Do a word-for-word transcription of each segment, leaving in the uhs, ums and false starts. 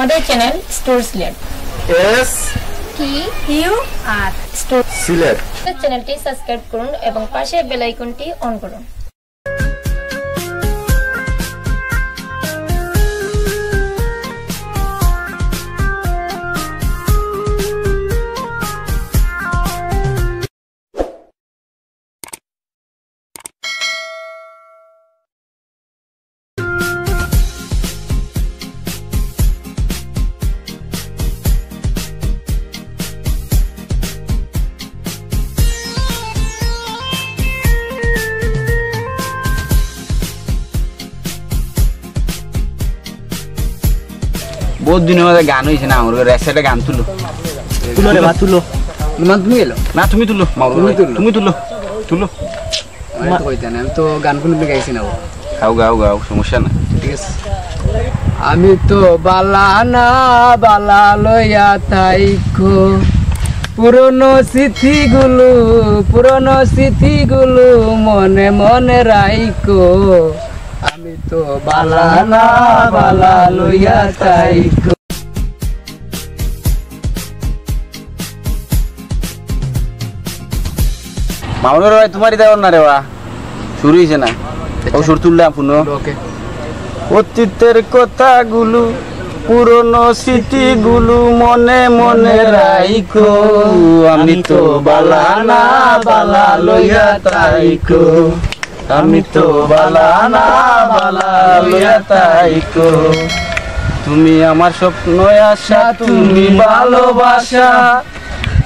আমাদের channel store Sylhet. S T U R store Sylhet. চ্যানেলটি subscribe করুন এবং পাশের বেল আইকনটি অন করুন। বহুত দিনর মাঝে গান অইছে না, আমার ঘরে একটা গান তুলো। তুলো রে বা, তুলো। ইমান তুমি এলো? না, তুমি তুলো, মামুর তুমি ঘরে। তুলো। তুমি তুলো, তুলো। আমি তো কইতাম না, আমি তো গান কোনো গাইছি না। গাও, গাও, গাও, সমস্যা নাই। ঠিক আছে। আমি তো বালা না, বালা লইয়া থাইকো, পুরনো স্মৃতিগুলো, পুরনো স্মৃতিগুলো মনে মনে রাইকো। আমি তো বালা না, বালা লইয়া থাইকো। মামুনুর ভাই, তোমার ইতা অর না রে বা, শুরু অইছে না। ও সুর তুললাম, শুনো। ওকে। অতীতের কথাগুলো, পুরনো স্মৃতিগুলো মনে মনে রাইকো। আমি তো বালা না, বালা লইয়া থাইকো। আমি তো বালা না, বালা লইয়া থাইকো। তুমি আমার স্বপ্ন, আশা, তুমি ভালোবাসা।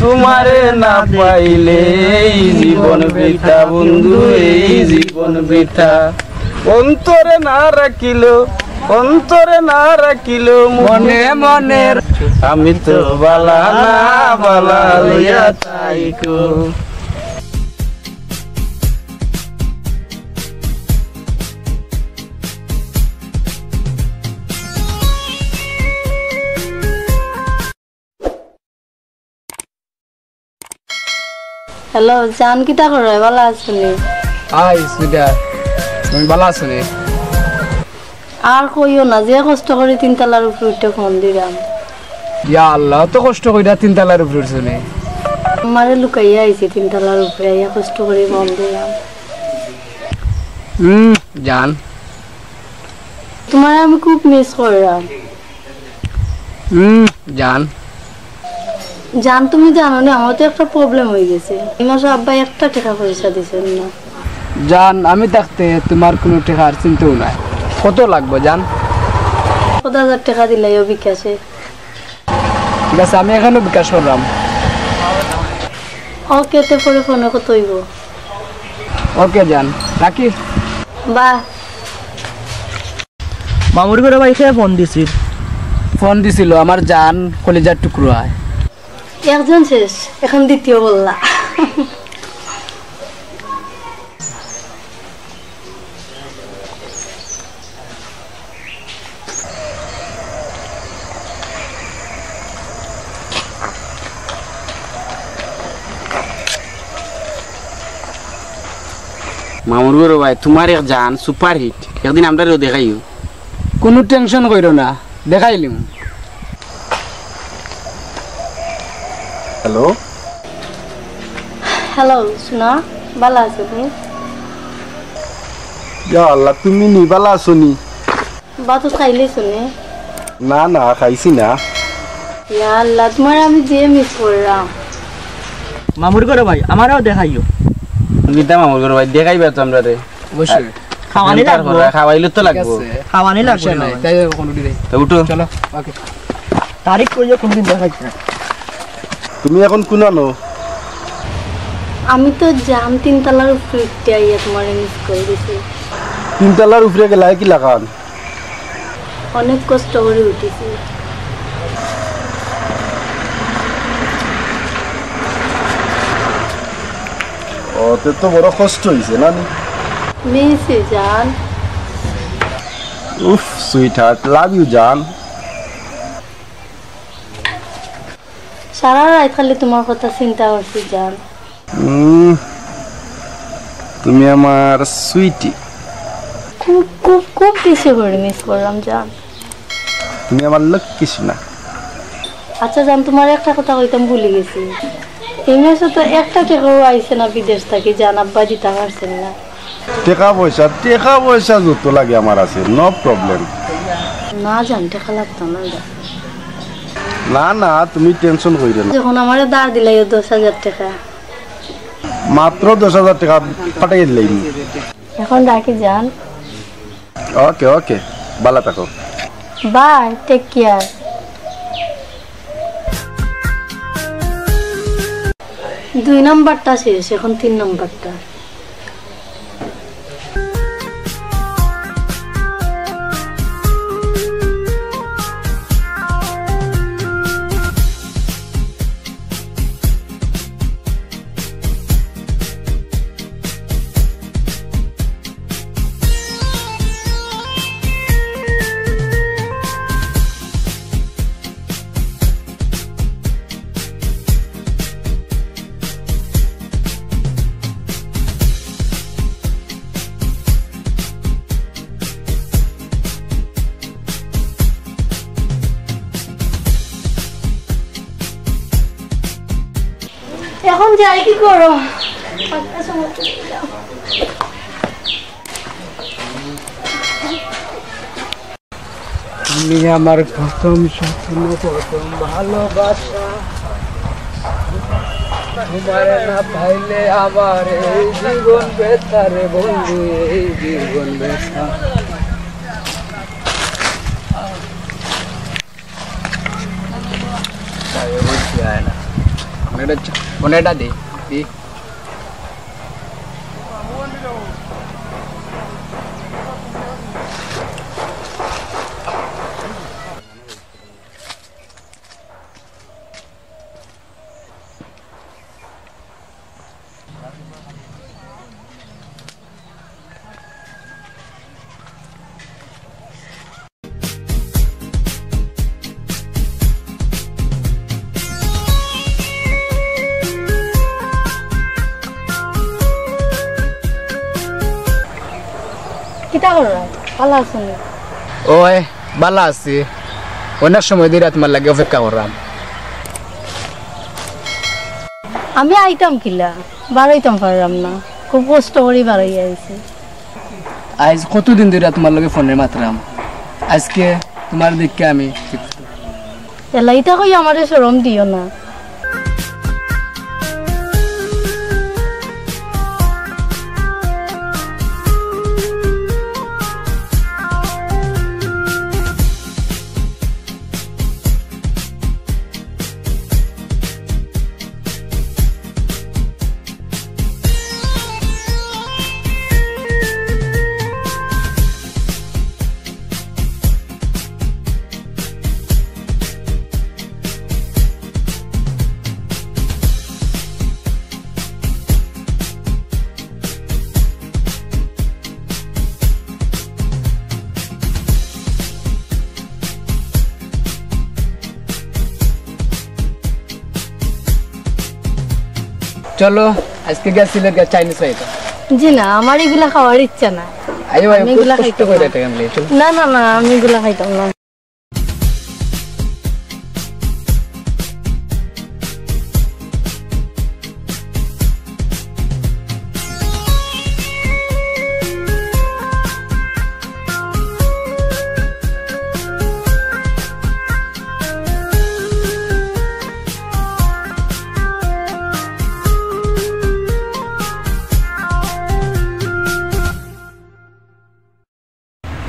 তোমারে না পাইলে এই জীবন বৃথা বন্ধু, এই জীবন বৃথা। অন্তরে না রাখিল, অন্তরে না রাখিল, মনে মনে। আমি তো বালা না, বালা লইয়া থাইকো। হ্যালো, জান, কিতা করো? বালা আছো নি? হাই সুইটার, তুমি বালা আছো নি? আর কইও না, যে কষ্ট করি তিনতলার উপরে উঠে ফোন দিলাম। ইয়া আল্লাহ, অত কষ্ট কইরা তিনতলার উপরে উঠছো নি? আমারে লুকাইয়া আইছি তিনতলার উপরে, আইয়া কষ্ট করি ফোন দিলাম। হুম, জান। তোমারে আমি খুব মিস করলাম। হুম, জান। জান, তুমি জানো নি, আমার তো একটা প্রবলেম অই গেছে। এই মাসে আব্বা একটা টেকা পয়সা দিছেন না। জান, আমি থাকতে তোমার কোনো টেকার চিন্তাও নাই। কত লাগবো জান? পঞ্চাশ হাজার টেকা দিলাইও বিকাশে। ঠিক আছে, আমি এখনো বিকাশ করলাম। ওকে, তে পরে ফোনে কথা অইবো। ওকে জান, রাখি। বাই। মামুর ঘরো ভাই কে ফোন দিছিল? ফোন দিছিল আমার জান, কলিজার টুকরা। একজন শেষ, এখন দ্বিতীয় বললা। মামুর ঘরো ভাই, তোমার এক জান সুপারহিট, একদিন আমরারেও দেখাইও। কোনো টেনশন কইরো না, দেখাইলিমু। হ্যালো। হ্যালো, সোনা, বালা আছো নি? ইয়া আল্লাহ, তুমি নি বালা আছো নি? ভাত খাইলাইছো নি? না, না, খাইছি না। ইয়া আল্লাহ, তোমারে আমি যে মিস করলাম। মামুর ঘরো ভাই, আমারেও দেখাইও। কিতা মামুর ঘরো ভাই, দেখাইবা তো আমরারে। অবশ্যই। খাওয়ানি লাগবো। খাওয়াইলে তো লাগবো। ঠিক আছে। খাওয়ানি লাগবো। সমস্যা নাই, তাই কোনো দিন। তো উঠো। চলো, ওকে। তারিখ কইয়া কোনদিন দেখাইছ না। তুমি এখন কোনানো? আমি তো জান তিনতলার উপরে উঠতে আইয়া তোমারে মিস কল দিছি। তিনতলার উপরে গেলায় কিলাখান? অনেক কষ্ট করি উঠিছি। ও, তে তো বড় কষ্ট অইছে না নি? মিস জান। উফ, সুইটহার্ট, লাভ ইউ জান। সারা রাইত খালি তোমার কথা চিন্তা করছি জান। উম, তুমি আমার সুইটি। খুব, খুব, খুব বেশি করি মিস করলাম জান। তুমি আমার লক্ষ্মী সোনা। আচ্ছা জান, তুমারে একটা কথা কইতাম ভুলি গেছি। এই মাসে তো একটা টেকাও আইছে না বিদেশ থাকি, জান আব্বায় দিতা পারছইন না। টেকা পয়সা, টেকা পয়সা যত লাগে আমার আছে, no problem। না জান, টেকা লাগতো না। না, না, তুমি tension করিও না। যখন আমারে ধার দিলাইও দশ হাজার টেকা। মাত্র দশ হাজার টেকা পাঠাইয়া দিলাইমু। এখন রাখি জান। Okay, okay, ভালা থাকো। Bye, take care। দুই নাম্বারটা শেষ, এখন তিন নাম্বারটা। এখন যাই, কি করো? তুমি আমার প্রথম স্বপ্ন, প্রথম ভালোবাসা। তোমারে না পাইলে আমার এই জীবন বৃথা রে বন্ধু, এই জীবন বৃথা। ফোনটা দে, দে। কিতা কররা? ভালা আছইন নি? ওই, ভালা আছি। অনেক সময় ধরি তুমার লাগি অপেক্ষা কররাম। আমি আইতাম কিলা? বারইতাম পাররাম না। খুব কষ্ট করি বারইয়া আইছি। আইজ কতদিন ধরি তুমার লগে ফোনে মাতরাম, আইজকে তুমার দেখিয়া আমি। এলা ইতা কই আমারে শরম দিও না। চলো, আইজকে গিয়া সিলেট গিয়া Chinese খাইতাম। জি না, আমার ইগুলা খাওয়ার ইচ্ছা না। আইও, আইও, আমি ইগুলা কষ্ট খাইতাম করে না। টাকা মিলে, চলো। না, না, না, আমি ইগুলা খাইতাম না।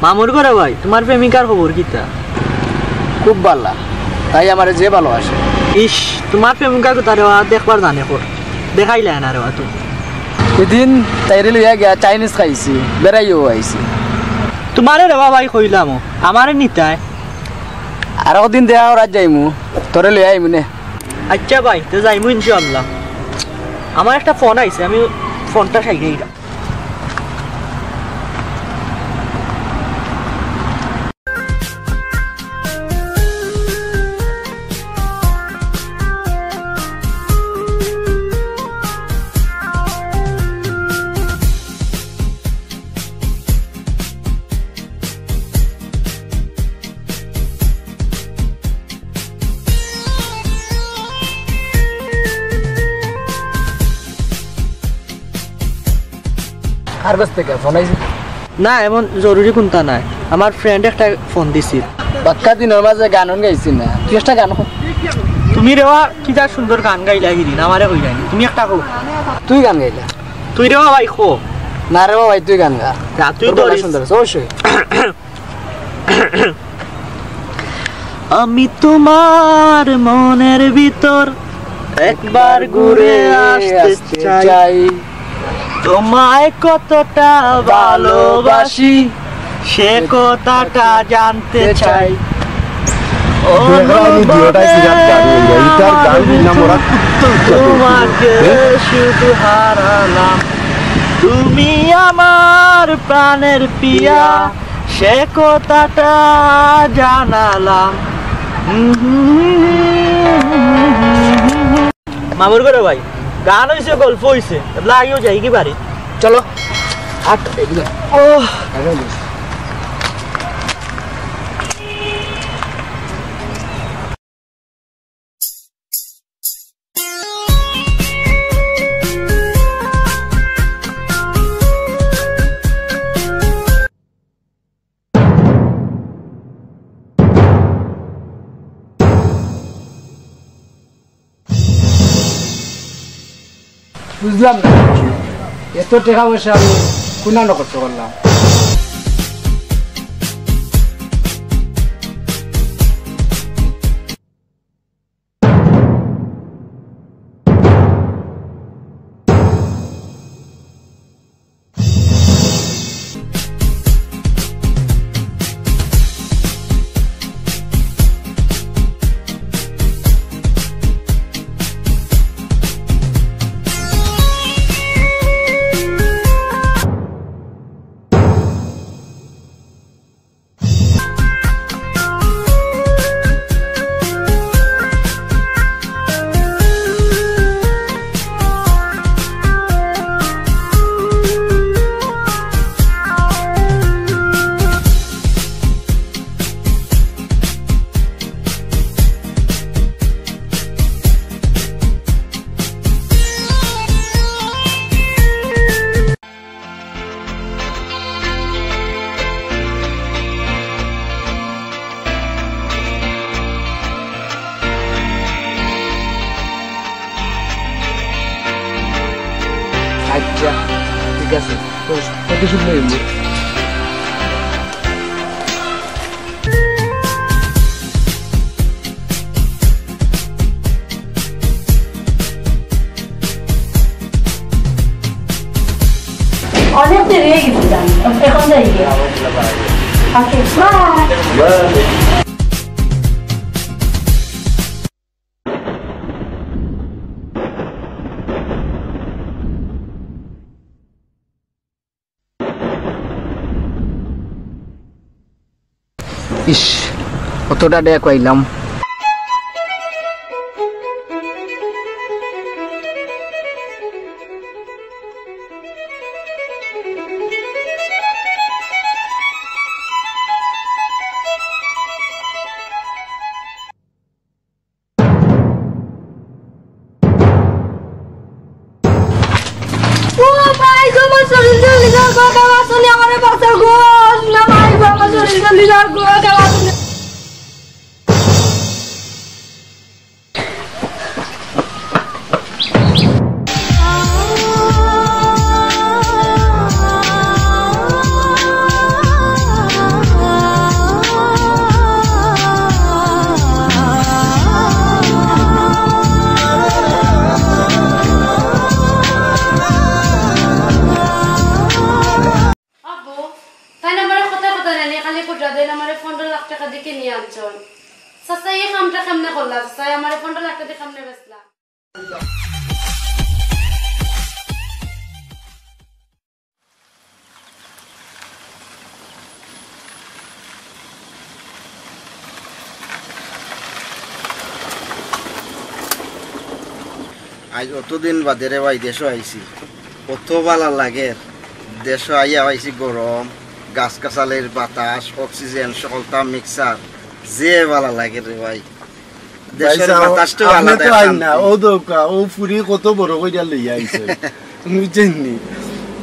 মামুর ঘরর ভাই, তুমার প্রেমিকার খবর কিতা? খুব ভালা, তাই আমারে যে ভালোবাসে। ইস, তুমার প্রেমিকার কথা রেওয়া দেখবার জানে কর, দেখাইলায় না রেওয়া তুমি। এদিন তাইরে লইয়া গিয়া Chinese খাইছি, বেড়াইও আইছি। তুমারে রেওয়া ভাই কইলাম, আমারে নিতায়। আরক দিন দেখা করাত যাইমু, তোরে লইয়া আইমু নে। আইচ্ছা ভাই, তে যাইমু ইনশাআল্লাহ। আমার একটা ফোন আইছে, আমি ফোনটা সাইডে দিলাম। আর গেছ থাকি ফোন আইছে? না, এমন জরুরি কুন্তা নায়। আমার friend একটা ফোন দিছিল। বাক্কা দিনর মাঝে গান গাইছি না, তুই একটা গান কর। তুমি রেবা কিতা সুন্দর গান গাইলা হিদিন, আমারে কইলায় নি, তুমি একটা কও। তুই গান গাইলা? তুই রেবা ভাই কও। না রেবা ভাই, তুই গান গা। না, তুই তোর গলা ধরিস। সুন্দর আছে, অবশ্যই। আমি তোমার মনের ভিতর একবার ঘুরে আসতে চাই। তোমায় কতটা ভালোবাসি, সে কথাটা জানতে চাই। দেখলাম আমি দুইটাই সিরাত গান গাইয়া। ইটার গান আমার নাম ওরা কুত্তা উচ্চারণ করে। তোমাকে হ্যাঁ? শুধু হারালাম, তুমি আমার প্রাণের পিয়া, সে কথাটা জানালাম। মামুর ঘরো ভাই, গান অইছে, গল্প অইছে, এবলা আইও যাই কি বাড়ি? চলো। আট, এদিকে। ওহ। বুঝলাম না, এত টেকা পয়সা আমি কুনানো খরচ করলাম? আচ্ছা, ঠিক আছে। তো কত শুকনো হইল? অনেক দেরি হয়ে গেছে জানি। এখন যাই গিয়া। ওকে, বাই। ইস, কতটা ডেক পাইলাম। ও ভাই গো, আমার শরীর জ্বলি যার গো, কেউ আছনি আমারে বাঁচাও গো। না ভাই গো, আমার শরীর জ্বলি যার গো, কেউ আছনি। আব্বু, তাইন আমারে কথা কথা নানি, খালি কুটরা দেইন, আমারে পনরো লাখ টেকা দি কিনি আনছইন। চাচা, ই কামটা কেমনে করলা? চাচা, আমারে পনরো লাখ টেকা দি কেমনে বেচলা? আইজ অতদিন বাদে রে ভাই দেশো আইছি, অত ভালা লাগের। দেশো আইয়া পাইছি গরম, গাছ-গাছালির বাতাস, oxygen, সকলতা mixture, যে ভালা লাগের রে ভাই। দেশর ভাই সাব, বাতাস তো আপনে আলাদা তো আইন শান্তি। না, ও দৌকা, ও ফুরি কত বড় কইরা লইয়া আইছে, বুঝছেন নি?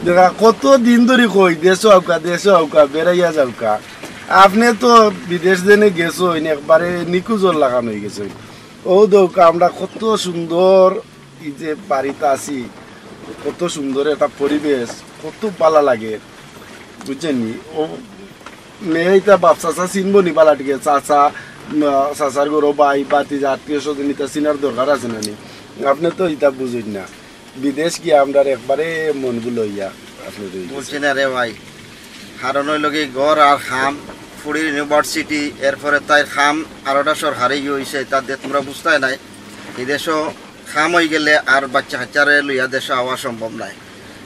দেখা, কত দিন ধরি কই, "দেশো আউক্কা, দেশো আউক্কা, বেড়াইয়া যাউক্কা।" আপনে তো বিদেশ যেনে গেছইন, একবারে নিকুজর লাখান অইগেছইন। অউ দেউক্কা, আমরা কত সুন্দর ই যে বাড়িত আছি, কত সুন্দর একটা পরিবেশ, কত বালা লাগে, বুঝছইন নি? অউ মেয়ে ইতা বাপ চাচা চিনবো নি বালা টিকে? চাচা, উম, চাচার ঘরো ভাই, ভাতিজা, আত্মীয় স্বজন ইতা চিনার দরকার আছে না নি? আপনে তো ইতা বুঝইন না। বিদেশ গিয়া আমরার একবারে মন ভুল অইয়া আপনে রই গেছে। বুঝছি না রে ভাই, কারণ অইলো কি, ঘর আর কাম, ফুড়ির ইউনিভার্সিটি, এরপরে তাইর কাম আরোটা সরকারি ইয়ে অইছে, তার দে তোমরা বুঝতায় নায়। বিদেশো কাম অইগেলে আর বাচ্চা কাচ্চারে লইয়া দেশো আওয়া সম্ভব নায়।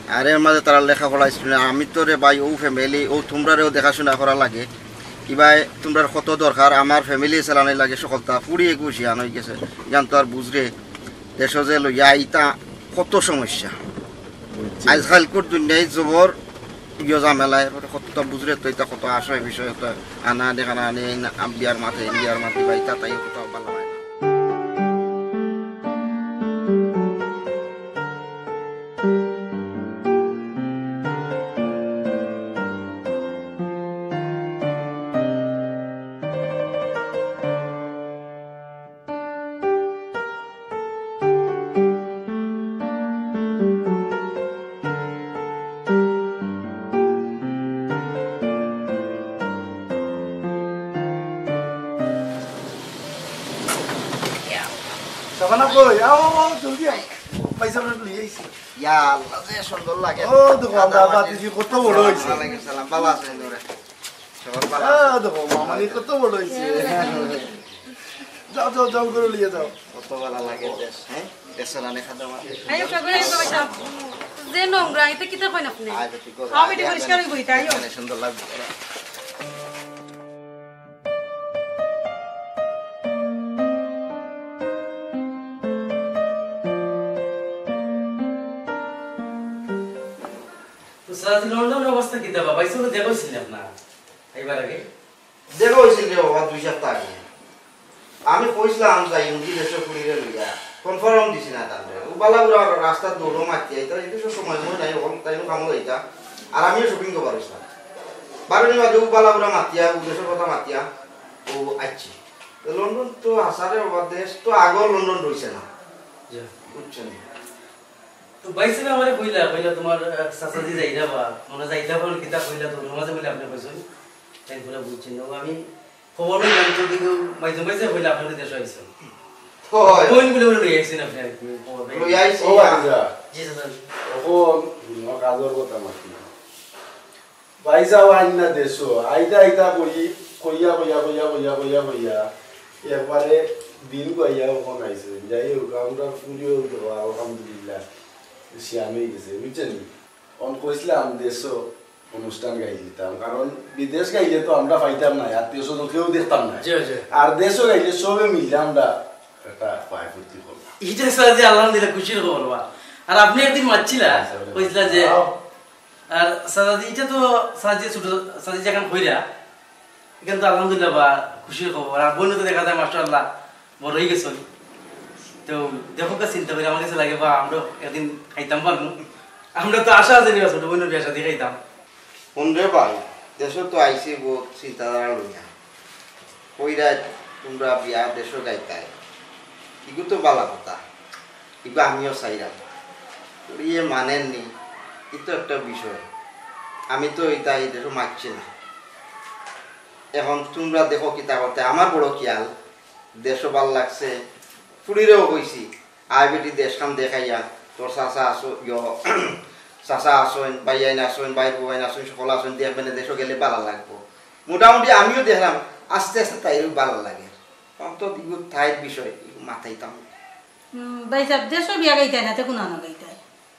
আর এর মাঝে তারা লেখাপড়া স্কুলে, আমি তো রে ভাই, অউ ফ্যামিলি, অউ তোমরারেও দেখাশোনা করা লাগে। ইবায় তোমরার কত দরকার, আমার ফ্যামিলি চালানি লাগে সকলতা, ফুড়ি একুশ ইয়ান অইগেছে, ইয়ান তো আর বুঝরে, দেশো যে লইয়া আইতা কত সমস্যা। বুঝছি। আজকালকুর দুনিয়ায় জবর ইয়ো ঝামেলায়, কত বুঝরে তো ইতা কত আশয় বিষয়, কত আনা আনি, কানা আনি, এই না, আম বিয়ার মাতে, ইন্ডিয়ার মাতে, বা ইতা তাই কত ভালা লাগে না। শাবানা কই? আও, আও, আও, জলদি আও। পয়সা লই আইছি। ইয়া আল্লাহ, যে সুন্দর লাগে। ও, দেখো, আমরা বাতিজি কত বড় অইছে। ওয়ালাইকুম সালাম, ভালা আছেন তোরা? সবার ভালা আছেন? দেখো, মামানি কত বড় অইছে। যাও, যাও, যাও, করে লইয়া যাও। কত ভালা লাগে দেশ, হ্যাঁ? দেশর আনে খাদ্য মাত্র। আইও, সবাই আইও, সবাই যাও। যে নোংরা, ইতা কিতা কইন আপনে? আয়, বেটি, কই? খাওয়া বেটি পরিষ্কার অইবো, ইতা আইও। মানে সুন্দর লাগবে। তো স্যার, আজ লন্ডনের অবস্থা কিতা বা? ভাই, চলো, দেখা অইছিল না আপনার এইবার আগে? দেখা অইছিল রে বাবা, দুই সপ্তাহ আগে। আমি কইছিলাম যাইমুগি দেশো ফুড়িরে লইয়া, কনফার্ম দিছি না তানরে। ও বালা বুড়া রাস্তাত দৌড় মারতে আইতা, এই দেশো সময় ময় নাই, অখন তাইনও কামো যাইতা। আর আমিও শপিং করবার অইছিলাম। বারো দিন বাদে ও বালা বুড়া মাতিয়া, ও দেশর কথা মাতিয়া, ও আইছি। তো লন্ডন তো হাছা রে বাবা, দেশ তো আগর লন্ডন রইছে না। জি। বুঝছো নি? তো ভাই সাহেব আমারে কইলা, কইলা, "তোমার, আহ, চাচাজি যাইরা বা, মনে যাইতা পারো কিতা?" কইলা, তো ওর মাঝে বলে আপনি কইছেন, তাই বলে বুঝছি না। ও আমি খবর লই জানতো, কিন্তু মাইজে মাইজে কইলা, "আপনাদের দেশে আইছেন।" হয়। বোন বলে বলে লই আইছেন আপনি আর কি, খবর পাই। লই আইছি। ও আচ্ছা। জি, স্যার। অখন হুনো, কাজর কথা মাতি না। ভাই সাহেব আইন না দেশো, আইতা আইতা কই, কইয়া, কইয়া, কইয়া, কইয়া, কইয়া, কইয়া, একবারে দিন কইয়া অখন আইছে। যাই হোক, আমরা ফুড়িও দেওয়া, আলহামদুলিল্লাহ, সিয়ান অই গেছে, বুঝছেন নি? অন কইছিলাম দেশো অনুষ্ঠান গাইলিতাম, কারণ বিদেশ গাইলে তো আমরা পাইতাম না, আত্মীয় স্বজন কেউ দেখতাম না। জি, জি। আর দেশো গাইলে সবে মিলে আমরা একটা পায় ফুর্তি করলাম। ইটা স্যার যে আলহামদুলিল্লাহ খুশির খবর বা। আর আপনি একদিন মাতছিলা, আচ্ছা, বলে কইছিলা যে, আও। আর চাচাজি, ইটা তো চাচাজি ছোট, চাচাজি যেখান কইরা, এখান তো আলহামদুলিল্লাহ বা খুশির খবর। আর বোন তো দেখা যায় মাশাআল্লাহ বড় অই গেছইন। তো দেখো কা চিন্তা করি আমার কাছে লাগে বা আমরা একদিন খাইতাম পারমু। আমরা তো আশা আছে নি ছোট বোনের বিয়া শাদী খাইতাম। হুন রে ভাই, দেশো তো আইছি বহুত চিন্তাধারা লইয়া। কইরা তোমরা বিয়া দেশো গাইতায়। ইগু তো বালা কথা। ইবা আমিও চাইরাম। ইয়ে মানের নি, ই তো একটা বিষয়। আমি তো ইতা ই দেশো মাতছি না। এখন তোমরা দেখো কিতা করতে, আমার বড় খিয়াল, দেশো ভালা লাগছে। ফুড়িরেও কইছি, আয় বেটি দেশখান দেখাইয়া, তোর চাচা আছো, ইয়ো, চাচা আছইন, ভাইয়াইন আছইন, ভাইর বউয়াইন আছইন, সকল আছইন, দেখবে না, দেশো গেলে ভালা লাগবো। মোটামুটি আমিও দেখলাম, আস্তে আস্তে তাইরও ভালা লাগে। অন্তত ইগু তাইর বিষয়, ইগু মাতাইতাম। উম, ভাই সাহেব, দেশো বিয়া গাইতায় না, তে কুনানো গাইতায়?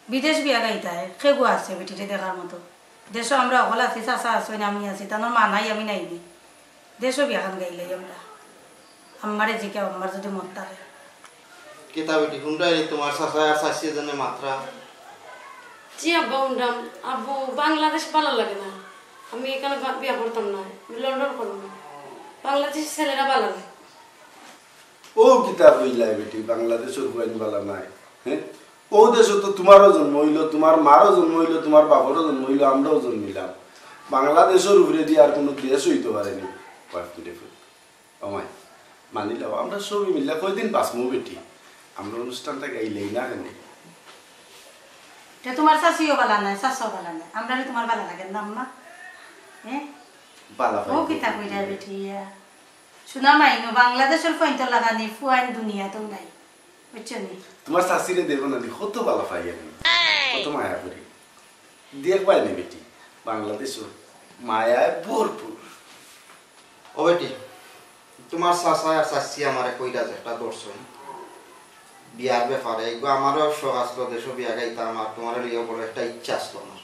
বিদেশ বিয়া গাইতায়, কেগু আছে বেটিরে দেখার মতো? দেশো আমরা অকল আছি, চাচা আছইন, আমি আছি, তানোর মা নাই, আমি নাই নি। দেশো বিয়াখান গাইলাই আমরা। আম্মারে জিকাও, আম্মার যদি মত থাকে। কিতা বেটি, হুনরায় নি তোমার চাচা আর চাচি এজনে মাতরা? জি আব্বা, হুনরাম। আব্বু, বাংলাদেশ ভালা লাগে না, আমি এখানে বা-, বিয়া করতাম না, আমি লন্ডন করমু। বাংলাদেশি ছেলেরা ভালা লাগে। ও কিতা কইলায় বেটি, বাংলাদেশর ফুয়াইন ভালা নায়, হ্যাঁ? ও দেশো তো তুমারও জন্ম অইলো, তুমার মারও জন্ম অইলো, তুমার বাপরও জন্ম অইলো, আমরাও জন্মিলাম। বাংলাদেশর উপরে দিয়া আর কুনু দেশ অইতো পারেনি। Wife and wife। ও মাই, মানিলাও, আমরা সবে মিল্লা কয়দিন বাঁচমু বেটি? আমরা অনুষ্ঠানটা গাইলেই না কেনে? তে তুমার চাচিও বালা নায়, চাচাও বালা নায়, আমরারে তুমার বালা লাগে না আম্মা? হ্যাঁ? বালা ও পাই। কিতা কইরা বেটি ইয়া? শোনা মাইনু, বাংলাদেশর ফইন্তর লাখানি ফুয়াইন দুনিয়াতেও নাই, বুঝছো নি? তুমার চাচিরে দেখো না নি, কত বালা পাই আমি, কত মায়া করি। দেখবায় নি বেটি, বাংলাদেশও মায়ায় ভরপুর। ও বেটি, তুমার চাচা আর চাচি আমারে কইরা যে একটা ধরছইন বিয়ার ব্যাপারে, এগু আমারও শখ আসলো দেশো বিয়া গাইতাম, আর তুমারে লইয়াও বড় একটা ইচ্ছা আসলো আমার।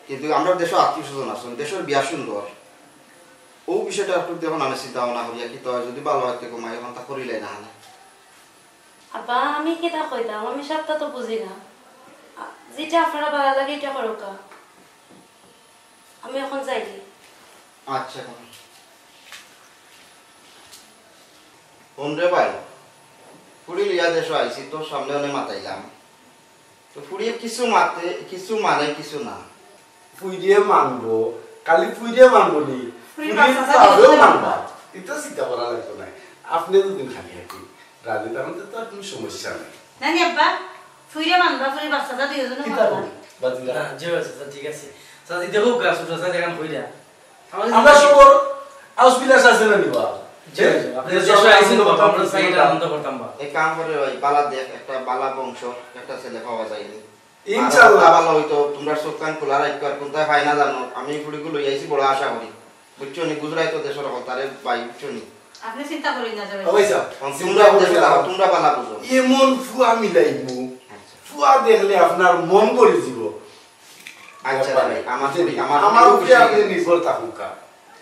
কিন্তু আমরা দেশো আত্মীয় স্বজন আছইন, দেশর বিয়া সুন্দর, ও বিষয়টা একটু দেখো না, আমি চিন্তা ভাবনা করিয়া কিতা অয়, যদি বালা অয় তে কমাই এখন তা করিলাই না হানে। আব্বা, আমি কিতা কইতাম, আমি সবটা তো বুঝি না। আ, যেটা আপনারা বালা লাগে, এটা করুক্কা। আমি এখন যাই। আচ্ছা, এখন। হুন রে ভাই, ফুড়ি লইয়া দেশো আইছি, তোর সামনে অনে মাতাইলাম। তো ফুড়িয়ে কিছু মাতে, কিছু মানে, কিছু না। ফুড়িয়ে মানবো, খালি ফুড়িয়ে মানবো নি, ফুড়ির ফুড়ির বাচ্চা বাপেও যাবে। মানবা। ইতা চিন্তা করা লাগতো না। আপনে দুদিন খালি খালি রাজি থাকলে তো আর কুনু সমস্যা নাই। নানি আব্বা, ফুড়িয়ে মানবা, ফুড়ির বাচ্চা যা দুইজনে কিতা মানবা। কই? বাজিরা। না, জি আছে, ঠিক আছে। চাচি দেখো গা, ছোট চাচি এখন কইরা। আমরা সবর আউস বিলাস আছে না নিবা? জি, জি, আপনি যে দেশে আইছেন বাবা, আমরা চাই এটা আনন্দ করতাম বা। এক কাম করে ভাই, বালা দেখ, একটা বালা বংশ, একটা ছেলে পাওয়া যায়নি। ইনশাআল্লাহ। আর বালা হইতো, তোমরা চোখ কান খোলা রাখো, আর কোনটা পাই না জানো, আমি ফুড়িগু লই আইছি বড় আশা করি। বুঝছো নি? গুজরাই তো দেশর হকল, তারে ভাই, বুঝছো নি? আপনি চিন্তা করেন না, যাবেন। ও ভাই সাহেব, এখন তোমরা চিন্তা বুঝো করবেন না, না। তোমরা বালা বুঝো। এমন ফুয়া মিলাইমু, আচ্ছা। ফুয়া দেখলে আপনার মন ভরে দিব। আচ্ছা রে ভাই, আমার জি, ফুড়ি, আমার আমার ফুড়ি উপরে খুশি আপনি হয়ে গেছে। নির্ভর থাকুক।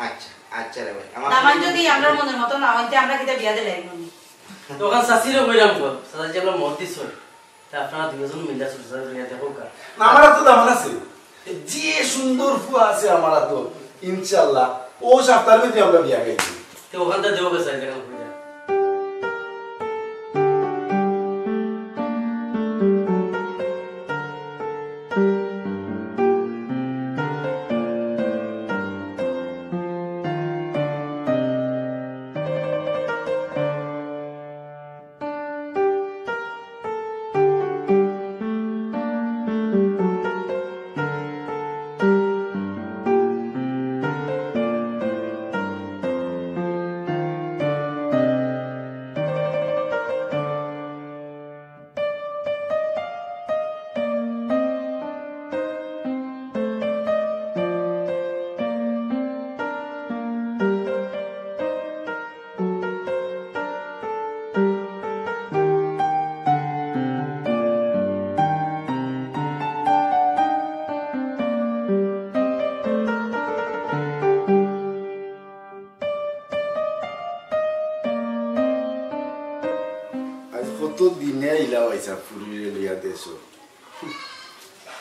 আচ্ছা, আচ্ছা রে ভাই, আমার দামান ফুড়ি যদি খুশি আমরা হয়ে মনের মতো না হয়, তে আমরা কিতা বিয়া দিলাই মনে? তখন চাচিরও কইলাম গো, চাচা যে আমরা মত দিছ, তা আপনারা দুইজন মিলে ছোট ছোট বিয়া দেখো কা। না, আমার তো দামান আছে। যে সুন্দর ফুয়া আছে আমার তো, ইনশাআল্লাহ, ও সপ্তাহের মধ্যে আমরা বিয়া খাইছি। তো ওখানটা দেবো কা চাই, দেখো কইরা। আজ কত দিনে আইলা পয়সা ফুরিয়ে লইয়া দেশো।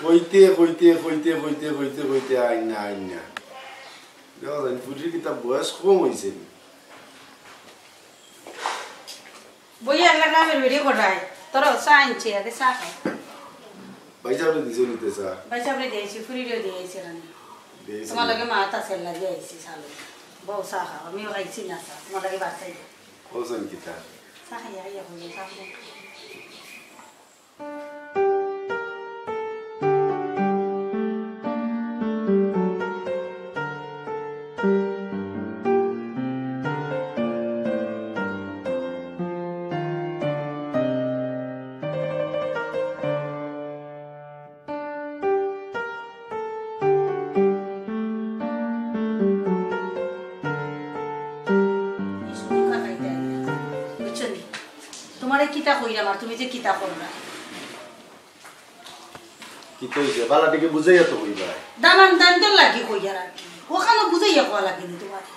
কইতে, কইতে, কইতে, কইতে, কইতে, কইতে, আইন না, আইন না। দেখো, জানি ফুরির কিতা বয়স কম হইছে। বই আল্লাহ গ্রামের বেরিয়ে কটায়। তোর চা আনছি, আগে চা খাই। ভাই সাহেবরে দিছো নিতে চা? ভাই সাহেবরে দিয়েছি, ফুরিরেও দিয়েছি রানী। দিয়েছি তোমার না। লগে মা তাসের লাগে আইছি চা লগে। বউ চা খাও, আমিও খাইছি না চা, তোমার লগে বাসাই। কইছেন কিতা? চা খাই, আইয়া হইল, চা খাই। বুঝছো নি? তোমারে কিতা কইরাম আর তুমি যে কিতা কররায়। কিতা অইছে? বালা টিকে বুঝাইয়া তো কইবা। দামান দান তো লাগি কইয়ার আর কি। ওখানো বুঝাইয়া কওয়া লাগেনি তোমারে।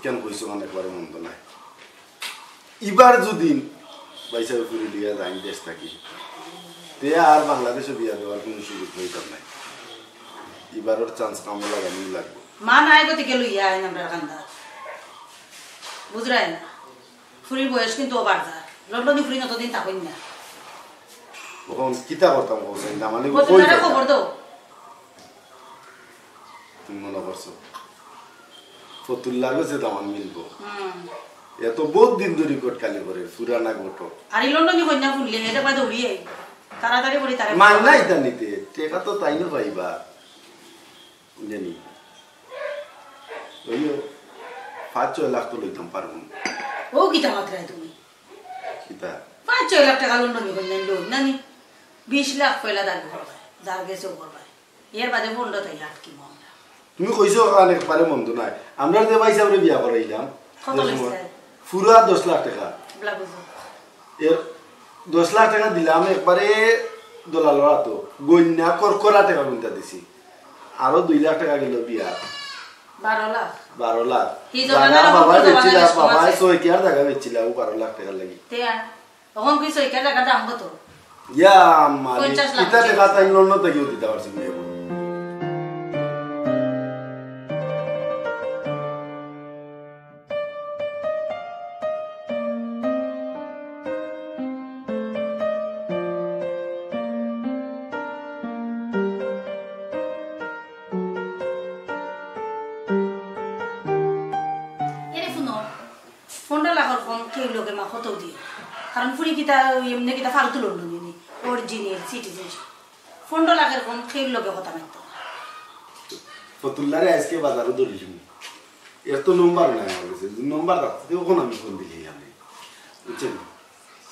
কেন কইছো মানে একবারে মন্দ নায়। ইবার যদি ভাই সাহেব ফুরি দিয়া যাইন দেশ থাকি, তে আর বাংলাদেশো বিয়া দেওয়ার কুনু সুযোগ অইতো নায়। ইবারর chance কামো লাগানি লাগবো। মা নাই গতিকে লইয়া আইন আমরার কান্দাত। বুঝরায় না? ফুরির বয়স কিন্তু ওভার যার। লন্ডনি ফুরি অতদিন থাকইন না। অখন কিতা করতাম কও চাইন? দামান্দ কই ফতুল্লারে যাইতাম? খবর দেও। তুমি মনো করছো ফতুল্লার গেছে দামান মিলবো? হুম। এ তো বউত দিন ধরি কটকালি করে, পুরানা ঘটক। আর ই লন্ডনি কইন্যা হুনলে, হেটা বাদে উড়িয়ে। তাড়াতাড়ি করি তারে মাইনা ইতা নিতে, টেকা তো তাইন পাইবা। জানি। ওইও, পাঁচ ছয় লাখ তো লইতাম পারবো না। ও কিতা মাতরায় তুমি? কিতা? পাঁচ ছয় লাখ টেকা লন্ডনি কইন্যা লই, নানি? বিশ লাখ পয়লা দাবি করবায়, যার গেছেও করবায়। এর বাদে বন্ড তাই আটকিমু আমরা। তুমি কইছো অখান একবারে মন্দ নায়। আমরা যে ভাই সাবরে বিয়া করাইলাম, কত যে সময় লইছে? পুরা দশ লাখ টেকা। বলা বুঝো। এর দশ লাখ টেকা দিলাম একবারে দলালর আতো। গইন্যা করকরা টেকা গুনতা দিছি। আরো দুই লাখ টেকা গেল বিয়া। বারো লাখ। বারো লাখ। হি জাগা জমানার বাবায় বেচছিলা, বাংলাদেশ বাবায় সমাজে। ছয় কিয়ার জাগা বেচছিলা, ও বারো লাখ টেকার লাগি। তে আর? অখন কি ছয় কিয়ার জাগার দাম কত? ইয়া মালিক, পঞ্চাশ লাখ ইতা টেকা তাই লন্ডন থাকিও দিতা পারছি না এখন। এরে হুনো, পনরো লাখর কম কেউর লগে মা কতউ দিও না। কারণ ফুরি কিতা, ওই এমনে কিতা ফালতু লন্ডনি নি, original citizen। পনরো লাখর কম কেউর লগে কথা মাততো না। ফতুল্লারে আইজকে বাজারো ধরিলিমু। এর তো নম্বর নাই আমার গেছে। যদি নম্বর থাকতো, তে অখন আমি ফোন দিলাইলাম নে। বুঝছইন?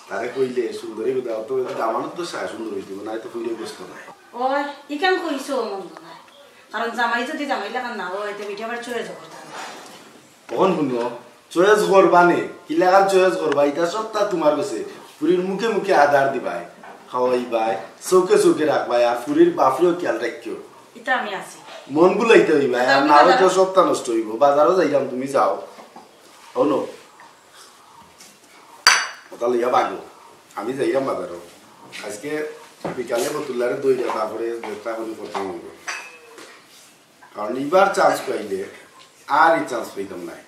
তারে কইলে সুন্দরী কথা, অত দামানর তো সায় সুন্দর অইতো, নায় তো ফুরিয়ে ব্যস্ত নাই। ওই, ইখান কইছো মন্দ নায়। কারণ জামাই যদি জামাই লাখান না অয়, তে বেটি আবার চয়েস করতা না। অখন হুনো, চয়েস করবা নে, কিলাখান চয়েস করবা, ইতা সবতা তুমার গেছে। ফুরির মুখে মুখে আদার দিবায়, খাওয়াইবায়, চউখে চউখে রাখবায়, আর ফুরির বাফরেও খিয়াল রাখিও। ইতা আমি আছি। মন ভুলাইতা অইবায়, আর না অইলে তো সবতা নষ্ট অইবো। বাজারো যাইরাম, তুমি যাও। হুনো, অতা লইয়া ভাগো, আমি যাইরাম বাজারো। আইজকে বিকালে ফতুল্লারে ধইরা তারপরে যেতা করি করতাম অইবো। কারণ ইবার chance পাইলে আর ই chance পাইতাম নায়।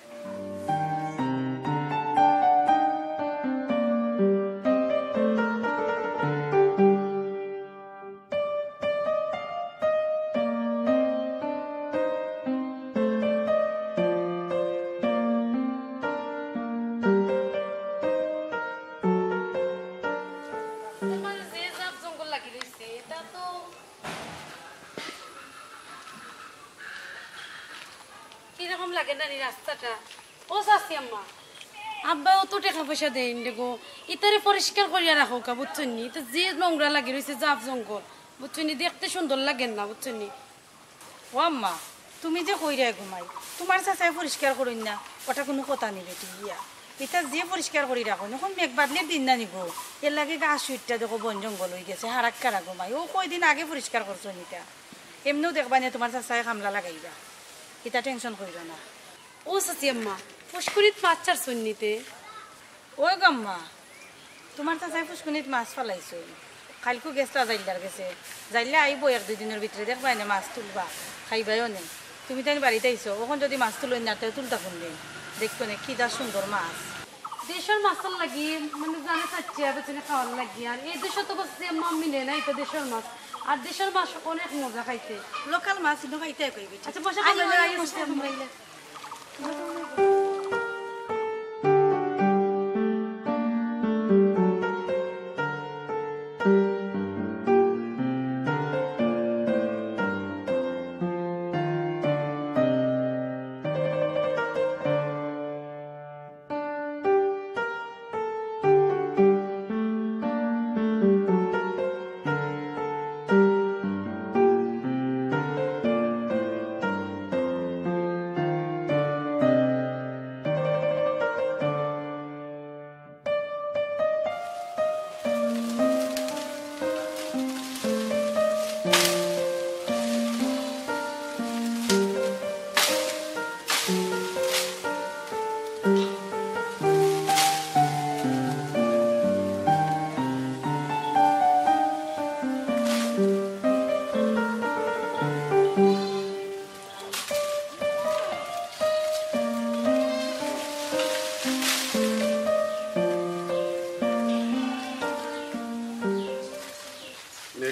তোমার যে জাফ জঙ্গল লাগি রইছে, ইটা তো কিরকম লাগে না নি রাস্তাটা? ও চাচি আম্মা, আব্বায় অত টেকা পয়সা দেইন রে গো, ইতারে পরিষ্কার করিয়া রাখউক্কা, বুঝছইন নি? ইতা যে নোংরা লাগি রইছে, জাফ জঙ্গল, বুঝছইন নি? দেখতে সুন্দর লাগের না, বুঝছইন নি? ও আম্মা, তুমি যে কইরায় গো মাই, তুমার চাচায় পরিষ্কার করইন না, অটা কুনু কথা নি বেটি ইয়া। ইতা যে পরিষ্কার করি রাখইন, অখন মেঘ বাদলির দিন না নি গো, এরলাগি গাছ উইট্টা দেখো বন জঙ্গল অইগেছে, হারাক্কারা গো মাই, অউ কয়দিন আগে পরিষ্কার করছইন ইতা। এমনেউ দেখবায় নে তুমার চাচায় কামলা লাগাইবা, ইতা tension কইরো না। ও চাচি আম্মা, ফুশকুনিত মাছ ছাড়ছইন নি তে? ওই গো আম্মা, তুমার চাচায় ফুশকুনিত মাছ ফালাইছইন। কাইলকু গেছলা জাইল্লার গেছে। জাইল্লা আইবো এক দুই দিনর ভিতরে, দেখবায় নে মাছ তুলবা, খাইবায়ও নে। তুমি তাইন বাড়িত আইছো, অখন যদি মাছ তুলইন না, তে তুলতা কুনদিন? দেখো নে, কিতা সুন্দর মাছ। দেশর মাছর লাগি, মানে, জানে চাইচ্ছি, আর বুঝছইন নি, খাওয়ার লাগি। আর এই দেশো তো বুঝছি আম্মা মিলে না, ইতা দেশর মাছ। আর দেশর মাছ অনেক মজা খাইতে। Local মাছ ইনো খাইতে কইবি। আচ্ছা, বসে আইও, খাইলে আইও, আইও, বসে বসে খাইলে। খাইলে।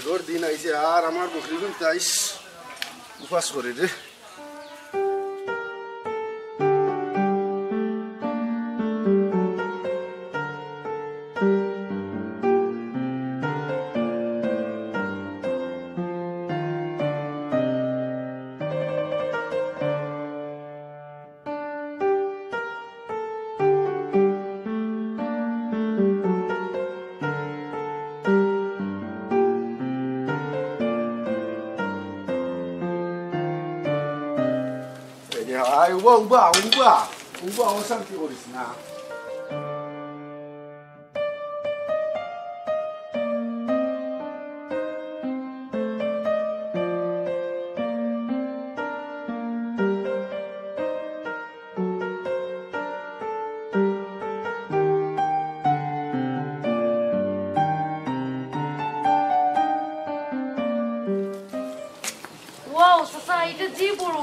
রোদ দিন আইছে, আর আমার বকরি গুন তাইস উপাস করে রে। এই যে, আয়, উবা, উবা, উবা, উবা, অশান্তি করিস না। ওয়াও, চাচা, এটা যে বড়।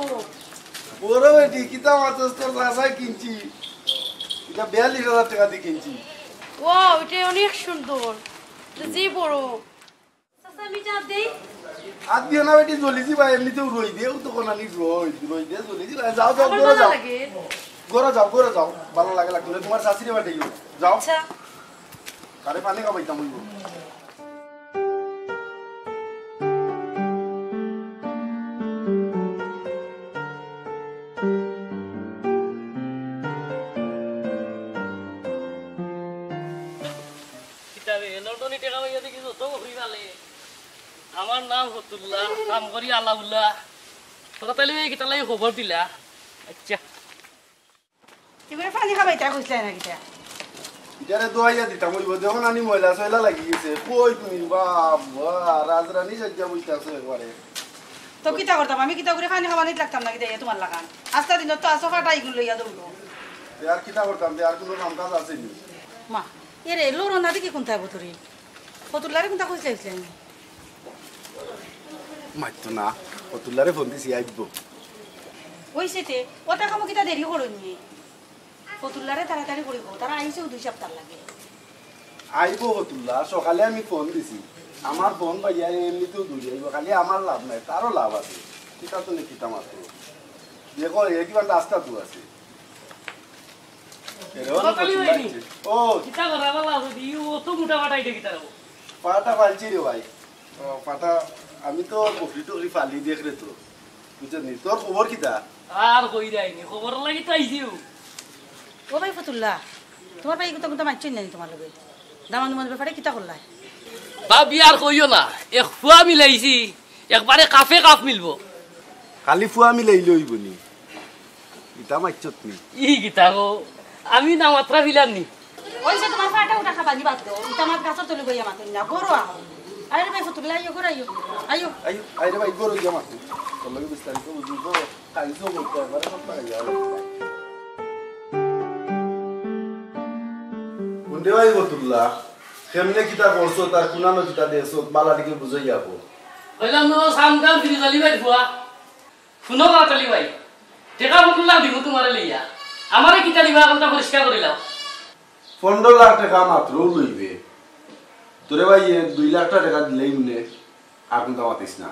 বড় বেটি, কিতা মাছ তোর চাচায় কিনছি? এটা বিয়াল্লিশ হাজার টাকা দিয়ে কিনছি। ওয়াও, এটা অনেক সুন্দর। এটা যে বড়। চাচা, আমি এটা দেই। আর দিও না বেটি, জ্বলি যিবা, এমনিতেও রই দে, ও তো কোনানি রই, রই দে, জ্বলি যিবা। যাও, যাও, আমার ঘরে ভালো যাও। লাগে। ঘরে যাও, ঘরে যাও। ভালো লাগে, লাগতো না। তোমার শাশুড়ি বাটে গিয়ে যাও। আচ্ছা। তারে পানি খাবাইতাম অইব। কিতাবে লন্ডনি টেকা পাইয়া দেখি যত বকরি ফালে। আমার নাম ফতুল্লা, কাম করি আলাউল্লা। তোরা তাইলে এই কিতার লাগি খবর দিলা? আচ্ছা। এগুলো পানি খাবাইতা কইছলায় না কিতা? ইটারে দোয়াইয়া দিতাম অইব, দেখো নানি ময়লা সয়লা লাগি গেছে। কই তুমি? বাবা, রাজরানী সাজ্জা বইতাছো একবারে। তো কিতা করতাম? আমি কিতা করে পানি খাবানিত লাগতাম না কিতা ইয়া তোমার লাখান? আস্তা দিন তো আসো ফাটা ইগুন লইয়া দৌড়ো। তে আর কিতা করতাম? তে আর কোনো কাম কাজ আছে নি? মা, এরে, লড়ো না দেখি কোনটায় বতরে। ফতুল্লারে কোনটা কইছলায় কইছলায় নি? মাততো না, ফতুল্লারে ফোন দিছি, আইব। ওই সেটে, ওটা কামো কিতা দেরি করো নি? ফতুল্লারে তাড়াতাড়ি করি কও, তারা আইছেও দুই সপ্তাহ লাগে। আইব ফতুল্লা, সকালে আমি ফোন দিছি। আমার ফোন পাইয়া এমনিতেও দূরে আইব, খালি আমার লাভ নাই, তারও লাভ আছে। কিতা তো নে কিতা মাত্র। দেখো, এ কিবা রাস্তা তো আছে। এরে, ও ফতুল্লা ভাই। আইছে। ও। কিতা করা বালা আছে, ই ও তো মোটা ফাটাই দেখি তারা। ফাটা ফালছি রে ভাই। ও, ফাটা, আমি তো বকরি টকরি ফালি দেখ রে তো। বুঝছস নি? তোর খবর কিতা? আর কই যায়নি, খবর লাগি তো আইছিও। ও ভাই ফতুল্লা, তোমার ভাই কুতা কুতা মাতছইন নানি তোমার লগে? দামান দুমানর ব্যাপারে কিতা করলায়? ভাবি আর কইও না, এক ফুয়া মিলাইছি, একবারে কাফে কাফ মিলবো। খালি ফুয়া মিলাইলে অইব নি? ইতা মাতছত নি? ই কিতা গো? আমি না মাতরা ফিলার নি? ওই যে তোমার ফাটা উঠা খাবানি বাদ দেও, ইতা মাত গাছর তলে বইয়া মাতইন না, ঘরো আও। আরে ভাই ফতুল্লা, আইও, ঘরো আইও, আইও। আইও, আইরে ভাই, ঘরো গিয়া মাতইন। তোর লগে বিস্তারিত বুঝবো, কাইজও বলতে একবারে সব টাকা গিয়া বলতে। কোনটে ভাই ফতুল্লা, কেমনে কিতা করছো, তার কুনানো কিতা দেখছো, বালা দিকে বুঝাই যাবো। কইলাম না, সামকাল ফিরে যালি ভাই ফুয়া। হুনো বাতালি ভাই, টেকা পনেরো লাখ দিমু তোমারে লইয়া। আমারে কিতা দিবা, অখনতা পরিষ্কার করি লাও। পনেরো লাখ টেকা মাত্র লইবে। তোরে ভাই, এ দুই লাখ টেকা দিলেই মনে, আর কুনতা মাতিস না।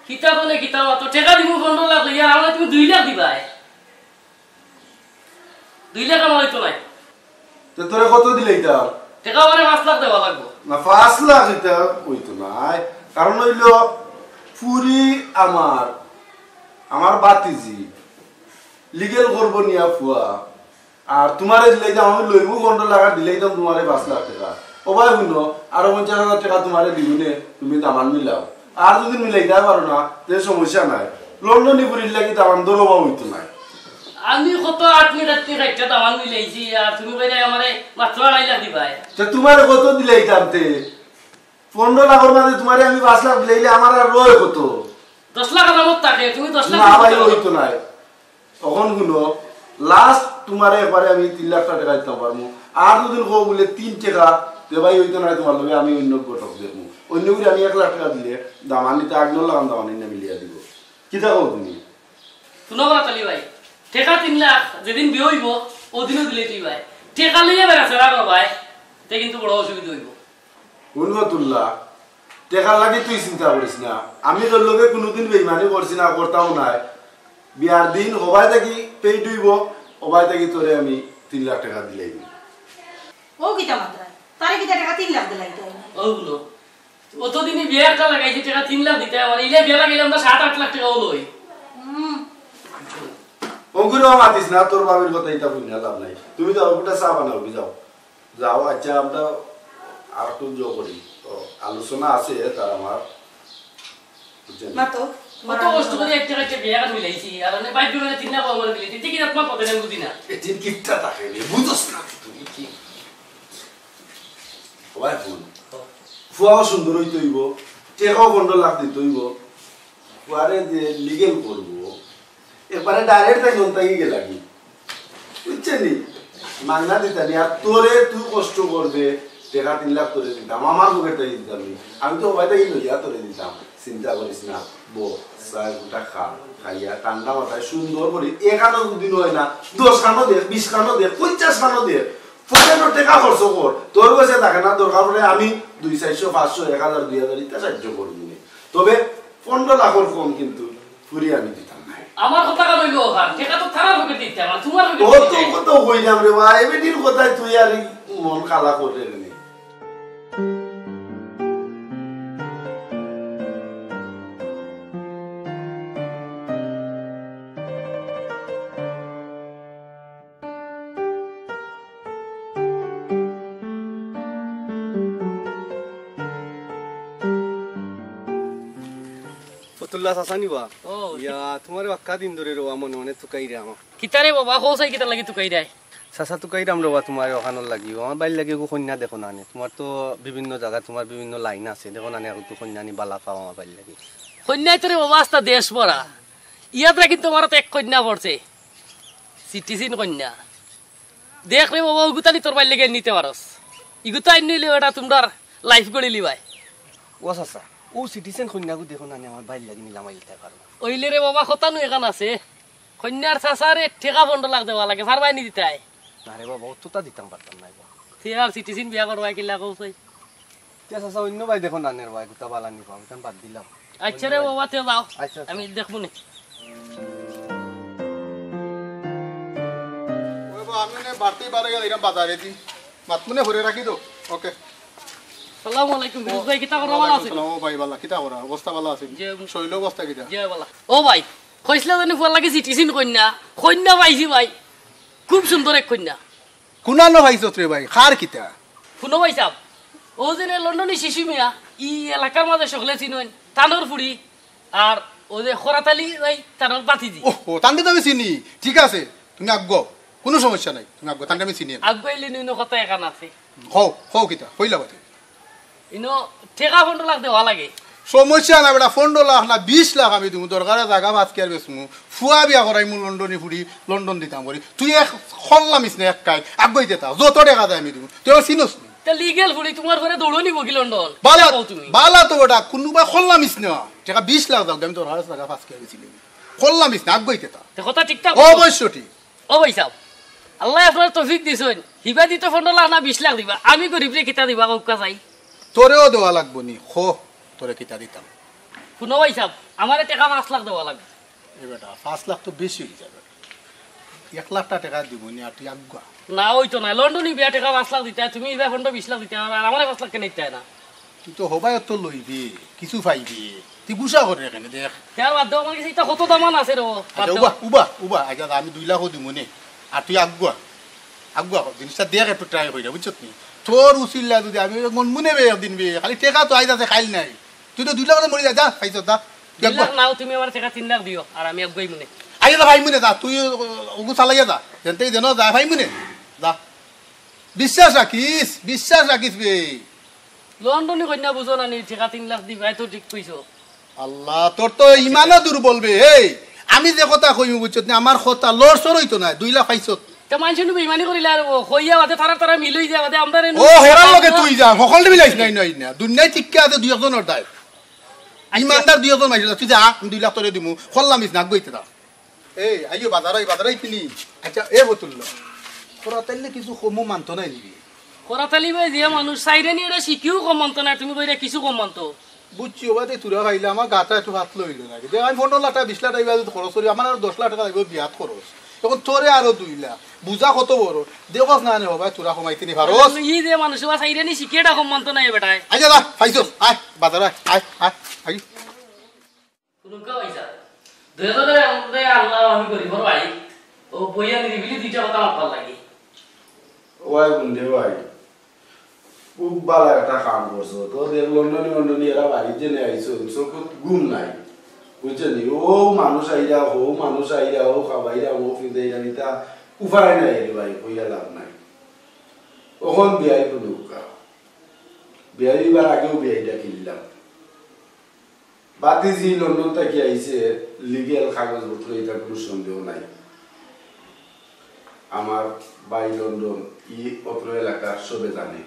কিতা বলে, কিতা মাতো? টেকা দিমু পনেরো লাখ লইয়া, আর আমারে তুমি দুই লাখ দিবায়। দুই লাখ আমার অইতো নায়। তে তোরে কত দিলে ইতা? টেকা আমারে পাঁচ লাখ দেওয়া লাগবো। না, পাঁচ লাখ ইতা অইতো নায়। কারণ অইলো, ফুরি আমার, আমার বাতিজি, legal করবো নিয়া ফুয়া। আর তোমারে দিলে ইতা আমি লইমু পনেরো লাখ, আর দিলে ইতা তোমারে পাঁচ লাখ টেকা। ও ভাই হুনো, আরো পঞ্চাশ হাজার টেকা তোমারে দিমু নে, তুমি দামান মিলাও। আর যদি মিলাইতায় পারো না, তে সমস্যা নাই। লন্ডনি ফুরির লাগি দামান দরবা অইতো নায়। আমি কত আটনি রাতনি খাইটা দামান মিলাইছি, আর তুমি কইরায় আমারে মাত্র আড়াই লাখ দিবায়। তে তোমারে কত দিলাইতাম তে? পনেরো লাখর মাঝে তোমারে আমি পাঁচ লাখ দিলাইলে আমার আর রয় কত? দশ লাখ আমার থাকে, তুমি দশ লাখ না ভাই, দিতে পারো। অইতো নায়। অখন হুনো, last তোমারে একবারে আমি তিন লাখ টেকা দিতাম পারমু। আর যদি কও বুলে তিন টেকা, তে ভাই অইতো নায় তোমার লগে, আমি অইন্য ঘটক দেখমু। অইন্য করি আমি এক লাখ টেকা দিলে দামানিতে আট ন লাখ দামানি না মিলিয়া দিব। কিতা কও তুমি? হুনো বাতালি ভাই, টেকা তিন লাখ যেদিন বিয়া অইবো, অউ দিনউ দিলে তুই ভাই। টেকা লইয়া বেড়াছেড়া করবায়, তে কিন্তু বড় অসুবিধা অইবো। হুন ফতুল্লা, টেকার লাগি তুই চিন্তা করিস না, আমি তোর লগে কুনুদিন বেইমানি করছি না, করতামও নায়। বিয়ার দিন হবায় থাকি পেইড অইবো, হবায় থাকি তোরে আমি তিন লাখ টেকা দিলাই দিমু। ও কিতা মাতরায়? তারে কিতা টেকা তিন লাখ দিলাইতায়? ও হুনো, অতদিনে বিয়া একটা লাগাইছি, টেকা তিন লাখ দিতায়, আর ইলা বিয়া লাগাইলে আমরা সাত আট লাখ টেকা অইলো। হুম। অগুরে মাতিস না, তোর ভাবির কথা ইতা হুনিয়া লাভ নাই। তুমি যাও, একটা চা বানাও, যাও। যাও, আচ্ছা, আমরা আর একটু জো করি। তো আলোচনা আছে তার আমার, বুঝছেন? মাতো, কত কষ্ট করি একটা একটা বিয়া মিলাইছি, আর আমি বাইক করে তিন লাখ আমার মিলাইছি, দেখি না তোমার কথা আমি বুঝি না। এদিন কিপটা থাকে রে, বুঝোস না তুই কি? সবাই ভুল। ফুয়াও সুন্দর অইতে অইবো, টেকাও পনেরো লাখ দিতে অইবো, ফুয়ারে যে লিগেল করবো, একবারে ডাইরেক্ট তাই লোন তাই গেলাগি। বুঝছেন নি? মাগনা দিতাম নি। আর তোরে তুই কষ্ট করবে, টেকা তিন লাখ তোরে দিতাম, আমার পকেট তাই দিতাম নি। আমি তো হবায় তাই লইয়া তোরে দিতাম। চিন্তা করিস না। বো, চায় গোটা খা, খাইয়া ঠান্ডা মাথায় সুন্দর করি এখানো যদি নয় না, দশ খানো দেখ, বিশ খানো দেখ, পঞ্চাশ খানো দেখ, পকেটো টেকা খরচ কর। তোর কাছে থাকে না, দরকার পড়ে আমি দুই চারশো, পাঁচশো, এক হাজার, দুই হাজার ইতা সাহায্য করবো নে। তবে পনেরো লাখর কম কিন্তু ফুরি আমি দিতাম নায়। আমার কথা কেন অইলো ওখান? টেকা তো তারার পকেট দিতে আমার, তোমার পকেট ও দিতে তো হবে। কত কইলাম রে ভাই, এবেটির কথায় তুই আর এই মন কালা করে রে। ফতুল্লা চাচা নি বা? ও। ইয়া, তোমারে বাক্কা দিন ধরে রওয়া মনে মনে তুকাইরাম। কিতারে বাবা, কও চাই কিতার লাগি তুকাইরায়? চাচা তুকাইরাম রওয়া তোমার ওখানোর লাগি। আমার বাইর লাগি এগু কইন্যা দেখো না নে। তোমার তো বিভিন্ন জাগা, তোমার বিভিন্ন লাইন আছে। দেখো না নে, এগু তো কইন্যা নি বালা পাও আমার বাইর লাগি। কইন্যায় তো রে বাবা আস্তা দেশ ভরা। ইয়াত রাখি তোমার তো এক কইন্যা পড়ছে। সিটিজেন কইন্যা। দেখ রে বাবা, ওগুতা নি তোর বাইর লাগি নিতে পারস। ইগুতা আইন নিলে ওটা তোমরার লাইফ গড়ি লিবায়। ও চাচা, ও সিটিজেন কইন্যাগু দেখো না নে, আমার বাইর লাগি নিলাম আইতে পারো। ওইলে রে বাবা, কথা নু এখান আছে। কইন্যার চাচারে টেকা পনেরো লাখ দেওয়া লাগে, পারবায় নি দিতায়? না রে বাবা, অতটা দিতাম পারতাম না বাবা। তে আর সিটিজেন বিয়া করবায় কিলা কও চাই? তে চাচা, অন্য বায় দেখো না নের বায়, গুতা বালা নি পাও, ইখান বাদ দিলাম। আচ্ছা রে বাবা, তে যাও। আচ্ছা, আচ্ছা। আমি দেখমু নে। ওই বাবা, আমি নে বাড়তি বারে গেলে এরা বাজারে দি। মাত মনে ভরে রাখি দো। ওকে। সালামু আলাইকুম, ফিরোজ ভাই, কিতা করা, বালা আছেন? ওয়ালাইকুম সালাম। ও ভাই, বালা, কিতা করা? অবস্থা বালা আছে? জি। শরীর অবস্থা কিতা? জি, বালা। ও ভাই, কইছলা জানি ফুয়ার লাগি সিটিজেন কইন্যা, কইন্যা পাইছি ভাই, খুব সুন্দর এক কইন্যা। কুনানো পাইছত রে ভাই, কার কিতা? হুনো ভাই সাব, ও যে নে লন্ডনী শিশু মিয়া, ই এলাকার মাঝে সকলে চিনইন, তানর ফুড়ি, আর ও যে খরাতালি ভাই, তানর বাতিজি। ওহ, ও, তানরে তো আমি চিনি, ঠিক আছে, তুমি আগুয়াও, কুনু সমস্যা নাই, তুমি আগুয়াও, তানরে আমি চিনি। আগুয়াইলে নিনো কথা এখান আছে। কও, কও কিতা, কইলা বাতি। ইনো টেকা পনেরো লাখ দেওয়া লাগে। সমস্যা না বেটা, পনেরো লাখ না বিশ লাখ আমি দিমু, দরকারে জাগা পাঁচ কিয়ার বেচমু, ফুয়া বিয়া করাইমু লন্ডনী ফুড়ি, লন্ডন দিতাম করি। তুই এক খল্লা মিস না এক কাই, আগুয়াই দেতা, যত টেকা দেয় আমি দিমু। তুই আমার চিনস নি? তে লিগেল ফুড়ি তোমার ঘরে দৌড়ো নিব কি লন্ডন? বালা, কও তুমি? বালা তো বেটা, কুনুবা খল্লা মিস না। টেকা বিশ লাখ দাও, আমি দরকারে জাগা পাঁচ কিয়ার বেচি দিমু। খল্লা মিস না, আগুয়াই দেতা। তে কথা ঠিকঠাক কও। অবশ্য ঠিক। ও ভাই সাব, আল্লায় আপনারে তৌফিক দিছইন, হিবা দিতো পনেরো লাখ না বিশ লাখ দিবা, আমি গরিবরে কিতা দিবা কউক্কা চাই? তোরেও দেওয়া লাগবো নি, খো, তোরে কিতা দিতাম? হুনো ভাই সাব, আমারে টেকা পাঁচ লাখ দেওয়া লাগবো। এ বেটা, পাঁচ লাখ তো বেশি অই যার। এক লাখ টা টেকা দিমু নি, আর তুই আগুয়া। না, অইতো নায়, লন্ডনী বিয়া টেকা পাঁচ লাখ দিতায়, তুমি ইবা পনেরো বিশ লাখ দিতায়, আর আমারে পাঁচ লাখ কেনে দিতায় না? তুই তো হবায়ও তো লইবি, কিছু পাইবি। তুই গুসা করে কেনে দেখ। ইয়ার বাদ দেও, আমার কাছে ইতা কত দামান আছে রে, বাদ আচ্ছা, দেও। উবা, উবা, উবা। আচ্ছা, আমি দুই লাখও দিমু নে। আর তুই আগুয়া, আগুয়া, জিনিসটা দেখ একটু ট্রাই কইরা, বুঝছত নি? তোর উসিল্লা যদি আমি মন মনে বে একদিন বে, খালি টেকা তো আইজ আছে, কাইল নাই। তুই তো দুই লাখ মরি যা, যা, খাইছ, যা। তুই দুই লাখ আগুয়া। নাও, তুমি আমার টেকা তিন লাখ দিও, আর আমি আগুয়াইমু নে। আইয়া যা, ভাই মনে যা, তুই ওগু চালাইয়া যা। যেনতেই যেন যা, ভাই মনে যা। বিশ্বাস রাখিস, বিশ্বাস রাখিস বে। লন্ডনী কইন্যা বুঝো না নি, টেকা তিন লাখ দিবায় তো ঠিক কইছো। আল্লাহ, তোর তো ইমানও দুর্বল বে। এই, আমি যে কথা কইমু বুঝছত নি, আমার কথা লড়চড় অইতো নায়, দুই লাখ পাইছত। তে মানষে নু বেইমানি করিলে আর ও কইয়া বাদে তারা তারা মিল অই যায় বাদে আমরা রে নু ও, হেরার লগে তুই যা, হকলরে মিলাইস নাই, নাই না। দুনিয়ায় ঠিক আছে দুই একজনর দায়। আচ্ছা। ইমানদার দুই একজন মাইনষে, তুই যা, আমি দুই লাখ তোরে দিমু, খল্লা মিস না, আগুয়াইতে দা। এই, আইও, বাজার আই, বাজার আই কিনি। আচ্ছা, এ বতুল্লা, খরাতালিয়ে কিছু কমও মানতো নায় নি বে? খরাতালি ভাই যে মানুষ, সাইরানি এটা শিখিও কম মানতো না, তুমি কইরা কিছু কম মানতো। বুঝছি, ওবাদে তোরা খাইলে আমার গাটা একটু হাত লইল লাগে। দেখ, আমি পনেরো লাখ টাকা, বিশ লাখ টাকা যদি খরচ করি, আমার আরো দশ লাখ টাকা লাগবে বিয়াত খরচ। এখন তোরে আরো দুই লাখ, বুঝা কত বড়? দেখস না নে হবায়, তোরা কমাইতে নি পারস। ই যে মানুষ, ওবা চাইরে নি শিখে, এটা কম মানতো না এ বেটায়। আই যা, যা, পাইছস, আয়, বাজার আয়, আয়, আয়, আয়। শুনুক্কা ভাইসাব, দুইজনে আমরা আল্লাহ আমি গরিবর ভাই, ও বইয়া নিরিবিলি দুইটা কথা মাতবার লাগি। ওয়াই বন্ধু ভাই, খুব ভালা একটা কাম করছো। তো দেখ, লন্ডনি মন্ডনি এরা বাড়িত যেনে আইছো, চকুত ঘুম নাই, বুঝছো নি? ও মানুষ আইরা, হো মানুষ আইরা, ও খাবাইরা, ও ফিন্দাইরা, ইতা উপায় নাই রে ভাই, কইয়া লাভ নাই। অখন বিয়াই হুনুক্কা, বিয়াই এবার আগেও বিয়াইটা কিনলাম। বাতিজি লন্ডন থাকি আইছে, লিগ্যাল কাগজপত্র, ইটা কুনু সন্দেহ নাই। আমার ভাই লন্ডন, ই অত্র এলাকার সবে জানে।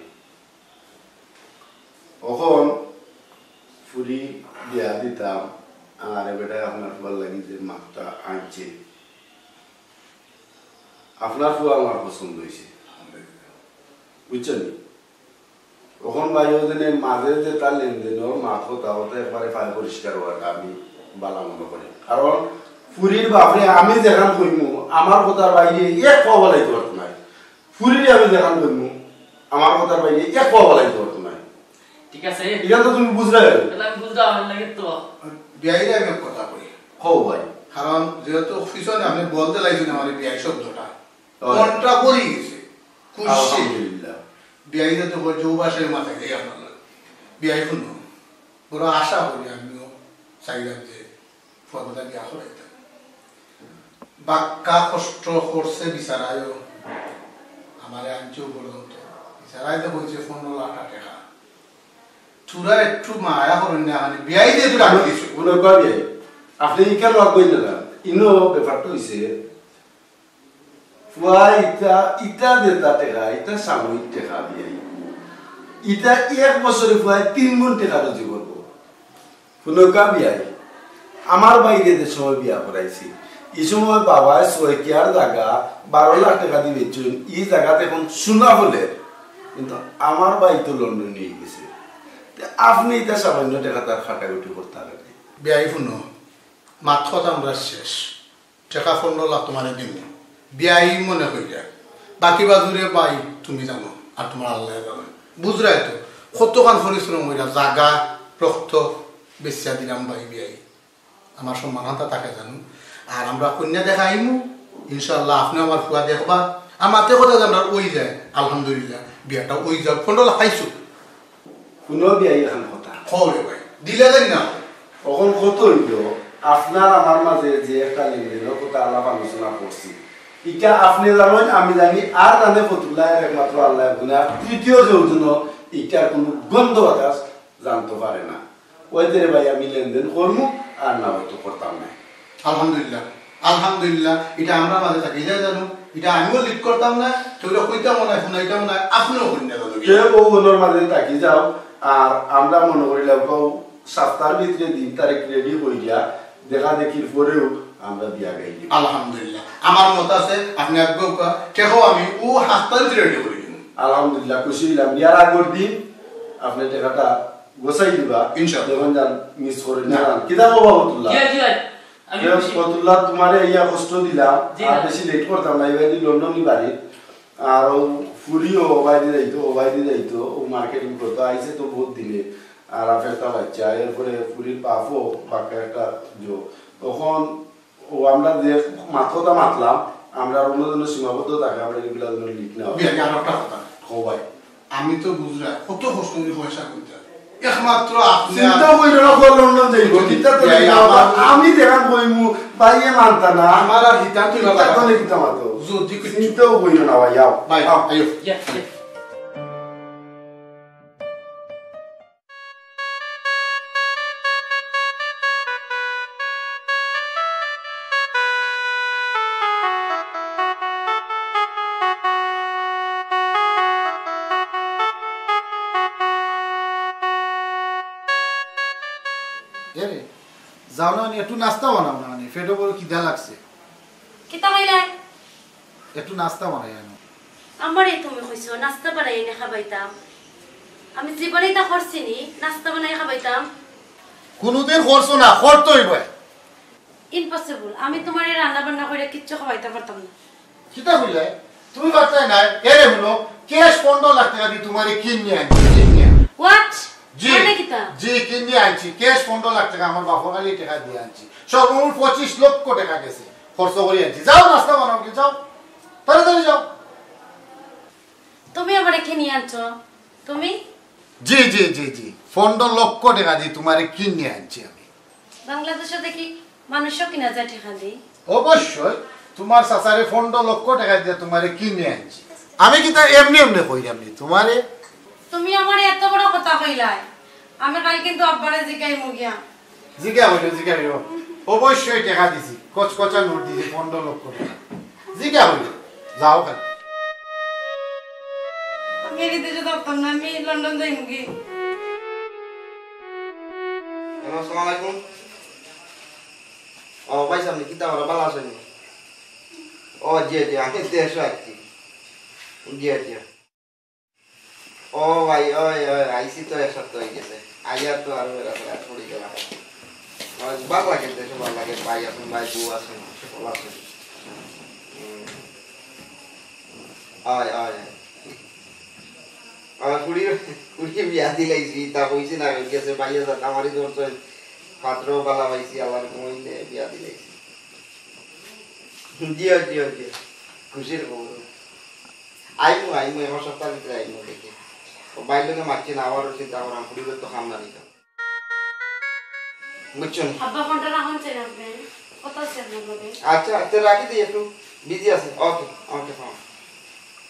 অখন ফুরি বিয়া দিতাম, আর এ বেটায় আপনার ফুয়ার লাগি যে মাতটা আনছে, আপনার ফুয়া আমার পছন্দ অইছে, বুঝছইন নি? অখন ভাই, অউ যেনে মাঝে যে তার লেনদেনর মাত কথা, অতা একবারে প্রায় পরিষ্কার অওয়াটা আমি ভালা মনো করি। কারণ ফুরির বাপরে আমি যেখান কইমু, আমার কথার বাইরে এক পাও বাড়াইতো পারতো নায়। ফুরিরে আমি যেখান কইমু, আমার কথার বাইরে এক পাও বাড়াইতো পারতো নায়। ঠিক আছে। ইখান তো তুমি বুঝরায়। তাইলে আমি বুঝরাম, আমার লাগে তো। বিয়াইরে আমি এক কথা কই। কও ভাই। কারণ যেহেতু পিছনে আপনে বলতে লাগছেন আমার এই বিয়াই শব্দটা, অয়। মনটা ভরি গেছে। খুশি। আলহামদুলিল্লাহ। বিয়াই যাতে কয় যে ও বাসায় মাথায় যাই আপনার লগে। বিয়াই হুনো, বড় আশা করি আমিও চাইলাম যে ফুয়াগুলা বিয়া করাইতাম। বাক্কা কষ্ট করছে বিচারায়ও, আমারে আনছেও পর্যন্ত। বিচারায় তো কইছে পনেরো লাখ টেকা। তোরা একটু মায়া করইন না, মানে বিয়াই দিয়ে তো ডাক দিছো। মনে কর বিয়াই, আপনে ইখান রাখবেন না, ইনো ব্যাপারটা হইছে, ফুয়া ইটা, ইটা যেটা টেকা, ইটা সাময়িক টেকা বিয়াই। ইটা এক বছরে ফুয়ায় তিন গুণ টেকা রুজি করবো। হুনউক্কা বিয়াই, আমার ভাইরে যে সময় বিয়া করাইছি, ই সময় বাবায় ছয় কিয়ার জাগা বারো লাখ টেকা দি বেচছইন, ই জাগাত এখন সোনা ফলে, কিন্তু আমার ভাই তো লন্ডনি অইগেছে। তে আপনে ইটা সামান্য টেকা তার কাটাকুটি করতা নায়। বিয়াই হুনো, মাত কথা আমরা শেষ। টেকা পনেরো লাখ তোমারে দিমু। বিয়াই মনে কইরা। বাকি বাজুরে ভাই তুমি জানো, আর তোমার আল্লায় জানো। বুঝরায় তো, কতখান পরিশ্রম কইরা, জাগা, রক্ত বেচিয়া দিলাম ভাই বিয়াই। আমার সম্মান হাতা থাকে জানো। আর আমরা কইন্যা দেখাইমু, ইনশাআল্লাহ আপনে আমার ফুয়া দেখবা। আমার তে কথা যে আমরা অই যায়, আলহামদুলিল্লাহ, বিয়াটা অই যাউক, পনেরো লাখ পাইছো। হুনো বিয়াই, এখান কথা। কও রে ভাই, দিলে দেন না। অখন কত অইলো, আপনার আমার মাঝে যে একটা লেনদেনর কথা আলাপ আলোচনা করছি, ইটা আপনে জানইন, আমি জানি, আর জানে ফতুল্লাহ, একমাত্র আল্লাহ জানে। আর তৃতীয় কেউ যেন ইটার কুনু গন্ধ বাতাস জানতো পারে না। অইতে রে ভাই, আমি লেনদেন করমু, আর না অইতো করতাম না। আলহামদুলিল্লাহ, আলহামদুলিল্লাহ, ইটা আমরা মাঝে থাকি যায় জানো, ইটা আমিও লিড করতাম না, কেউরে কইতাম না, হুনাইতাম না, আপনেও কইন না জানো। তে অউ অনর মাঝে থাকি যাও, আর আমরা মনে করিলাম অউ সাতটার ভিতরে দিন তারিখ রেডি অইয়া, দেখা দেখির পরেউ আমরা বিয়া গাইলি। আলহামদুলিল্লাহ, আমার মত আছে, আপনে আগে কউক্কা, টেকাও আমি অউ সাতটার ভিতরে রেডি করি দিমু। আলহামদুলিল্লাহ, খুশি অইলাম। বিয়ার আগর দিন আপনে টেকাটা গোছাই দিবা। ইনশাআল্লাহ। যখন যান মিস করে না। না। কিতা কও বাবুতুল্লাহ? জি, জি, ভাই। আমি তে খুশি। ফতুল্লাহ, তোমারে ইয়া কষ্ট দিলাম, জি, আর না। বেশি লেট করতাম না, ইবাদি লন্ডনি বাড়ি। আর অউ ফুরিও ওবায়দি যাইতো, ওবায়দি যাইতো, অউ মার্কেটিং করতো, আইছে তো বউত দিনে। আর আফেরতা বাচ্চা, এরপরে ফুরির বাপও বাক্কা একটা জো। তখন অউ আমরা যে মাত কথা মাতলাম, আমরা অন্য জন্য সীমাবদ্ধ থাকে, আমরা এগুলা জন্য লিখ না হয়। বিয়াই, আর একটা কথা। কও ভাই। আমি তো বুঝরায়, কত কষ্ট করি পয়সা কইতা। একমাত্র আপনে চিন্তা কইরা না, কর লন্ডন যাইবো। চিন্তা তো বিয়াই, আমার আমি যেখান কইমু, ভাইয়ে মানতা না। আমার আর হিতা তুই চিন্তা বাবা। করলে কিতা মাতো? যদি কিছু চিন্তাও কইরা না ভাই, আও। ভাই, আও। আইও। ইয়া, ইয়া। এরে, যাও না, মানে, একটু নাস্তা বানাও না, মানে, পেটো বড় খিদা লাগছে। কিতা কইলে? একটু নাস্তা বানাই আনো। আমারে তুমি কইছো নাস্তা বানাই এনে খাবাইতাম? আমি জীবনে ইতা করছি নি, নাস্তা বানাই খাবাইতাম? কুনুদিন করছো না, করতে অইবো। ইম্পসিবল, আমি তুমারে রান্না বান্না কইরা কিচ্ছু খাওয়াইতাম পারতাম না। কিতা কইলায়? তুমি পারতায় না? এরে হুনো, ক্যাশ পনরো লাখ টেকা দি তুমারে কিনিয়া আনছি, কিনিয়া। হোয়াট? জি। মানে কিতা? জি, কিনিয়া আনছি। ক্যাশ পনরো লাখ টেকা আমার বাপর খালি টেকা দিয়া আনছি। সর্বমোট পঁচিশ লক্ষ টেকা গেছে, খরচ করি আনছি। যাও, নাস্তা বানাও গি, যাও। তাড়াতাড়ি যাও। তুমি আমারে কিনিয়া আনছো? তুমি? জি, জি, জি, জি। পনরো লক্ষ টেকা দি তুমারে কিনিয়া আনছি আমি। বাংলাদেশো দেখি মানুষও কিনা যায় টেকা দি। অবশ্যই, তুমার চাচারে পনরো লক্ষ টেকা দিয়া তুমারে কিনিয়া আনছি। আমি কিতা এমনে এমনে কইরাম নি তুমারে? তুমি আমারে এত বড় কথা কইলায়, আমি কাইল কিন্তু আব্বারে জিগাইমু গিয়া। জিগা অইলো, জিগা অইলো। অবশ্যই টেকা দিছি, কচকচা নোট দিছি, পনরো লক্ষ টেকা। জিগা অইলো, যাও খালি। আমি এই দেশো থাকতাম না, আমি লন্ডন যাইমু গি। হ্যালো, আসসালামু আলাইকুম। ও ভাই সাহেব, কিতা করা, ভালা আছইন নি? ও জি, জি, আমি দেশো আছি। জি, জি। ও ভাই, ওই, ওই, আইছি তো এক সপ্তাহ অই গেছে। আইয়া তো আরো এরা পড়ি গেলাম। আমার ভালা লাগে, দেশো ভালা লাগে, ভাই আছইন, ভাই বউ আছইন, সকল আছইন। হুম। ওই, ওই, ওই। আমার ফুড়ি, ফুড়ি বিয়া দিলাইছি, তা কইছি না, অই গেছে, ভাইয়া যাক, আমারই ধরছইন, পাত্র ভালা পাইছি, আল্লাহর হুকুম অইলে বিয়া দিলাইছি। জি, জি, জি। খুশির খবর। আইমু, আইমু, এক সপ্তাহর ভিতরে আইমু দেখি। ও ভাইর লগে মাতছি না, আবারও চিন্তা করাম, ফুড়ির তো কাম না নিতাম। বুঝছো নি? আব্বা, ফোনটা রাখুন চাই আপনি। কথা আছে আপনার লগে। আচ্ছা, আচ্ছা, রাখি দিই, একটু বিজি আছি। ওকে, ওকে, ফোন।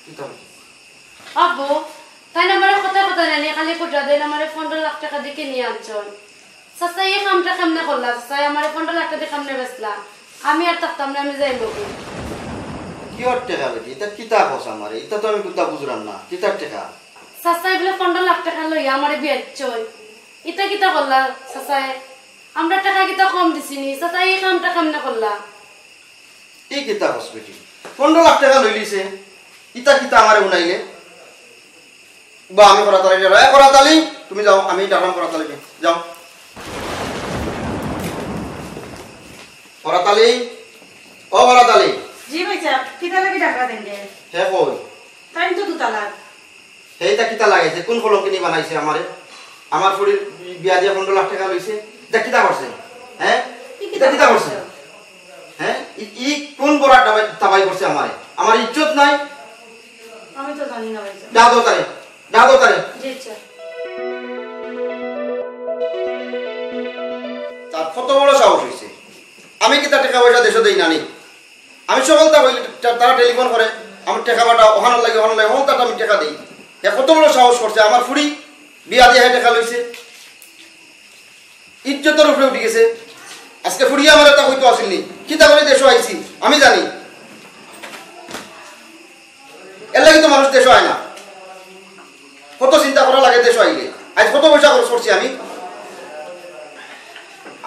কিতা অইছে? আব্বু, তাইন আমারে কথা কথা নানি, খালি কুটরা দেইন, আমারে পনরো লাখ টেকা দি কিনিয়া আনছইন। চাচা, ই কামটা কেমনে করলা? চাচা, আমারে পনরো লাখ টেকা দি কেমনে বেচলা? আমি আর থাকতাম না, আমি যাইমু গি। কিওর টেকা বেটি? ইতা কিতা কস আমারে? ইতা তো আমি কুন্তা বুঝরাম না। কিতার টেকা? চাচা, ইগুলা পনরো লাখ টেকা লইয়া আমারে বিয়াইছইন। ইতা কিতা করলা চাচায়? আমরা টেকা কিতা কম দিছি নি? চাচা, ই কামটা কেমনে করলা? ই কিতা কস বেটি? পনরো লাখ টেকা লইলিছে, ইতা কিতা আমারে হুনাইলে? বা আমি ফরাত আলী, এ ফরাত আলী, তুমি যাও, আমি ডাকরাম ফরাত আলীরে, যাও। ফরাত আলী, ও ফরাত আলী। জি ভাইসাব, কিতা লাগি ডাকরা দেন রে? হে কই? তাইন তো দুতালা। হে ইতা কিতা লাগাইছে? কুন কলঙ্কিনী বানাইছে আমারে? আমার ফুড়ির বিয়া দিয়া পনরো লাখ টেকা লইছে। ইতা কিতা করছে? হে? ই কিতা ইতা কিতা করছে? করছে? হে? ই, ই কুন বড় তাবাই, তাবাই করছে আমারে? আমার ইজ্জত নাই? আমি তো জানি না ভাইসাব। ডাকো তারে, ডাকো তারে। জি আচ্ছা। তার কত বড় সাহস অইছে? আমি কিতা টেকা পয়সা দেশো দেই না নি? আমি সকলতা কইলে তা-, তারা টেলিফোন করে, আমার টেকা পাঠাও, অখানর লাগি, অখানর লাগি, অখানতাত আমি টেকা দেই। হে কত বড় সাহস করছে, আমার ফুড়ি বিয়া দিয়া হে টেকা লইছে, ইজ্জতর উপরে উঠি গেছে। আজকে ফুড়িয়ে আমার ইতা কইতো আছিল নি, কিতা করি দেশো আইছি, আমি জানি। এর লাগি তো মানুষ দেশো আয় না। কত চিন্তা করা লাগে দেশো আইলে। আইজ কত পয়সা খরচ করছি আমি?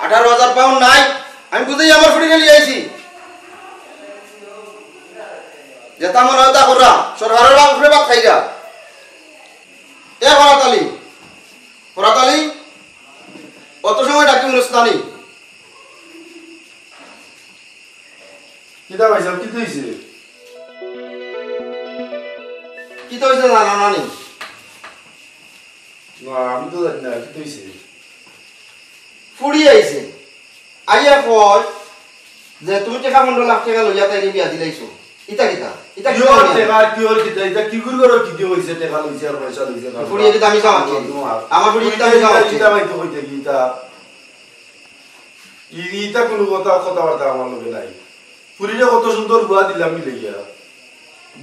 আঠারো হাজার পাউন্ড নাই, আমি বুঝাই আমার ফুড়িরে লইয়া আইছি। যেতা মনে অয় তা কররা, সরকারর উপরে ভাত খাইরা। এ ফরাত আলী, ফরাত আলী, অত সময় ডাকি মানুষ নানি। কিতা ভাইসাব, কিতা অইছে? কিতা অইছে জানো না নি? না, আমি তো জানি না, কিতা অইছে? ফুড়ি আইছে, আইয়া কয় যে তুমি টেকা পনরো লাখ টেকা লইয়া তাইরে বিয়া দিলাইছো। ইতা কিতা? ইতা কিতা কিওর অইছে? টেকা, কিওর কিতা? ইতা কিগুর ঘরো কিতা অইছে? টেকা লইছে আর পয়সা লইছে না। ফুড়িয়ে কিতা আমি চামাচ্ছি? আমার ফুড়িয়ে কিতা আমি চামাচ্ছি? ইতা ভাই তো কইতে কি ইতা? ই-, ইতা কুনু কথা, কথাবার্তা আমার লগে নাই। ফুড়িরে কত সুন্দর ফুয়া দিলাম মিলাইয়া।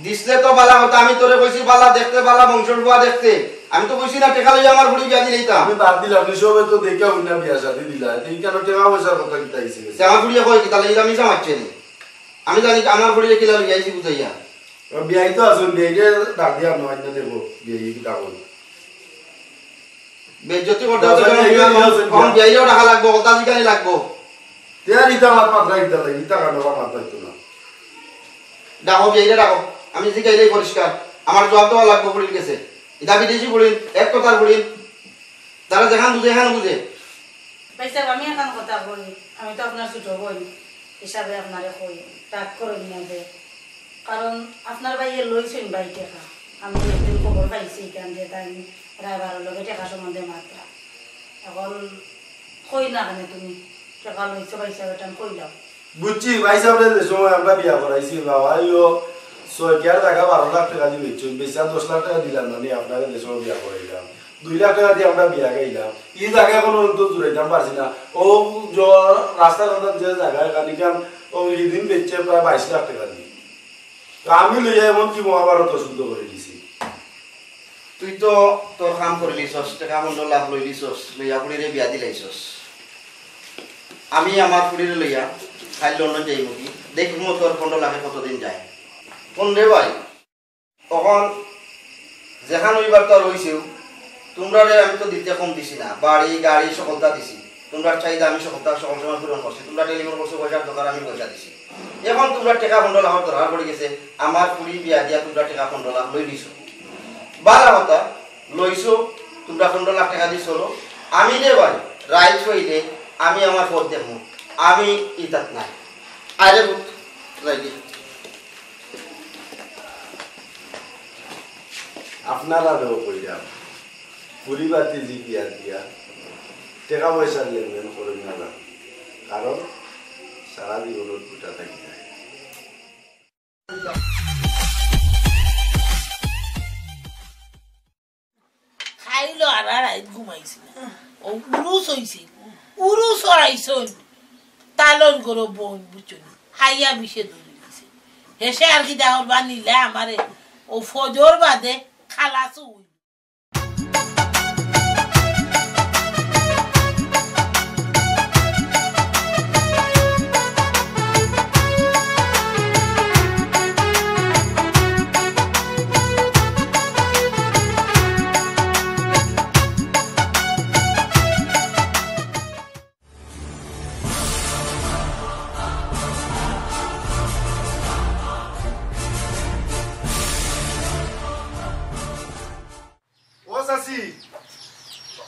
দিছলে তো বালা কথা, আমি তোরে কইছি বালা দেখতে, বালা বংশর ফুয়া দেখতে। আমি তো কইছি না টেকা লইয়া আমার ফুড়ি বিয়া দিলাইতাম। আমি বাদ দিলাম, নি সবে তো দেখিয়া হুনিয়া বিয়া শাদি দিলা। তে ইখানো টেকা পয়সার কথা কিতা আইছে? তে আমার ফুড়িয়ে কয় কিতা লাগি আমি চামাচ্ছি নি? আমি জানি আমার ফুড়িরে কিলা লইয়া আইছি বুঝাইয়া। ও বিয়াই তো আছইন, বিয়াইরে ডাক দিয়া আনো, আইনা দেখো, বিয়াই কিতা কয়। বেইজ্জতি করতে হচ্ছে, তখন বিয়াইও ডাকা লাগবো, কথা জিকানি লাগবো। তে আর ইতা আমার মাথায় ইতা লাগে, ইতা কারণে আমার মাথায় তো না। ডাকো, বিয়াইরে ডাকো। আমি জিকাইলেই পরিষ্কার। আমার জবাব দেওয়া লাগবো ফুড়ির গেছে। ইতা বিদেশি ফুড়ি, এক কথার ফুড়ি। তারা যেখান বুঝে, এখান বুঝে। ভাইসাব, আমি এখান কথা কই, আমি তো আপনার ছোট বোন হিসাবে আপনারে কই, রাগ করইন না যে, কারণ আপনার ভাইয়ে লইছইন ভাই টেকা। আমি একদিন খবর পাইছি ইখান যে তাইন রায়বারর লগে টেকা সম্বন্ধে মাতরা। এখন কই না কেনে তুমি, টেকা লইছো ভাইসাব, ইখান কইলাও। বুঝছি, ভাইসাবরে যে সময় আমরা বিয়া করাইছি, বাবা, ইয়ো ছয় কিয়ার জাগা বারো লাখ টেকা দি বেচছইন, বেচা দশ লাখ টেকা দিলাম না নি, আপনারে যে সময় বিয়া করাইলাম। দুই লাখ টেকা দি আমরা বিয়া খাইলাম। ই জাগা অখন তো জুড়াইতাম পারছি না। ও জ-, রাস্তার কান্দাত যে জাগা, ইখান ইখান ও ইদিন বেচছে প্রায় বাইশ লাখ টেকা দি। তো আমি লইয়া এমনকি মহাভারত শুদ্ধ করি দিছি। তুই তো তোর কাম করি লিছস, টেকা পনেরো লাখ লই লিছস, লইয়া ফুড়িরে বিয়া দিলাইছস। আমি আমার ফুড়িরে লইয়া কাইল লন্ডন যাইমুগি, দেখমু তোর পনেরো লাখে কতদিন যায়। কোন রে ভাই, অখন যেখান অইবার তো আর অইছেউ, তুমরারে আমি তো দিতে কম দিছি না, বাড়ি, গাড়ি, সকলতা দিছি। তুমরার চাহিদা আমি সকলতা সকল সময় পূরণ করছি। তুমরা টেলিফোন করছো, পয়সার দরকার, আমি পয়সা দিছি। অখন তুমরার টেকা পনেরো লাখর দরকার পড়ি গেছে, আমার ফুড়ি বিয়া দিয়া তুমরা টেকা পনেরো লাখ লই নিছো। বালা কথা, লইছো, তুমরা পনেরো লাখ টেকা দি চলো। আমি রে ভাই, রাইত অইলে আমি আমার পথ দেখমু, আমি ইতাত নাই। আরে পুত, যাই গি। আপনারারেও কইরাম, ফুড়ি ভাতিজি বিয়া দিয়া টেকা পয়সার লেনদেন করইন না, কারণ সারা জীবনর খুটা থাকি যায়। খাইলো আর আর রাইত ঘুমাইছি না। ও উরুস অইছে, উরুস অইছে। তালর গরো বইন বুঝছো নি? হাইয়া বিষে ধরি দিছে। হেষে আর কিতা করবা নিলে আমারে ও ফজর বাদে খালাস অইল। ও চাচি,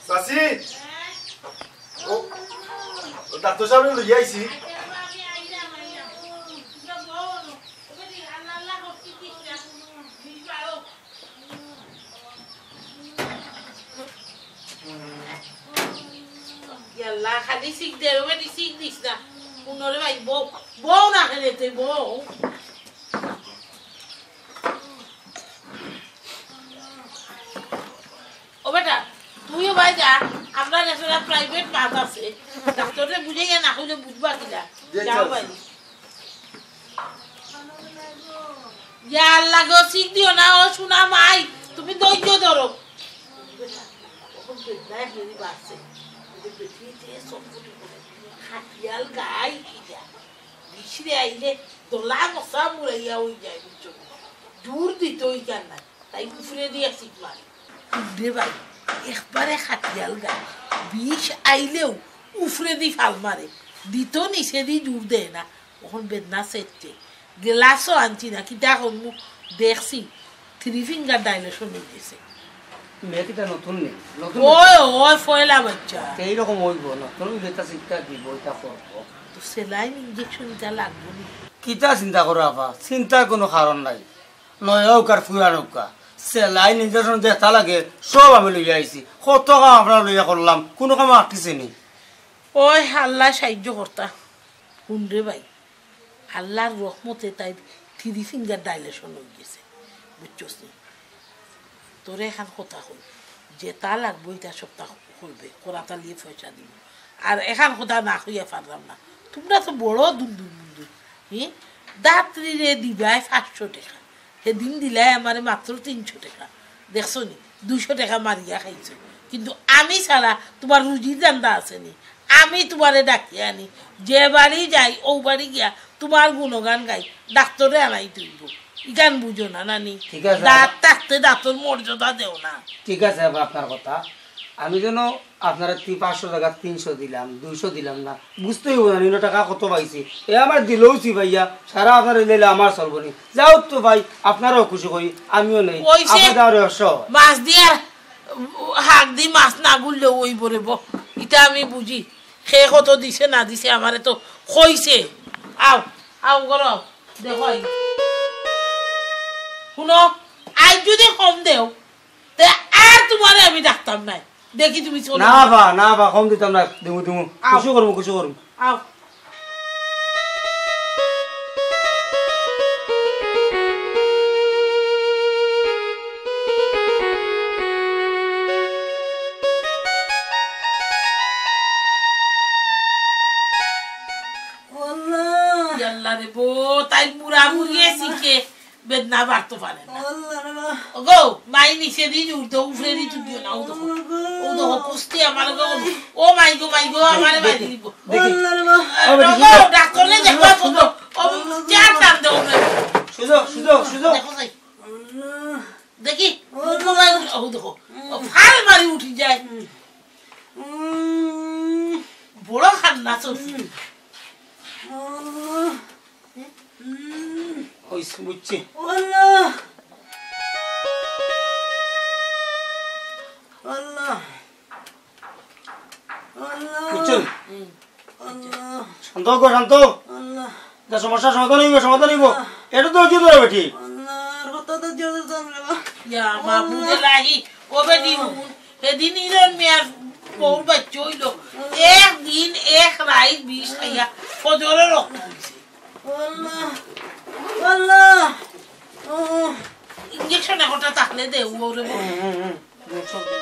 চাচি, ও, ও ডাক্তর সাবরে লইয়া আইছি। ইয়াল্লা, খালি সিক দে, ও বেটি সিক দিস না। হুনরে ভাই, বউ, বউ না খেলে তুই বউ। ও বেটা, তুইও ভাই যা, আমরা দেশে প্রাইভেট বাস আছে। ডাক্তরে বুঝে গিয়া না কইলে বুঝবা কিলা? যাও ভাই। ইয়া আল্লাহ গো, সিক দিও না, ও সোনা মাই, তুমি ধৈর্য ধরো। অখন বেদনায় হেরি বাড়ছে। ওদের বেটি যে সব ফুটি করে, খাটিয়াল গাই কি যা। বিশরে আইলে দলা মশা মুড়াইয়া অই যায়, বুঝছো? জোর দিতে অই যার না, তাই উফরে দিয়া সিক মারে। রে ভাই, একবারে খাটিয়াল গাই। বিষ আইলেও উফরে দি ফাল মারে, দিত নিচে দি জোর দেয় না। অখন বেদনা সেরছে। গ্লাসও আনছি না, কিতা করমু? দেখছি, থ্রি ফিঙ্গার ডাইলেশন অই গেছে। মেয়ে কিতা নতুন নি? নতুন ওই, ওই, পয়লা বাচ্চা। এইরকম অইব, নতুন অইলে তা চিন্তা দিব, ইটা করব। তো সেলাইন ইঞ্জেকশন ইটা লাগবো নি? কিতা চিন্তা করো আপা? চিন্তার কোনো কারণ নাই। নয়া অউক আর পুরান অউক, সেলাইন ইঞ্জেকশন যেতা লাগে সব আমি লইয়া আইছি। কত কাম আপনার লইয়া করলাম, কোনো কাম আটকিছে নি? ওই আল্লাহ সাহায্য করতা। হুন রে ভাই, আল্লাহর রহমতে তাইর থ্রি ফিঙ্গার ডাইলেশন অই গেছে, বুঝছস নি? তোরে এখান কথা কই, যেতা লাগবো ইটা সবতা করবে, করাত আলিয়ে পয়সা দিব। আর এখান কথা না কইয়া পারলাম না, তুমরা তো বড় দুন্দুর মুন্দুর, হি? দাত্রীরে দিবায় পাঁচশো টেকা, হেদিন দিলায় আমারে মাত্র তিনশো টেকা, দেখছো নি? দুইশো টেকা মারিয়া খাইছো, কিন্তু আমি ছাড়া তুমার রুজির ধান্দা আছে নি? আমি তুমারে ডাকিয়া আনি, যে বাড়ি যাই, অউ বাড়ি গিয়া তুমার গুণগান গাই, ডাক্তরে আনাই তুলব। ইখান বুঝো না, নানি? ঠিক আছে। দাঁত থাকতে দাঁতর মর্যাদা দেও না। ঠিক আছে, আবার আপনার কথা। আমি যেন আপনারে তি-, পাঁচশো জাগাত তিনশো দিলাম, দুইশো দিলাম না, বুঝতে অইব না, নিনো টেকা কত পাইছি। এ আমার দিলেও চিবাইয়া, সারা আপনারে লইলে আমার চলবো নি। যাও তো ভাই, আপনারেও খুশি করি, আমিও নেই। ওই সে আপনার আর অসহ। মাছ দিয়া হাক দি মাছ না গুললেও অইব রে বো, ইটা আমি বুঝি। কে কত দিছে না দিছে আমারে তো কইছে। আও, আও করো, দেখো আই। হুনো, আইজ যুদি কম দেও, তে আর তুমারে আমি ডাকতাম নায়। দেখি তুমি চলো। না বা, না বা, কম দিতাম না, দিমু, দিমু। আও। খুশি করমু, খুশি করমু। আও। আল্লাহ। ইয়াল্লা রে বো, তাই মুড়া মুড়িয়ে শিখে বেদনা বাড়তো পারে না। আল্লাহ রে বাবা। ওগো, মাই নিচে দি জুড়তো, উফরে দি তুলিও না, ও দেখো। ও দেখো, কুস্তি আমার গো। ও মাই গো, মাই গো, আমারে মারি দিব। দেখি। আল্লাহ রে বাবা। ও, বেটি, ওগো, ডাক্তার নে দেখো, শুনো। ও, চার টান দেও না। সুজো, সুজো, সুজো। দেখো যাই। আল্লাহ। দেখি, ও মাই গো, ও দেখো। ও ফাল মারি উঠি যায়। উম। বড় খান্না চলছে। উম। আল্লাহ। হুম, অইছে, বুঝছি। আল্লাহ। আল্লাহ। আল্লাহ। বুঝছেন? আল্লাহ। শান্ত হও গো, শান্ত। আল্লাহ। যা সমস্যা সমাধান হইব, সমাধান হইব। আল্লাহ। এটা তো ধৈর্য ধরো বেটি। আল্লাহ, আর কত ধৈর্য ধরতাম রে বাবা? ইয়া মাবুদে লাহি, ও বেটি হুন, এদিন ইরন মিয়ার বউর বাচ্চা হইল। এক দিন এক রাইত বিষ খাইয়া ফজরে রক্ত হইছে। আল্লাহ, আল্লাহ। ও। ইঞ্জেকশন একটা থাকলে দে, ওরে বল। হুম, হুম, হুম। ইঞ্জেকশন দে।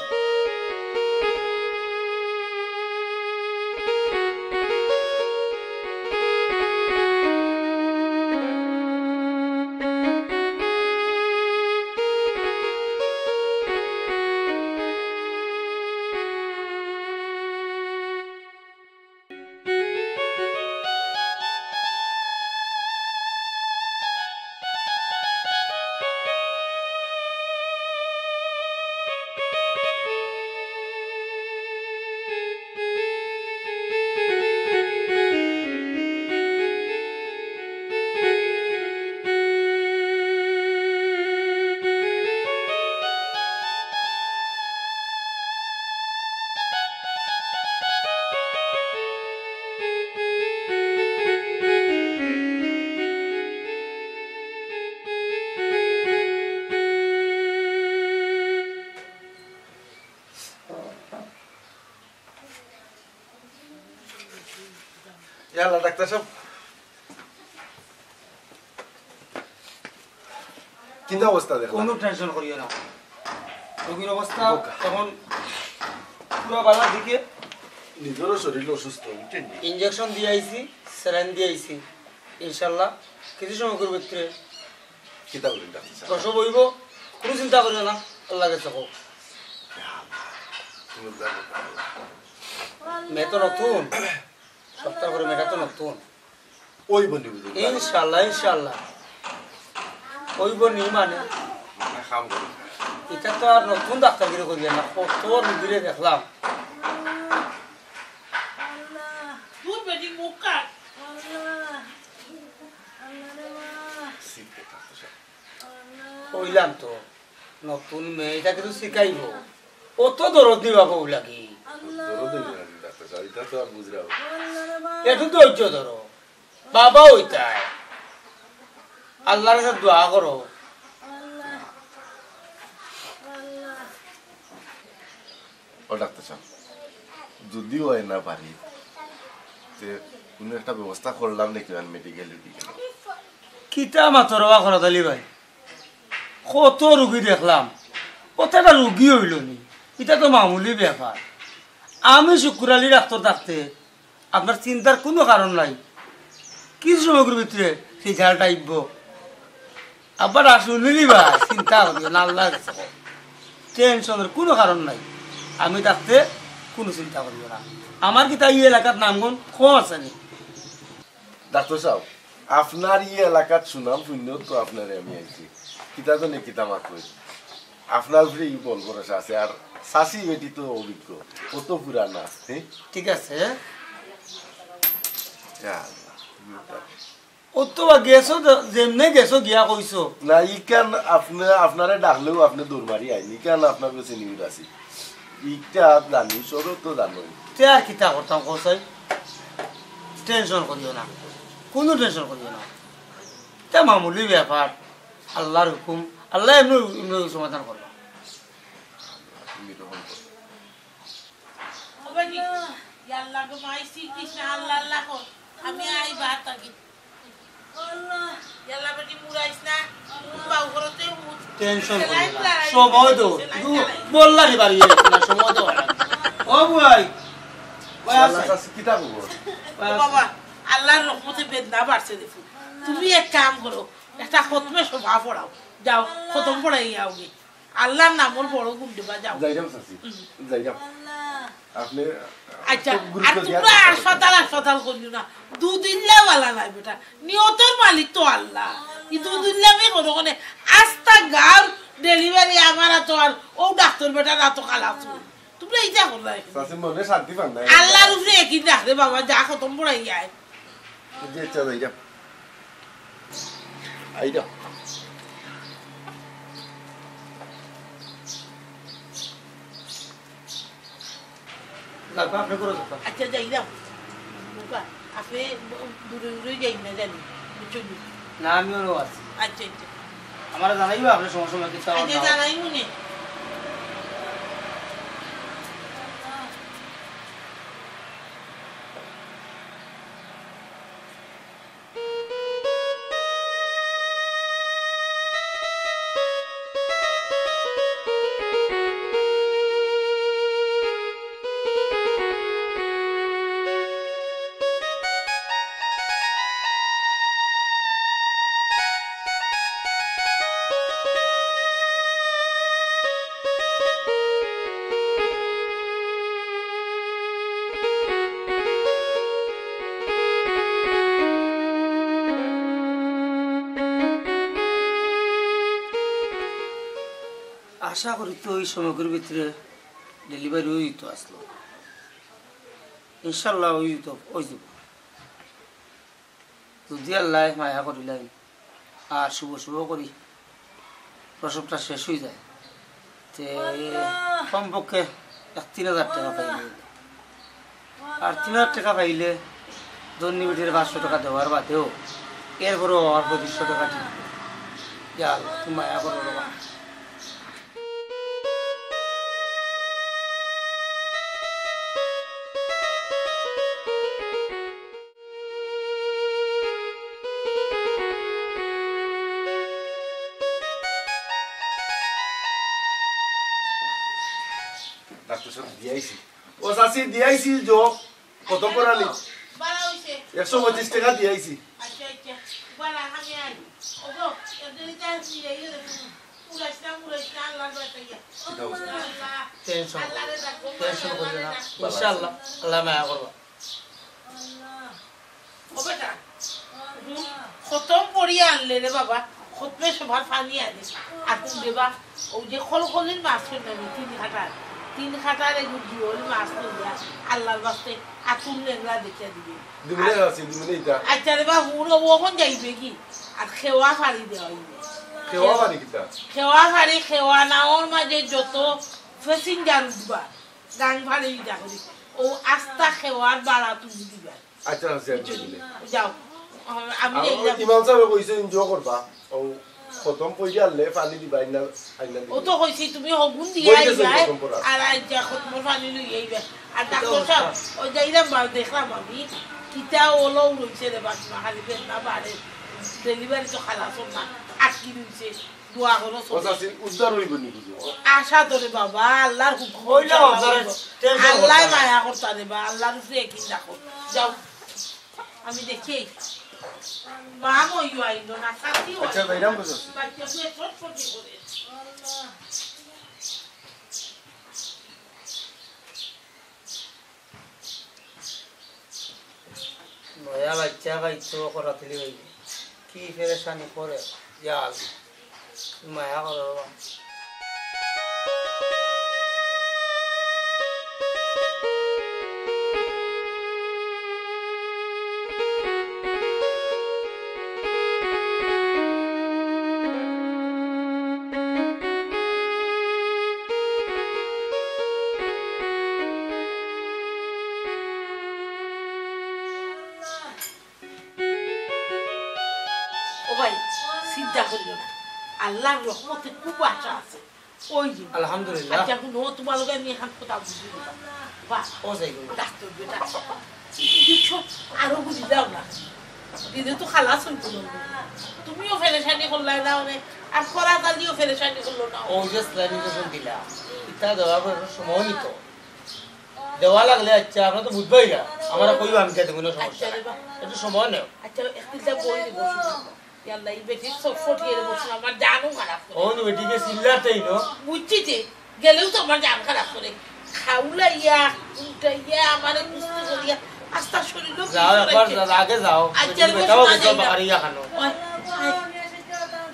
ইয়াল্লা, ডাক্তার সাব। কিতা অবস্থা দেখলা? কোনো টেনশন করিও না, রোগীর অবস্থা বোকা। এখন পুরা বালার দিকে। নিজেরও শরীর অসুস্থ, বুঝছেন নি? ইঞ্জেকশন দিয়ে আইছি, স্যালাইন দিয়ে আইছি, ইনশাল্লাহ কিছু সময় করবে ভিতরে। কিতা বলেন ডাক্তার সাব? প্রসব হইব, কোনো চিন্তা করিও না, আল্লাহ গেছে হোক। ইয়া আল্লাহ, তুমি জানো তো আল্লাহ। মেয়ে তো নতুন, সপ্তাহ করে মেয়েটা তো নতুন। ওই বলি বুঝি। ইনশাল্লাহ, ইনশাল্লাহ। ওই বনি মানে। মানে কাম করি। এটা তো আর নতুন ডাক্তারগিরি করিয়া না, কত রুগীরে দেখলাম। দূর বেটি মুখ কাট। সিট কোথায় তো সব? কইলাম তো, নতুন মেয়ে, এটা কিন্তু শিখাইব। অত দরদ দিবা বউ লাগি। দরদ দিবা লাগি, ডাক্তার সাব, এটা তো আর বুঝলাম। একটু ধৈর্য ধরো। বাবা হইতায়। আল্লাহর কাছে দোয়া করো। ও ডাক্তার সাব, যদিও হয় না পারি, তে কোনো একটা ব্যবস্থা করলাম নাকি আর মেডিকেল টেডিকেল? কিতা মাতর বা খরাত আলী ভাই? কত রুগী দেখলাম, কত একটা রুগী হইল নি, এটা তো মামুলি ব্যাপার। আমি শুক্কুর আলী ডাক্তার থাকতে আপনার চিন্তার কোনো কারণ নাই। কিছু সময়র ভিতরে রেজাল্ট আইব। আবার আর শুনিলি বা চিন্তা করিও না, আল্লাহর কাছে কও। টেনশনের কোনো কারণ নাই। আমি থাকতে কোনো চিন্তা করিও না। আমার কিতা ই এলাকাত নামগন্ধ কম আছে নি? ডাক্তার সাব, আপনার ই এলাকাত সুনাম পুণ্য তো আপনারে আমি আইছি। কিতা জানি কিতা মাত কই। আপনার উপরে ই বল ভরসা আছে। আর চাচি বেটি তো অভিজ্ঞ, অত পুরানা, হ্যাঁ? ঠিক আছে। ইয়া আল্লাহ। ও তো বা গেছো যে-, যেমনে গেছো গিয়া কইছো। না, ইখান আপনে, আপনারে ডাকলেও আপনে দৌড় মারি আইন। ইখান আপনার কাছে নিউজ আছে। ইটা জানি, সবে তো জানো। তে আর কিতা করতাম কও চাই? টেনশন করিও না, কুনু টেনশন করিও না। ইতা মামুলি ব্যাপার, আল্লার হুকুম, আল্লায় এমনে, এমনে সমাধান করবা। ও বাবা, ইয়া আল্লাহ গো, মাই শ্রীকৃষ্ণ, আল্লাহ, আল্লাহ কর। আমি আই বাদ থাকি। আল্লাহ। ইয়াল্লা বেটি, মুড়াইস না। বাউ করতে উঠ। টেনশন করিও না। সময় দেও। বললা রে বাড়ি, সময় দেও। ও বুয়াই। ভাই, আল্লাহ আছে। কাছে কিতা বলবো? ও বাবা, আল্লার রহমতে বেদনা বাড়ছে দেখো। তুমি এক কাম করো, একটা খতমে শোভা পড়াও। যাও, খতম পড়াই আওগি। আল্লার নামর বড় গুণ দিবা, যাও। যাইরাম চাচি, হুম। যাইরাম। আপনি আচ্ছা, খুব গুরুত্ব আর দিয়া তোমরা কাজ করবেন। হাসপাতাল, হাসপাতাল করিও না। দুদিন লা বালা নাই বেটা। নিয়তর মালিক তো আল্লাহ। ই দুদিন লা আমি কোনো কোনে আস্তা গাঁর ডেলিভারি আমার তো আর ও ডাক্তার বেটা না তো খালাস হই। তোমরা ইটা করো না এখন। চাচি মনে শান্তি পান না। আল্লাহর উপরে একই ডাক রে বাবা, যা খতম পড়াই যায়। জি, আচ্ছা, যাইরাম। আইরাম। লাগবে, আপনি করে দেন। আচ্ছা, যাইরাম। বাবা, আপনি দূরে দূরে যাইন না জানি, বুঝছেন? না, আমি ওরও আছি। আচ্ছা, আচ্ছা। আমারে জানাইবা, আপনি সময় সময় কিতা আচ্ছা, না। জানাইমু নে। আশা করি তো এই সময়র ভিতরে ডেলিভারি অইতো আসলো। ইনশাল্লাহ অইতো, অইযিবো। যদি আল্লায় মায়া করিলাইন আর শুভ শুভ করি প্রসবটা শেষ অইযায়, তে কমপক্ষে এক তিন হাজার টেকা পাইলে। আর তিন হাজার টেকা পাইলে ধনী বেটির পাঁচশো টেকা দেওয়ার বাদেও এরপরেও আর পঁচিশশো টেকা দিবো। ইয়া আল্লাহ, তুমি মায়া করো রে বা। ডাক্তার সাব, দিয়াইছি। ও চাচি, দিয়াইছি জো। কত করালি? বালা অইছে। একশো পঁচিশ টেকা দিয়াইছি। আচ্ছা, আচ্ছা। বালা, আমি আই। ওগো, এদের ইটা আছে, এই যে দেখুন। উড়াইস না, উড়াইস না, আল্লাহর বাঁচাইয়া। কিতা অবস্থা? আল্লাহ। টেনশন আল্লাহরে ডাকো, টেনশন করিও না। আল্লাহরে ডাকো। ইনশাআল্লাহ, আল্লাহ মায়া করবা। আল্লাহ। ও বেটা, হুম, খতম পড়িয়া আনলে রে বাবা, খতমে সবার পানি আনিস। আর তুমি দেবা, ওই যে খলখলির মাছ কই না নি, তিন কাটার, তিন কাটার এগু জিওল মাছ লইয়া আল্লাহর বাস্তে আতুর লেংড়া দেখিয়া দিবে। দিমুনে আছে, দিমুনে ইটা। আচ্ছা রে বা, হুনো, ও অখন যাইবে কি? আর খেওয়া ফাড়ি দেওয়া অইবে। খেওয়া ফাড়ি কিতা? খেওয়া ফাড়ি, খেওয়া নাওর মাঝে যত passenger উঠবা, গাং ফাড়ি ইটা করি, ও আস্তা খেওয়ার বাড়া তুমি দিবা। আচ্ছা, আচ্ছা, আচ্ছা, আচ্ছা। যাও, আমি আর যাইলাম। ইমাম সাহেব কইছে enjoy করবা। ও খতম পড়ি আনলে পানি দিবা, আইনা, আইনা দিবা। ও তো কইছি, তুমি হগুন দিয়া বই গেছে আইবা, খতম পড়া। আর আইজা খতমর পানি লই আইবা। আর ডাক্তার সাহেব, ওই যাইলাম বা, দেখলাম আমি, কিতা ওলো রইছে রে বাচ্চা, খালি বেদনা বাড়ে, delivery তো খালাস না, আটকি রইছে। দোয়া করো, ও চাচি, উদ্ধার অইবো নি বুঝো? আশা ধরে বাবা, আল্লাহর হুকুম অইলে ইনশাআল্লাহ আপনারা অইবো। Tension আল্লাহ করতে মায়া করতা রে বা, আল্লাহর উপরে একই রাখো। যাও, আমি দেখি। মা মইও আইলো না, চাচি আচ্ছা, আইলো যাইলাম না। বুঝো। বাচ্চা শুয়ে ছটফটি করে। নয়া বাচ্চা পাইছো করাতিলি ভাই, কি পেরেশানি করে, ইয়া আল্লাহ, মায়া করো বাবা। আল্লাহর রহমতে খুব আশা আছে। ওই যে। আলহামদুলিল্লাহ। আচ্ছা, হুনো, তুমার লগে আমি এখান কথা বুঝি না। বাহ। ও যাই গো। ডাক্তার বেটা। ইঞ্জেকশন আরো বুঝি দাও না। দিলে তো খালাস হইতো না। তুমিও ফেরেশানি করলায় না, মানে, আর করা তালিও ফেরেশানি করলো না। ও যে স্যালাইন ইঞ্জেকশন দিলা, ইটা দেওয়ার পর সময় নিত। দেওয়া লাগলে, আচ্ছা, আমরা তো বুঝবোই না। আমরা কইবা, আমি খেতে কোনো সমস্যা আচ্ছা নাই। রে বাবা। একটু সময় নেও। আচ্ছা, একটু যা বই দিব শুধু। ইয়াল্লা, এই বেটির চোখ ফটিয়ে রে বসুন, আমার জানও খারাপ করে। ও, নু বেটিকে চিল্লাতেই নো। বুঝছি যে, গেলেও তো আমার জান খারাপ করে। খাউলাইয়া, উল্টাইয়া, আমারে কুস্তি করিয়া, আস্তা শরীরও যাও, একবার যা-, আগে যাও। আচ্ছা, বেটি রে বেটাও বসুন, বুঝো যাই না। বাহারি ইয়া খানো। ওই, ওই।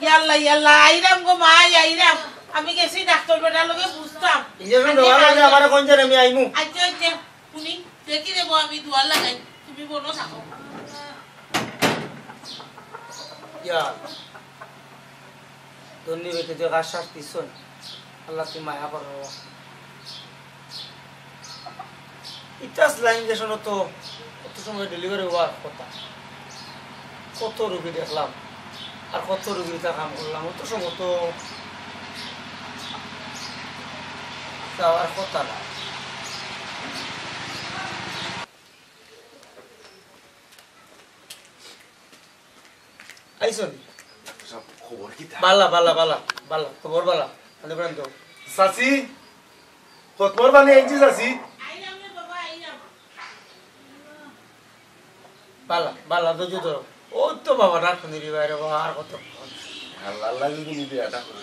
ইয়াল্লা, ইয়াল্লা, আইরাম গো মা, আইরাম। আমি গেছি ডাক্তার বেটার লগে বুঝতাম। ইঞ্জেকশন আমি দেওয়ার আগে আইরাম। আমারে কোন জানে আমি আইমু। আচ্ছা, আচ্ছা, শুনি, দেখি দেবো আমি দুয়ার লাগাই, তুমি বলো থাকো। ইয়া, ধন্যবাদ, তুই আশ্বাস দিছন। আল্লাহ, তুই মায়া করো। ইটা স্যালাইন ইঞ্জেকশন তো কত সময় ডেলিভারি হওয়ার কথা, কত রুগী দেখলাম, আর কত রুগীর ইটা কাম করলাম, অত সময় তো যাওয়ার কথা না। আইছনি? সব খবর কিতা? বালা, বালা, বালা, বালা, খবর বালা। আনে প্রান্ত। চাচি, খবর বানি আনছি চাচি। বালা, বালা, ধৈর্য ধরো। ওই তো বাবা, ডাক শুনি রে বাইরে বাবা, আর কত? আল্লাহ, আল্লাহ যদি নিবে, এটা করে।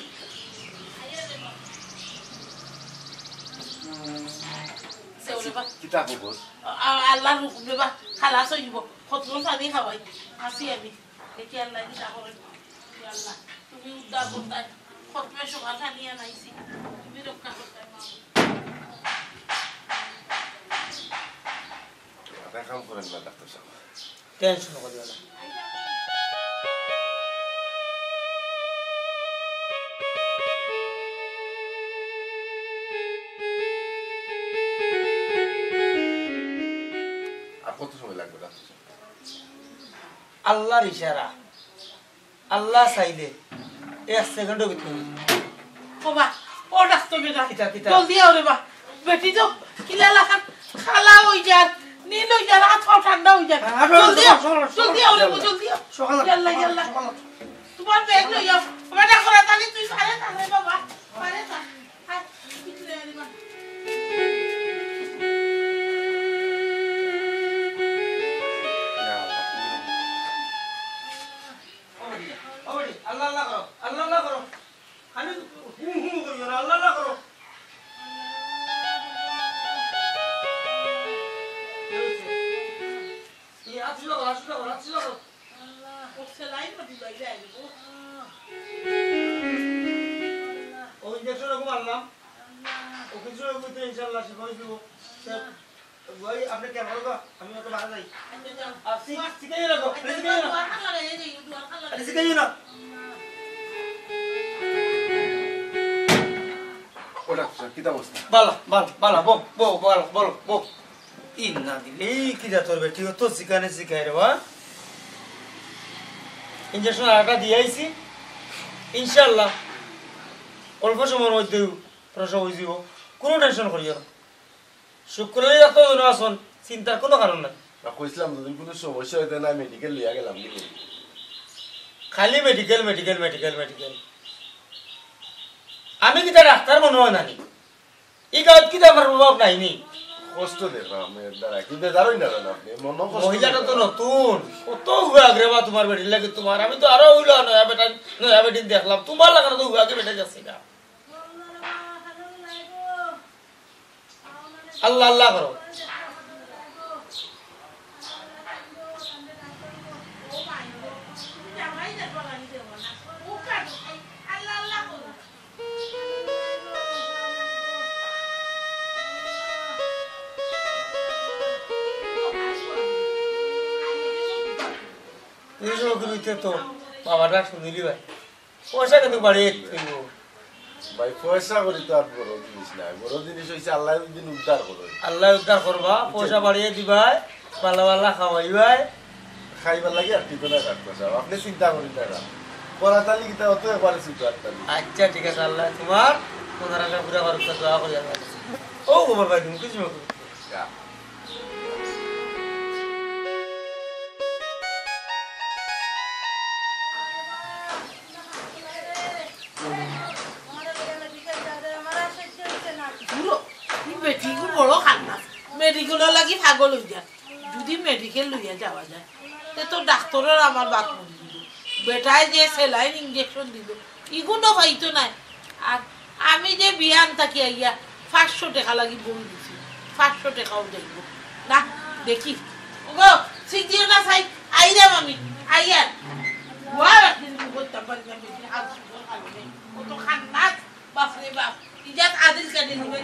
সে ওরে বা। কিতা খবর? আ-, আল্লাহর হুকুমে বা, খালাস হইব। কত পানি খাওয়াই, আসি আমি। দেখি আল্লাহ কিতা করেন। ইয়া আল্লাহ, তুমি উদ্ধার করতায়। খতমে সকাল খানি আনাইছি। তুমি রক্ষা করতায়, মা। মাথায় কাম করেন না, ডাক্তার সাহেব। টেনশন করিও না। আর কত সময় লাগবে, ডাক্তার সাহেব? আল্লাহর ইশারা। আল্লাহ চাইলে এক সেকেন্ডর ভিতরে। ও বা, ও ডাক্তার বেটা। কিতা, কিতা? জলদি আও রে বা। বেটি তো কিলা লাখান কালা হই যার, নীল হই যার, হাত পাও ঠান্ডা হই যার। হ্যাঁ, হ্যাঁ, জলদি আও, সকাল, সকাল, জলদি আও রে বা, সকাল। জলদি আও। সকাল। ইয়াল্লা, ইয়াল্লা। সকাল। তোমার ব্যাগ লই আও। বেটা করা জানি তুই পারে না রে বাবা, পারে না। আল্লাহ, আল্লাহ করো, আল্লাহ, আল্লাহ করো। খালি হু হু করিও না, আল্লাহ, আল্লাহ করো। এই, আসো, আসো, আসো। আল্লাহ, ও সেলাইন না দিলাই যায় গো। ও ইঞ্জেকশন ওরকম আনলাম। ও কিছু ওরকম তো ইনশাআল্লাহ শিফা হয়ে যাবো। ভাই, আপনি কেন করবো? আমি ওকে বাড়া যাই। আর শিখ-, শিখাইও না তো, আরে শিখাইও না। আরে শিখাইও না। ও ডাক্তার, কিতা অবস্থা? বালা, বালা, বালা, বো, বো, বালা, বলো, বো। ইন্না দিলে, এই কি জাতর বেটি, ও তো শিখানে শিখায় রে বা। ইঞ্জেকশন আরেকটা দিয়ে আইছি। ইনশাআল্লাহ, অল্প সময়ের মধ্যে প্রসব হয়ে যাব। কোনো টেনশন করিও না। শুক্কুর আলী ডাক্তার যেন আছইন, চিন্তার কোনো কারণ নাই। না, কইছিলাম যদি কোনো সমস্যা হইতে না, মেডিকেল লইয়া গেলাম কিন্তু। খালি মেডিকেল, মেডিকেল, মেডিকেল, মেডিকেল। আমি কিতা ডাক্তার মনে হয় নানি? এই গাঁত কিতা আমার প্রভাব নাই নি? কষ্ট দেখলাম আপনার দ্বারা, কিন্তু বেজার হই না কেন আপনি? মনও কষ্ট মহিলাটা তো দেখলাম। নতুন, কত হুয়া আগে বা তোমার বেটির লাগে তোমার। আমি তো আরো হইলো নয়া বেটা, নয়া বেটিন দেখলাম। তোমার লাগানো তো হুয়া আগে বেটা যাচ্ছি না। আল্লাহ আল্লাহ করো। এই সব তো বাবাটা শুনিলি ভাই। পয়সা কিন্তু বাড়িয়ে দিল। ভাই, পয়সা করি তো আর বড় জিনিস নাই। বড় জিনিস হইছে আল্লাহ দিন উদ্ধার করো। আল্লাহ উদ্ধার করবা, পয়সা বাড়িয়ে দিবাই, ভালা ভালা খাওয়াইবাই। খাইবার লাগি আর কিছু না ডাক্তার সাহেব, আপনি চিন্তা করেন না। বড় তালি কিতা অত একবারে সুতো আটতালি। আচ্ছা, ঠিক আছে, আল্লাহ তোমার মনের আশা পুরা করুক, দোয়া করি আল্লাহ। ও, আমার ভাই, তুমি কিছু না করো। বুড়ো, ই বেটিগু বড় খান্নাস। মেডিকেলর লাগি পাগল অই যায়। যদি মেডিকেল লইয়া যাওয়া যায়, তে তো ডাক্তরর আমার বাত মনি দিল। বেটায় যে সেলাইন ইঞ্জেকশন দিল, ইগুনও পাইতো নায়। আর আমি যে বিয়ান থাকি আইয়া পাঁচশো টেকা লাগি বই দিছি, পাঁচশো টেকাও যাইব না। দেখি, ওগো, সিজিও না চাই, আইরাম আমি, আইয়ার। ওয়া রাখি দিন করতাম পারি না, বেশি হাত সুন্দর খালি নেই। কত খান্নাস, বাপরে বাপ, ইজাত আদিল কাদিল নিবে।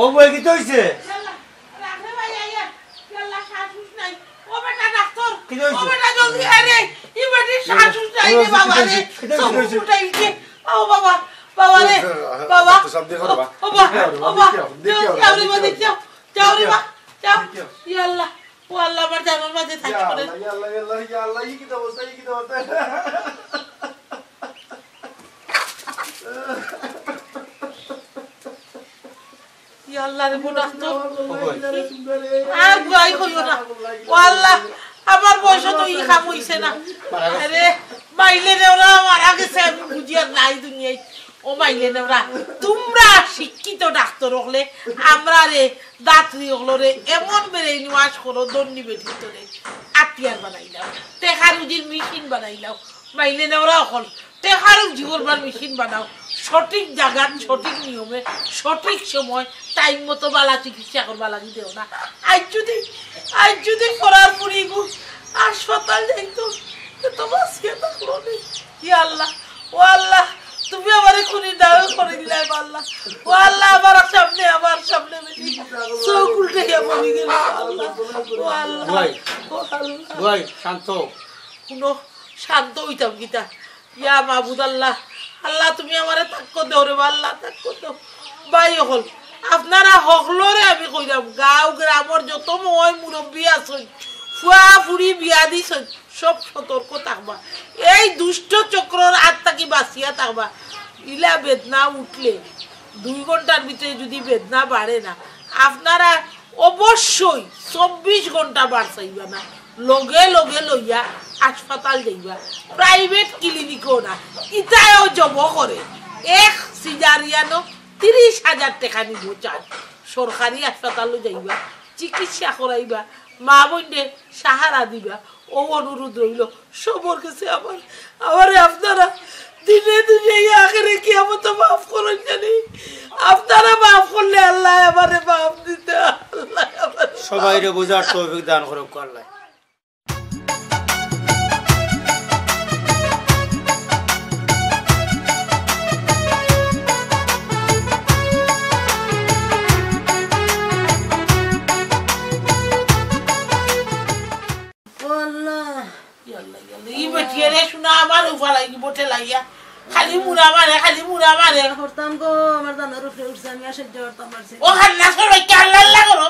ও বই, কিতা অইছে? ও বেটা ডাক্তর, কিতা অইছে? ও বেটা জলদি আয় রে, ই বেটির শ্বাস উঠাই রে বাবা রে, চোখ উঠাই রে। ও বাবা, বাবা রে, বাবা। ও বাবা, ও বাবা, যাও রে মা, যাও, যাও রে মা, যাও। ইয়া আল্লাহ, ও আল্লাহ, আমার জানর মাঝে থাকি। ইয়া আল্লাহ, ইয়া আল্লাহ, ইয়া আল্লাহ, ইয়া আল্লাহ, ই কিতা অবস্থা, ই কিতা অবস্থা? ইয়া আল্লাহ রে, বোন আস্ত। আর গুয়াই কইও না। ও আল্লাহ, আমার বয়স তো ই কাম অইছে না। আরে, মাইলে নেওরা মারা গেছে, আমি বুঝি আর নাই দুনিয়ায়। ও মাইলে নেওরা, তোমরা শিক্ষিত ডাক্তর অকলে, আমরারে, দাত্রী অকলরে এমন brainwash করো, দন্ডি বেঠিত রে। আতিয়ার বানাইলাও, টেকা রুজির মেশিন বানাইলাও। মাইলে নেওরা অকল, টেকা রুজি করবার মেশিন বানাও। সঠিক জাগাত, সঠিক নিয়মে, সঠিক সময়, টাইম মতো বালা চিকিৎসা করবা লাগি দেও না। আইজ যদি, আইজ যদি ফরার ফুরিগু হাসপাতাল যাইতো, তে তো বাঁচিয়া থাকলো নি। ইয়া আল্লাহ, ও আল্লাহ, তুমি আমারে খুনি দাও করে দিলাই, আল্লাহ। ও আল্লাহ, আমার সামনে, আমার সামনে বেটি চোখ উল্টাইয়া পড়ি গেল, আল্লাহ। ও আল্লাহ, ভাই, ও আল্লাহ। ভাই, শান্ত। হুনো, শান্ত অইতাম কিতা? ইয়া মাবুদ আল্লাহ, আল্লাহ তুমি আমারে তাক্কত দেও রে বা আল্লাহ, তাক্কত দেও। ভাই অকল, আপনারা হকলরে আমি কইরাম, গাঁও গ্রামর যত ময় মুরব্বি আছইন, ফুয়া ফুড়ি বিয়া দিছইন, সব সতর্ক থাকবা। এই দুষ্ট চক্রর আত থাকি বাঁচিয়া থাকবা। ইলা বেদনা উঠলে দুই ঘন্টার ভিতরে যদি বেদনা বাড়ে না, আপনারা অবশ্যই চব্বিশ ঘন্টা বারচাইবা না, লগে লগে লইয়া হাসপাতাল যাইবা, প্রাইভেট ক্লিনিকও না, ইতায়ও জব করে। এক সিজারিয়ানো তিরিশ হাজার টেকা নিব চাও। সরকারি হাসপাতালো যাইবা, চিকিৎসা করাইবা, মা বইনরে সাহারা দিবা, ও অনুরোধ রইল সবর গেছে আমার, আমারে আপনারা দিনে দুনিয়ায় আখেরে কিয়ামতো মাফ করইন জানি। আপনারা মাফ করলে আল্লাহ আমারে মাফ দিতা, আল্লাহ আমারে সবাইরে বুঝার তৌফিক দান করুক আল্লাহ। ও আল্লাহ। ইয়াল্লা, ইয়াল্লা। ই বেটিয়ে রে, শুনা আমার উফা লাগি, বটে লাগিয়া। খালি মুড়া মারে, খালি মুড়া মারে। করতাম গো, আমার জানর উপরে উঠছে, আমি আর সহ্য করতাম পারছি না। ও হান্না সবাই কে আল্লাহ আল্লাহ করো।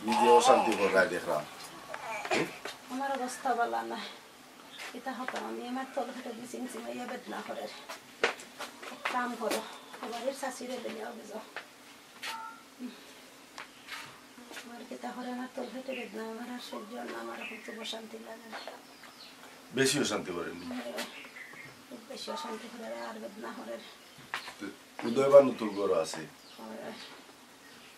নিজে অশান্তি কররায় দেখরাম। আমার অবস্থা ভালা নায়। কিতা করতাম আমি, আমার তলপেটো দি চিমচিমাইয়া বেদনা করের। এক কাম করো, ও বাড়ির চাচিরে লইয়া অইলে যাও। আমার কিতা করে, আমার তলপেটো বেদনা, আমার আর সইজ্য অর না, আমার অখন খুব অশান্তি লাগে। বেশি অশান্তি করের নি? খুব বেশি অশান্তি করের, আর বেদনা করের। তো উদয় বানু তো ঘরো আছে।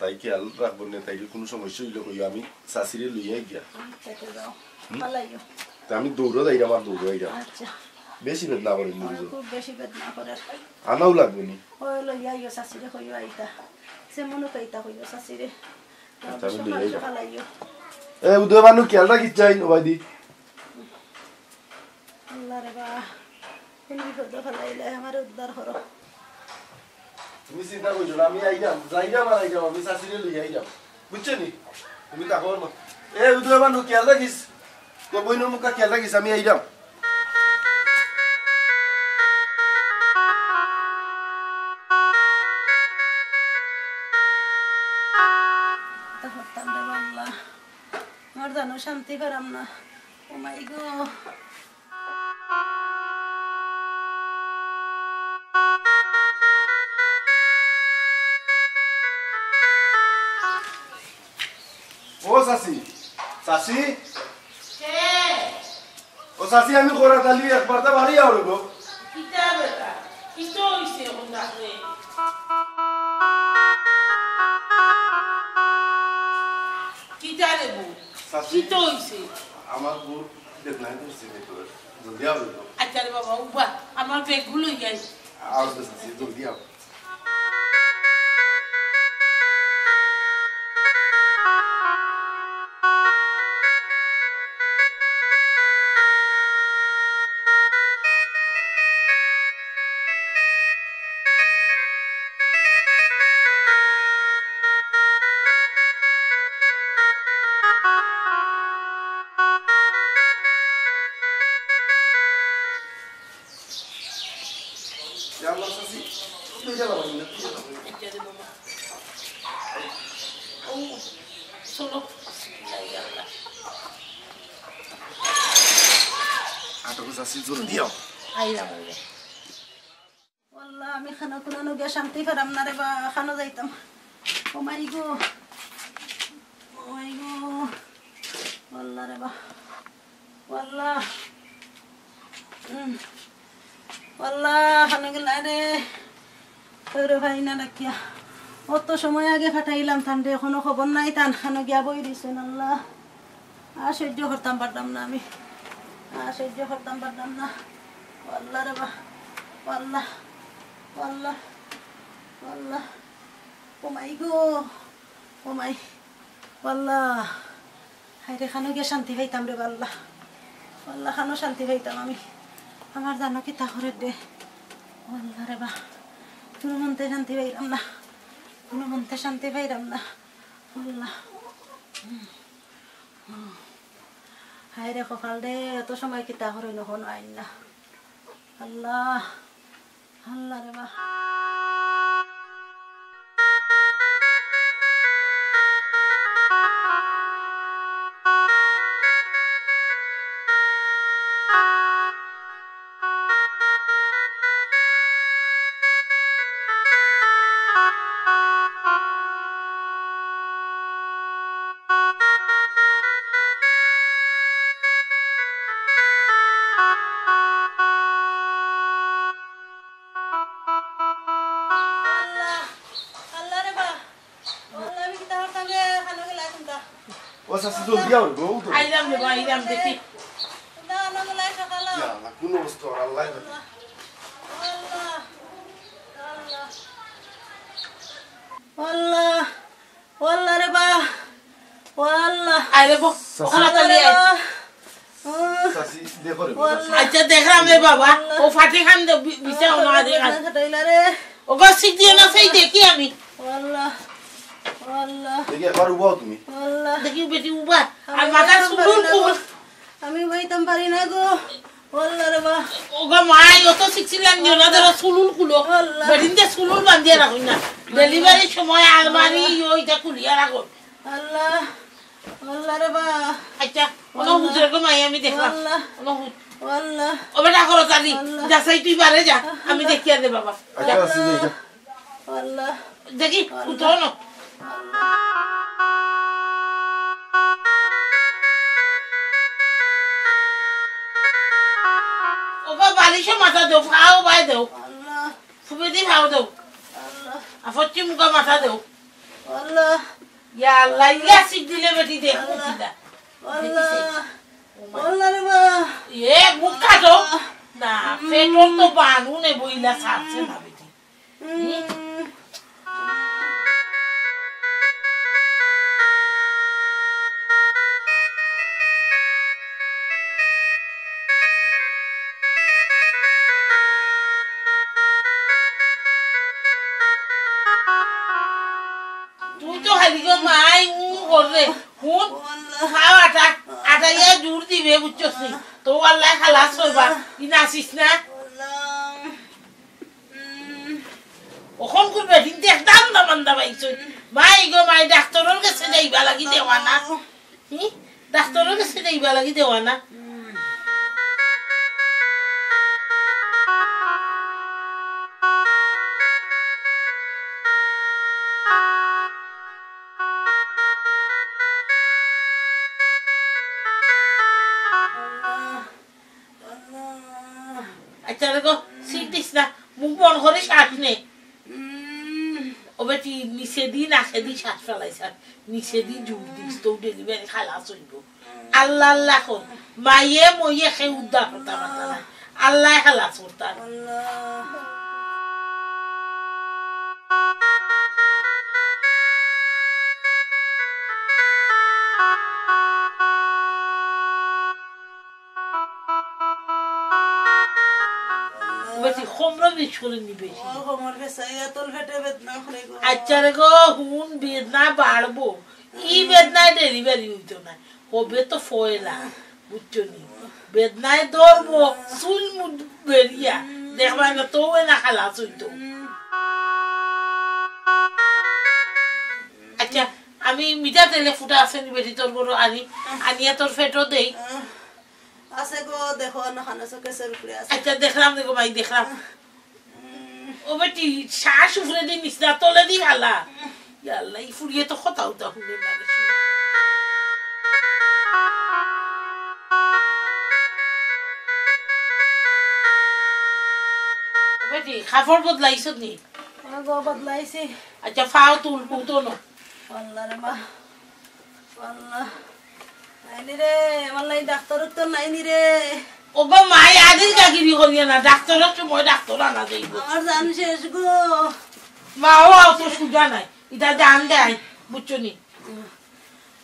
তাই খেয়াল রাখবো নে, তাইলে কুনু সমস্যা অইলে কইও, আমি চাচিরে লইয়া গিয়া। আচ্ছা, তো যাও। হুম? পালাইও। তা আমি দৌড়ো যাইরাম, আর দৌড়ো আইরাম। আচ্ছা। বেশি বেদনা করের নি? আমার খুব বেশি বেদনা করের। আনাও লাগবো নি? ওই লইয়া আইও, চাচিরে কইও আইতা। সে মনে তো আইতা কইও চাচিরে। আচ্ছা, আমি লইয়া আইরাম। পালাইও। এ, উদয় বানু, খেয়াল রাখিস যাইন, ওবায়দি। আল্লাহ রে বা, কোন বিপদো ফালাইলে আমারে উদ্ধার করো। তুমি চিন্তা করিও না, আমি আইরাম, যাইরাম আর আইরাম, আমি চাচিরে লইয়া আইরাম। বুঝছো নি? তুমি থাকো না। এ, উদয় বানু, খেয়াল রাখিস। তোর বইনর মুখটা খেয়াল রাখিস, আমি আইরাম। তা করতাম রে বাবা। আমার জানো শান্তি পাইরাম না। ও মাই গো। ও চাচি, চাচি। কে? ও চাচি, আমি করাত আলি, একবার তা বাড়ি আও রে গো। কিতা বেটা? কিতা অইছে অখন রাখলে? কিতা রে বউ? চাচি, কিতা অইছে? আমার বউর বেদনায় ধরছে ভেতরে। জলদি আও রে গো। আচ্ছা রে বাবা, উবা, আমার ব্যাগগুলো লই আই। আও তো চাচি, জলদি আও। আটক চাচি, জলদি আও। আইলাম, আইলাম। আল্লাহ, আমি খানো কুনানো গিয়া শান্তি পাইরাম না রে বা, খানো যাইতাম। ও মাই গো, ও মাই গো, আল্লাহ রে বা, আল্লাহ, উম, আল্লাহ, খানো গেলা রে, তোরে ভাই না ডাকিয়া, অত সময় আগে ফাটাইলাম তানরে, এখনো খবর নাই, তান খানো গিয়া বই দিছেন। আল্লাহ, আর সহ্য করতাম পারলাম না আমি, আর সহ্য করতাম পারলাম না। ও আল্লাহ রে বা, ও আল্লাহ, ও আল্লাহ, ও আল্লাহ, ও মাই গো, ও মাই, ও আল্লাহ, হায় রে, খানো গিয়া শান্তি পাইতাম রে বা আল্লাহ, ও আল্লাহ, খানো শান্তি পাইতাম আমি, আমার জানো কিতা করের দে, ও আল্লাহ রে বা, কুনুমন্তে শান্তি পাইরাম না, কুনুমন্তে শান্তি পাইরাম না, ও আল্লাহ। হায় রে কপাল রে, অত সময় কিতা করইন, অখনো আইন না। আল্লাহ, আল্লাহ রে বা। আল্লাহ, আল্লাহ রে বা। আল্লাহ, আমি কিতা করতাম রে, খানো গেলা কুনটা? ও চাচি, জলদি আও গো, উঠো। আইলাম রে বা, আইলাম, দেখি। না, না, না, সকাল। ইয়া আল্লাহ, কোন অবস্থা ওর, আল্লাহ জানে। আল্লাহ, আল্লাহ, আল্লাহ। আল্লাহ। ও আল্লাহ রে বা, ও আল্লাহ। আরে বো, চাচি। ওখানে তো নিয়ে আয়। ও চাচি, দেখো রে, ও আল্লাহ। আচ্ছা, দেখলাম রে বাবা, ও ফাটি খান দে, বি-, বিছা ও না দে খান। ফাটাইলা রে। ও গো, সিট দিয়ে না, সেই দেখি আমি। ও আল্লাহ, ও আল্লাহ। দেখি, একবার উবাও তুমি। ও আল্লাহ। দেখি, বেটি উবা। আর আমি মাথা আর সুলুল পারি না কুল। গো। আমি বইতাম পারি না গো। ও আল্লাহ রে বা। ও গো মাই, অত সিকসিলান দিও না, ধরো সুলুল খুলো। ও আল্লাহ। বেটিন দে সুলুল বান্ধিয়া রাখো না। ডেলিভারির সময় আলমারি, ওই খুলিয়া রাখো। আল্লাহ, আল্লাহ রে বা। আচ্ছা, অনো হুতরে গো মাই, আমি দেখলাম। আল্লাহ। অনো হুত। আল্লাহ। ও বেটা, করো চালি। আল্লাহ। যা চাই তুই বারে যা, আমি আল্লাহ। দেখিয়া দে বাবা। আচ্ছা, আছে, যাই, যা। আল্লাহ। দেখি, আল্লাহ। উঠো না। ও বাবা, বালিশো মাথা দেও, ফাও বায় দেও। আল্লাহ। ফুবেদি ফাও দেও। আল্লাহ। আর পশ্চিম মুখা মাথা দেও। আল্লাহ। ইয়া আল্লাহ, ইয়া সিট দিলে বেটি দেখ, আল্লাহ। মুখ দিলা। আল্লাহ। দেখি সেই। ও মা। আল্লাহ রে মা। এ, মুখ কাটো। আল্লাহ। না, পেটর তো বানু নে বইলা ছাড়ছে না বেটি। তুই তো খালি গো মাই উ কররে। হুন, খাও আটা, আটা ইয়া জোর দিবে, বুঝছস নি? তো আল্লাহ খালাস করবা, ই নাচিস না। উম। অখন করবে, হিন্দি একদম না মান্দা পাইছো। মাই গো মাই, ডাক্তারর গেছে যাইবা লাগি দেওয়া না। হি? ডাক্তারর গেছে যাইবা লাগি দেওয়া না। আচ্ছা রে গো, সিট দিস না, মুখ বন্ধ করি শ্বাস নে। উম। ও বেটি, নিচেদি নাকেদি শ্বাস ফালাইছ, নিচেদি জোর দিস, তো ডেলিভারি খালাস অইবো। আল্লাহ আল্লাহ কর, মাইয়ে মইয়ে কেউ উদ্ধার করতা পারতা না, আল্লাহ খালাস করতা। আল্লাহ। বেশি কোমরো বেশ করে নি বেশি। ও, কোমর বেশ, এই এতল পেটে বেদনা করে গো। আচ্ছা রে গো, হুন বেদনা বাড়বো। ই বেদনায় ডেলিভারি অইতো না। হবে তো ফয়লা, বুঝছো নি? বেদনায় ধরবো, চুল মুঠ বেরিয়া। দেখবা না তো, ওই না খালাস অইতো। আচ্ছা, আমি মিঠা তেলে ফুটা আছে নি বেটি তোর বড় আনি, আনিয়া তোর পেটো দেই। আছে গো, দেখো না, খানো শোকেসের উপরে আছে। আচ্ছা, দেখলাম দেখো ভাই, দেখলাম। ও বেটি, শ্বাস উপরে দি নিস না, তলে দি ফালা। ইয়া আল্লাহ, ই ফুড়িয়ে তো কথা উতা হুনে না বেশি। ও বেটি, কাপড় বদলাইছত নি? ও গো, বদলাইছি। আচ্ছা, ফাও তুল, কুতো না। আল্লাহ রে মা। আল্লাহ। নাইনি রে, আমার লাগি ডাক্তার উক্তার নাইনি রে। ওগো মাই, আদিল গাগিরি করিয়া না, ডাক্তারর সময় ডাক্তার আনা যাইবো। আমার জান শেষ গো। মা, ও অত সুজা নাই, ইটা জান দেয়, বুঝছো নি?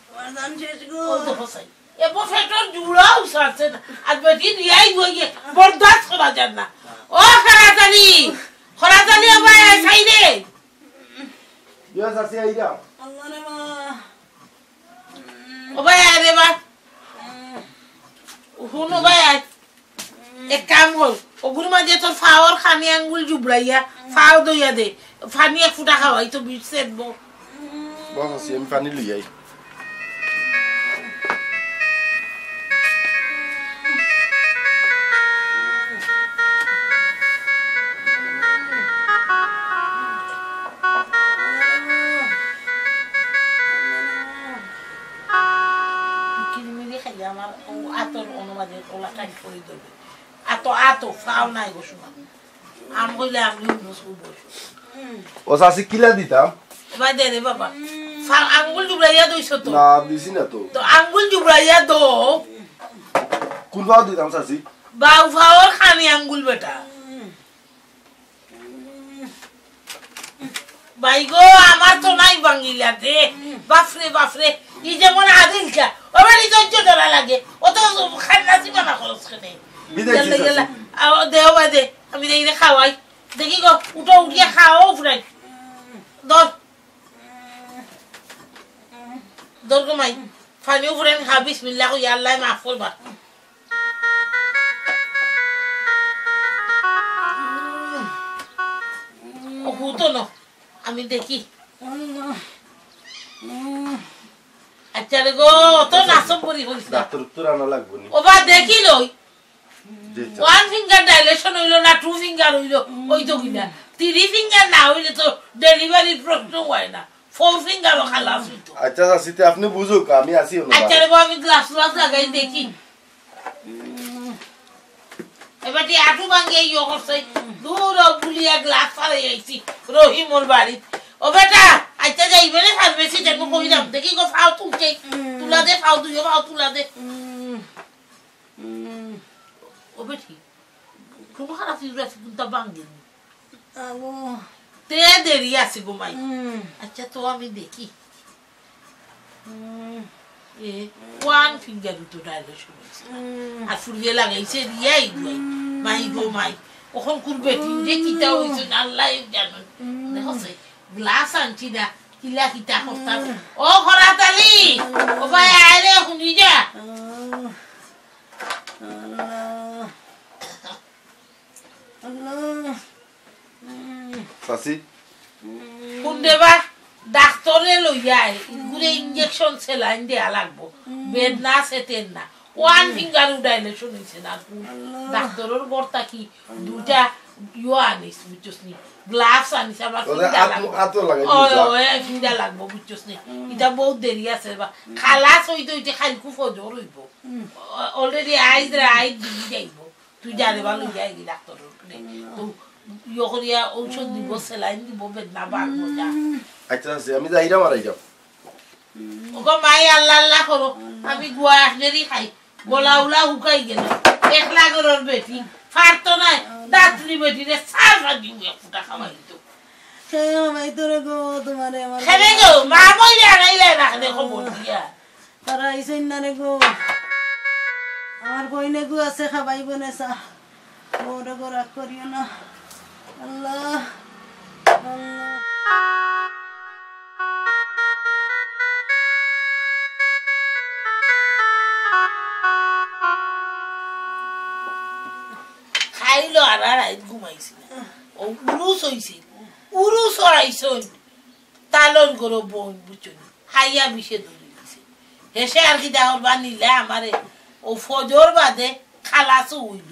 আমার জান শেষ গো। ও তো হোসাই। এ বো পেটর জুড়াও সারছে না, আর বেটি বিয়াই হইয়ে বরদাস্ত করা যায় না। ও খরাতালি, খরাতালি ও ভাই, সাইডে। ইয়া চাচি আইরা। আল্লাহ রে মা। ও ভাই, আয় রে বা। হুনো ভাই, আয়। এক কাম কর, ওগুর মাঝে তোর ফাওর খানি আঙ্গুল জুবড়াইয়া, ফাও দইয়া দে। পানি এক ফুটা খাওয়াই তো বিষ সেদবো। বস আছি, আমি পানি লই আই। কিরিমিরি খাইয়া আমার ও আতর অনুমাদের ওলা টাইট করে দেবে। আতো, আতো, ফাও নাই গো সোনা। আম কইলে আমি উন্নস করবো। ও চাচি কিলা দিতাম? এবার দে রে বাবা। ফা-, আঙ্গুল জুবড়াইয়া দইছ তো? না, দিছি না তো। তো আঙ্গুল জুবড়াইয়া দো। কোন ফাও দিতাম চাচি? বাউ ফাওর খানি আঙ্গুল বেটা। ভাই গো, আমার তো নাই ভাঙিলা দে। বাফরে, বাফরে। ই যেমন আদিলকা। ও বাড়ি ধৈর্য ধরা লাগে। ও তো খান্না সীমানা খরচ কেনে। বিদায় গেল, দিছে গেল। আছে। আও, দেও বা দে। আমি দেই রে খাওয়াই। দেখি গো, উঠো, উঠিয়া খাও, উফরাই। ধর। ধর গো মাই। পানি উফরাই খা, বিসমিল্লাহ কই, আল্লাহ মাফ করবা। ও হুতো ন, আমি দেখি। আচ্ছা রে গো, অত নাচব করি কইস না। ডাক্তার তো আনা লাগবো নি। ওবা দেখি লই। জি, আচ্ছা। One finger dilation অইলো না, two finger অইলো, ওই তো কিনা। Three finger না অইলে তো delivery-র প্রশ্ন অয় না। Four finger-ও খালাস অইতো। আচ্ছা, চাচি, তে আপনে বুঝুক, আমি আছি অনো। আচ্ছা রে বাবা, আমি glass glass লাগাই দেখি। এবার তুই আটু ভাঙিয়া ইয়ে করছে, দূর ও বুলিয়া glass ফালাই আইছি রহিমর বাড়ি। ও বেটা, আচ্ছা যাইবে রে pharmacy, দেখো কই দাম, দেখি গো ফাও তুলছে, তুলা দে, ফাও দুইও ফাও তুলা দে। ও বেটি, কোন খারাপ ফিরুরা আছে, কোনটা ভাঙে? আগো। তে দেরি আছে গো মাই। হুম। আচ্ছা, তো আমি দেখি। হুম। এ, one finger-ও তো dilation অইছে। হুম। আর ফুরিয়ে লাগাইছে রিয়াই দুয়াই। হুম। মাই গো মাই। অখন কুর বেটি যে কিতা অইছে না আল্লাহ জানে। হুম। দেখো সে glass আনছি না, কিলা কিতা করতাম। হুম। ও খরাতালি, ও ভাই আয় রে, হুনি যা। হুম। আল্লাহ। আল্লাহ। চাচি। কোন দেবা? ডাক্তারে লইয়া আয়। ইগুরে injection saline দেয়া লাগবো। বেদনা আছে তের না। One finger-ও dilation অইছে না। আল্লাহ। ডাক্তারর ঘর থাকি দুইটা ইয়ো আনিস, বুঝছস নি? Gloves আনিস, আবার ওদের ফিঙ্গা আত-, লাগবো। আতও লাগাই ও, দিস, ও, এ, ফিঙ্গা লাগবো, বুঝছস নি? ইটা বহুত দেরি আছে বা। খালাস অইতে অইতে খাইলকু ফজর অইবো। ও, already আইজ রে, আইজ দিবি যাইবো। তুই যা রে বা লইয়া আইবি ডাক্তারর ওখানে। তো ইয়ে করিয়া ঔষধ দিব, saline দিব, বেদনা বাড়বো যা। আচ্ছা, আছে, আমি যাইরাম আর আইরাম। ওগো মাই, আল্লাহ আল্লাহ করো, আমি গুয়া এক দেরি খাই, গলা উলা হুকাই গেল। একলা ঘরর বেটি, পারতো নায়, দাঁতলি বেটি রে, সার ফাঁকি এক ফুটা খাওয়াই দিত। সে আমায় তোরে গো, তোমারে আমার খেলে গো, মা মইলে আনাইলে না, দেখো বলিয়া। তারা আইছইন না রে গো। আমার বইনে গু আছে, খাবাইবো নে চা। বউরে গো, রাগ করিও না। আল্লাহ, আল্লাহ। খাইলো আর আর রাইত ঘুমাইছি না। ও উরুস অইছে। উরুস অইছে। তালর গরো বইন বুঝছো নি? খাইয়া বিষে ধরি দিছে। হেষে আর কিতা করবা নিলে আমারে ও ফজর বাদে খালাসও অইল।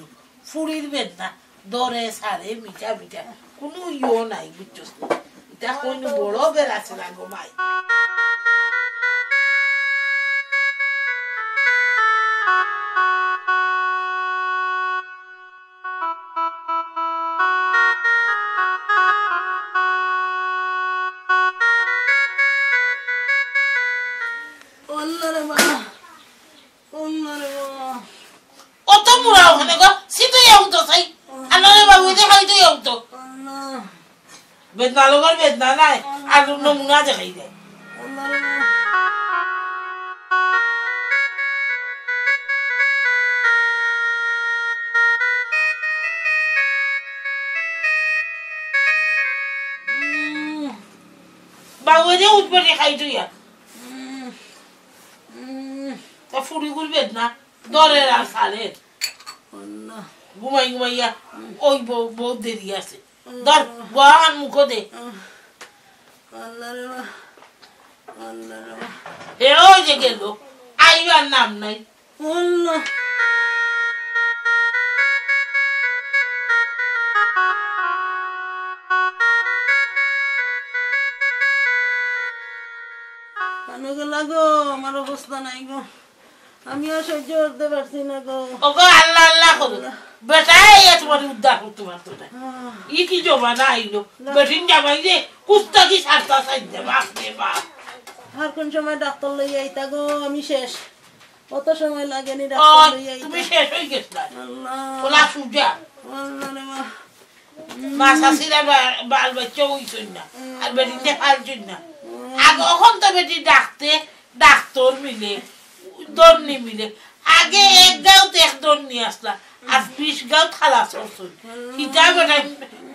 ফুড়ির বেদনা, দরে সারে মিঠা মিঠা, কুনু ইয়ো নাই, বুঝছস নি? ইটা কোন বড় বেড়া আছে না গো মাই। আল্লাহ রে মা, আল্লাহ রে মা। অত মুড়া ওখানে গো, সিধা যাও তো সাই। আল্লাহ রে বাবু, এটা খাই তো যাও তো। আল্লাহ। বেদনা লগর বেদনা নাই, আর নমুনা দেখাই দেয়। বাবু, এ যে উঠবে রে, খাই তুই আর। তা ফুড়ি গুল বেদনা, দরে আর সারে। আল্লাহ। ঘুমাই ঘুমাইয়া, ওই বউ, বউ দেরি আছে। ধর, গোয়ান মুখো দে। আল্লাহ রে মা। আল্লাহ রে মা। এ ওই যে গেল, আইবার নাম নাই। আল্লাহ। কানো গেলা গো, আমার অবস্থা নাই গো। আমি আর সহ্য করতে পারছি না গো। ওগো আল্লাহ আল্লাহ করো। আল্লাহ। বেটায় ইয়া তোমার উদ্ধার করতে পারতো না। আহ। ই কি জমানা আইলো? না। বেটিন জামাই রে, কুস্তা কি সারতা সাইড দে, বাপ রে বাপ। আর কোন সময় ডাক্তার লইয়া আইতা গো, আমি শেষ। অত সময় লাগেনি ও, ডাক্তার লইয়া আইতা। তুমি শেষ হয়ে গেছ না। আল্লাহ। ওলা সুজা। আল্লাহ রে মা। মা শাশিরা বা-, বাল বাচ্চা হইছই না। আর বেটিতে পালছই না। আর অখন তো বেটি ডাকতে ডাক্তর মিলে, দন্নি মিলে। আগে এক গাঁওত এক দন্নি আসলা, আর বিশ গাঁওত খালাস করছই। হিটা বেটা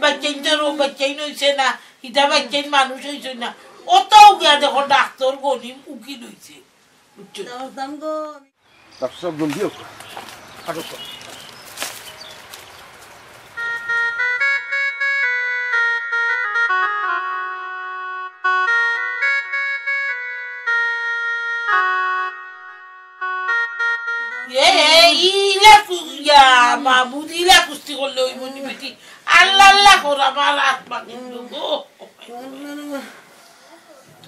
বাচ্চাইন তো রো-, বাচ্চাইন হইছে না, হিটা বাচ্চাইন মানুষ হইছে না। অত গিয়া দেখো ডাক্তর গনিম উকিল হইছে। বুঝছো? যাও, যাম গো। ডাক্তার সাহেব, জলদি হোক। আগে তো। এ, এ, ইলা কু-, ইয়া, মাবুদ, ইলা কুস্তি করলে অইবো নি বেটি? আল্লাহ, আল্লাহ কর, আমার আত্মা কিন্তু গো।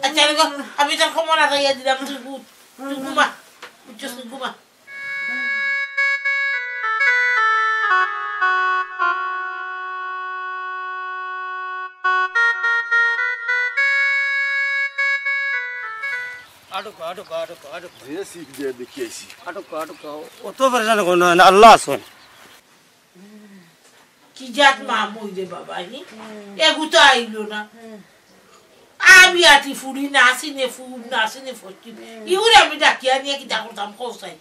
আচ্ছা রে গো, আমি তোর খবর আগাইয়া দিলাম, তুই ঘু-, তুই ঘুমা, বুঝছস নি, ঘুমা। আটক, আটক, আটক, আটক। যে সিট দিয়ে দেখি আইছি। আটক, আটক, অত পরেশান করো না, আল্লাহ আছইন। কি জাত মা মই রে বাবা, হি? এগু তো আইলো না। আমি আটি ফুড়ি, না চিনে ফুড়, না চিনে পশ্চিম। ইগুরে আমি ডাকিয়া নিয়া কিতা করতাম, কও চাই?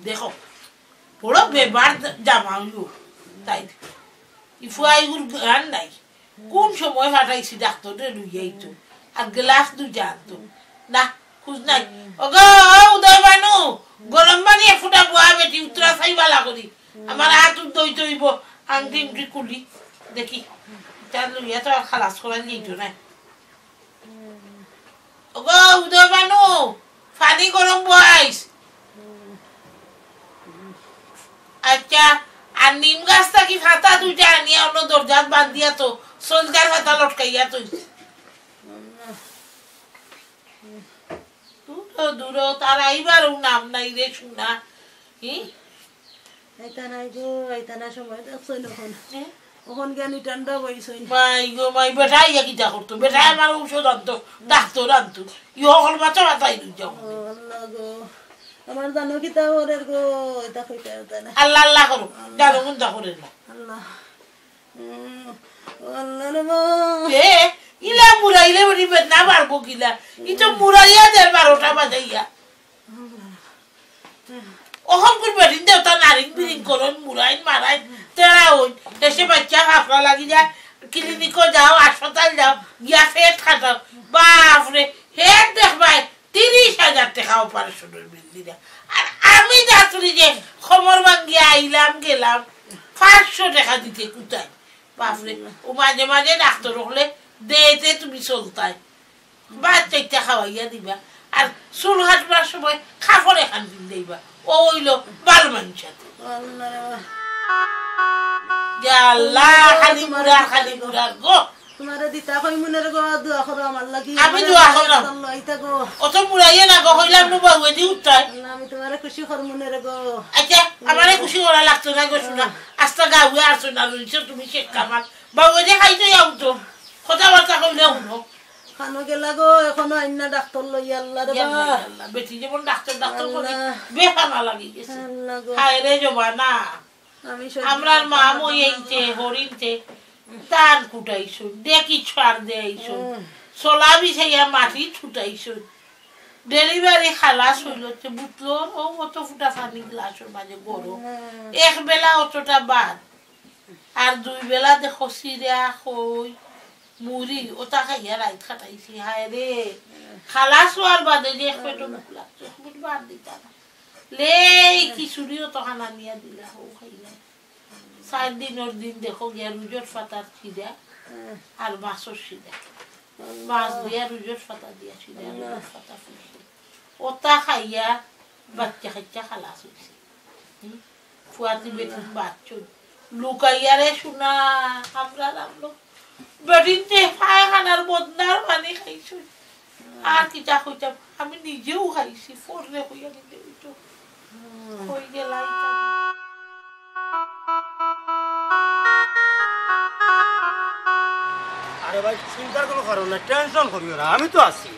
দেখো, বড় বেবার জামা অইলো তাই। ই ফুয়া ইগুর গান নাই। কোন সময় ফাটাইছি ডাক্তররে লইয়া আইতো, আর গ্লাস দুইটা আনতো। না, খোঁজ নাই। ওগো, উদয় বানু, গরম পানি এক ফুটা বওয়া বেটি, উত্তরা চাই বালা করি। আমার হাত উদ্দইতে অইবো, আংটি উংটি খুলি। দেখি, ইতা লইয়া তো আর খালাস করা যাইতো না। ওগো, উদয় বানু, পানি গরম বওয়াইস। আচ্ছা, আর নিম গাছ থাকি পাতা দুইটা আনিয়া অনো দরজাত বান্ধিয়া তো, সলগার পাতা লটকাইয়া থইস। দূরো, দূরো, তার আইবারও নাম নাই রে সোনা। হি? আইতা নাই গো, আইতা না সময় দেখছইন অখন। হে? অখন জ্ঞানী ঠান্ডা বইছইন। মাই গো মাই, বেটা ইয়া কিতা করতো? বেটা আমার ঔষধ আনতো, ডাক্তর আনতো। ই হকল মাথা মাথায় লই যাও। ও আল্লাহ গো, আমার জানো কিতা করের গো, ইতা কইতে পারতা না। আল্লাহ আল্লাহ করো, আল্লাহ। জানো কোনটা করের না। আল্লাহ। উম, ও আল্লাহ রে মা। এ, ইলা মুরাইলে বেটি বেদনা বাড়বো কিলা? ই তো মুরাইয়া দের বারোটা বাজাইয়া। অখন কোন বেটিন দেউতা নারিং বিরিং করইন, মুরাইন মারাইন, তেরা অইন। দেশে বাচ্চা ফাফড়া লাগি যায়, ক্লিনিকো যাও, হাসপাতাল যাও, গিয়া পেট কাটাও। বাপরে, হের দেখবায়, তিরিশ হাজার টেকা অপারেশনর বিল দিরা। আর আমি দাতুরি যে খবর ভাঙ্গিয়া আইলাম গেলাম, পাঁচশো টেকা দিতে কুথায়? বাপরে, ও মাঝে মাঝে ডাক্তর অকলে দেতে তুমি চলতায়। ভাত চাইরটা খাওয়াইয়া দিবা। আর চুল কাটবার সময় কাপড় এখান পিন্দাইবা। ও অইলো বাল মানুষ আতে। আল্লাহ রে বাবা। ইয়া আল্লাহ, খালি মুরার, খালি মুরার গো। তোমারে দিতা কইমু নে রে গো, দোয়া করো আমার লাগি। আমি দোয়া করলাম। আল্লাহ, ইতা গো। অত মুরাইয়া না গো, কইলাম নু বাবু, এদি উঠতায়। আল্লাহ, আমি তোমারে খুশি করমু নে রে গো। আচ্ছা, আমারে খুশি করা লাগতো না গো, সোনা। আস্তা গাউয়ে আর সোনা রইছো তুমি শেখ কামাল। বাবু, এদি খাইতে যাও তো। কথাবার্তা কইলে হুনো। খানো গেলা গো, এখনো আইন না ডাক্তর লইয়া, আল্লাহ রে ইয়া আল্লাহ, বাবা। ইয়া আল্লাহ, বেটি যেমন ডাক্তর, ডাক্তর করি আল্লাহ। বেহানা লাগি গেছে। আল্লাহ গো। হায় রে জমানা। আমি সহ্য আমরার করতাম মা না। মই এইতে, হরিণতে, ধান কুটাইছইন, ডেকি ছাড় দেইছইন, হুম। চলা বিছাইয়া মাটি ছুটাইছইন। ডেলিভারি খালাস অইলো, তে বুতলর ও অত ফুটা পানি গ্লাসর মাঝে গরম। হুম। এক বেলা অতটা ভাত, আর দুই বেলা দেখো চিরা, খই, মুড়ি, ওটা খাইয়া রাইত কাটাইছি। হায় রে, খালাস অওয়ার বাদে যে এক পেটো ভুক লাগছে, বুঝ বাদ দিতাম। লেই খিচুড়ি অতখান আনিয়া দিলা, হউ খাইলাম। চাইর দিনর দিন দেখো গিয়া রুজর পাতার চিরা আর মাছর চিরা। মাছ দিয়া রুজর পাতা দিয়া চিরা, রুজর পাতা ফুলছে। ওটা খাইয়া বাচ্চা কাচ্চা খালাস অইছে। হুম? ফুয়াতি বেটিন বাচ্চা। লুকাইয়া রে সোনা, আমরা রাখলো। বেটিন যে পায়খানার বদনার পানি খাইছইন। আর কিতা কইতাম, আমি নিজেও খাইছি, পররে কইয়া নিতে অইতো। কই গেলা ইতা? আরে ভাই, চিন্তার কোনো কারণ নাই, টেনশন করিও না, আমি তো আছি।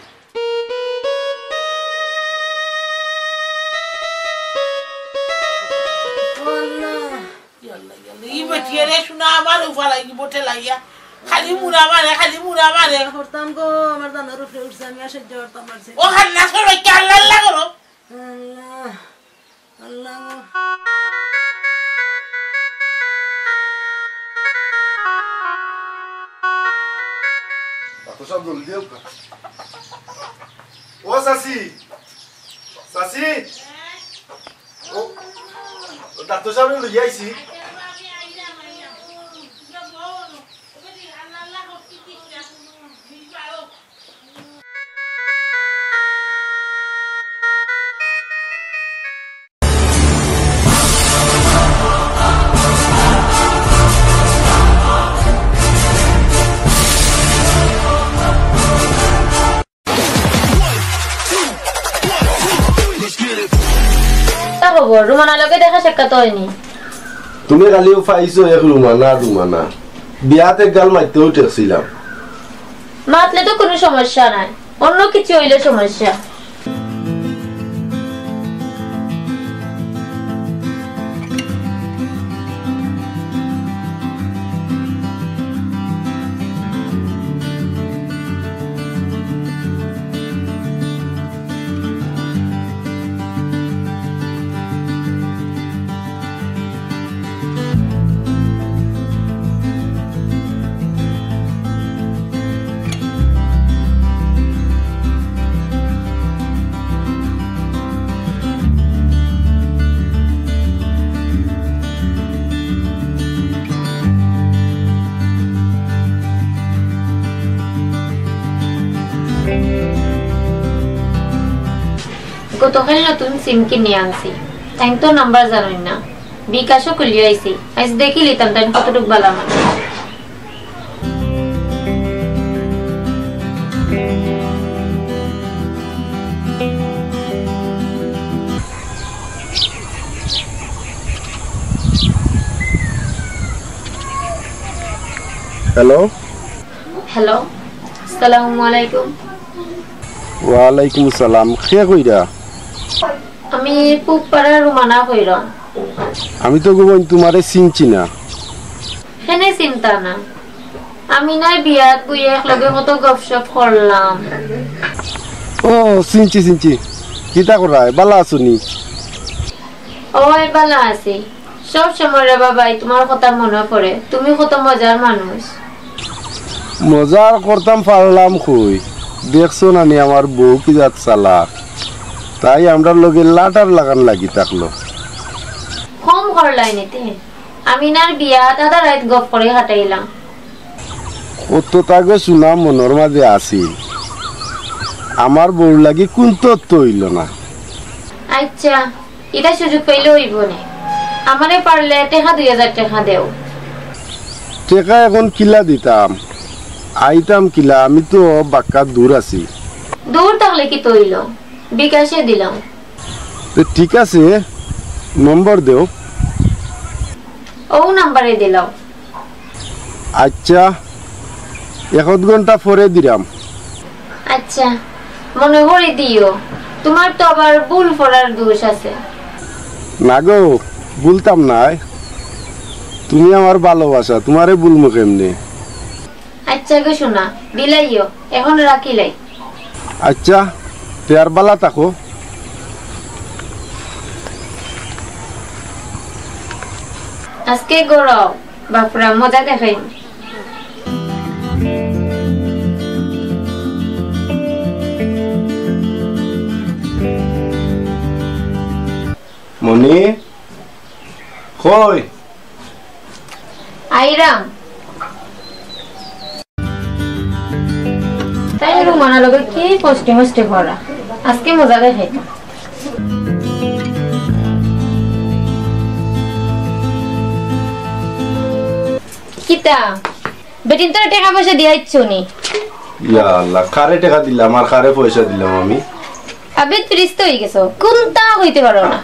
ইয়াল্লা, ইয়াল্লা, ই বেটিয়ে রে সোনা আমার উপর লাগি বটে লাগিয়া। খালি মুড়া মারে, খালি মুড়া মারে। করতাম গো, আমার জানোর উপরে উঠছে, আমি আর সহ্য করতাম পারছি না। ও হান্না সবাই কি আল্লাহ আল্লাহ করো? আল্লাহ, আল্লাহ। ডাক্তর সাহেব, জলদি আউক্কা। ও চাচি, চাচি, ও, ও ডাক্তর সাহেব লইয়া আইছি। খবর? রুমানার লগে দেখা সাক্ষাৎ অয়নি? তুমি খালি পাইছো এক রুমানা, রুমানা। বিয়াত এক গাল মাততেও ঠেকছিলাম। মাতলে তো কুনু সমস্যা নাই, অন্য কিছু অইলে সমস্যা। গতকাল নতুন সিম কিনি আনছি, তাইন তো নাম্বার জানইন না। বিকাশও খুলিয়া আইছি, আইজ দেখিলিতাম তাইন কতটুক বালা মানুষ। হ্যালো। হ্যালো, আসসালামু আলাইকুম। ওয়ালাইকুম আসসালাম। কে কইরা? আমি পুবপাড়ার রুমানা কইরাম। আমি তো গো বইন তুমারে চিনছি না। কেনে চিনতা না? আমিনার বিয়াত বইয়া একলগে কত গপসপ করলাম। ও, চিনছি, চিনছি। কিতা করায়? বালা আছো নি? অয়, বালা আছি। সব সময় রে বাবাই তুমার কথা মনো পড়ে। তুমি কত মজার মানুষ। মজার করতাম পারলাম কই? দেখছো না নি আমার বউ কি জাত চালাক? তাই আমরার লগে লাটার লাগান লাগি থাকলো। কম করলায় নি তে। আমিনার বিয়াত আধা রাইত গপ করি কাটাইলাম। অত তাগো সুনাম মনর মাঝে আছিল। আমার বউর লাগি কুন্তা তো অইলো না। আইচ্ছা, ইটা সুযোগ পাইলে অইবো নে। আমারে পারলে টেকা দুই হাজার টেকা দেও। টেকা এখন কিলা দিতাম? আইতাম কিলা? আমি তো বাক্কা দূর আছি। দূর থাকলে কিতা অইলো? বিকাশে দিলাম। তে ঠিক আছে, নম্বর দেও। অউ নাম্বারে দিলাও। আইচ্ছা, এক আধ ঘন্টা পরে দিরাম। আইচ্ছা, মনো করি দিও। তুমার তো আবার ভুল পড়ার দোষ আছে। না গো, ভুলতাম নায়। তুমি আমার ভালোবাসা, তুমারে ভুলমু কেমনে? আইচ্ছা গো সোনা, দিলাইও, এখন রাখিলাই। আইচ্ছা, তে আর বালা থাকো। আইজকে গরম, বাপরা, মজা দেখাই। মনি, কই? আইরাম। তাই রুমানার লগে কি ফষ্টি মষ্টি করা? আইজকে মজা দেখাইতাম। কিতা? বেটিন্তরে টেকা পয়সা দিয়া আইছো নি? ইয়া আল্লাহ, কারে টেকা দিলাম আর কারে পয়সা দিলাম আমি? আবে, ফিরিস্তা অইগেছো, কুন্তা কইতে পারো না।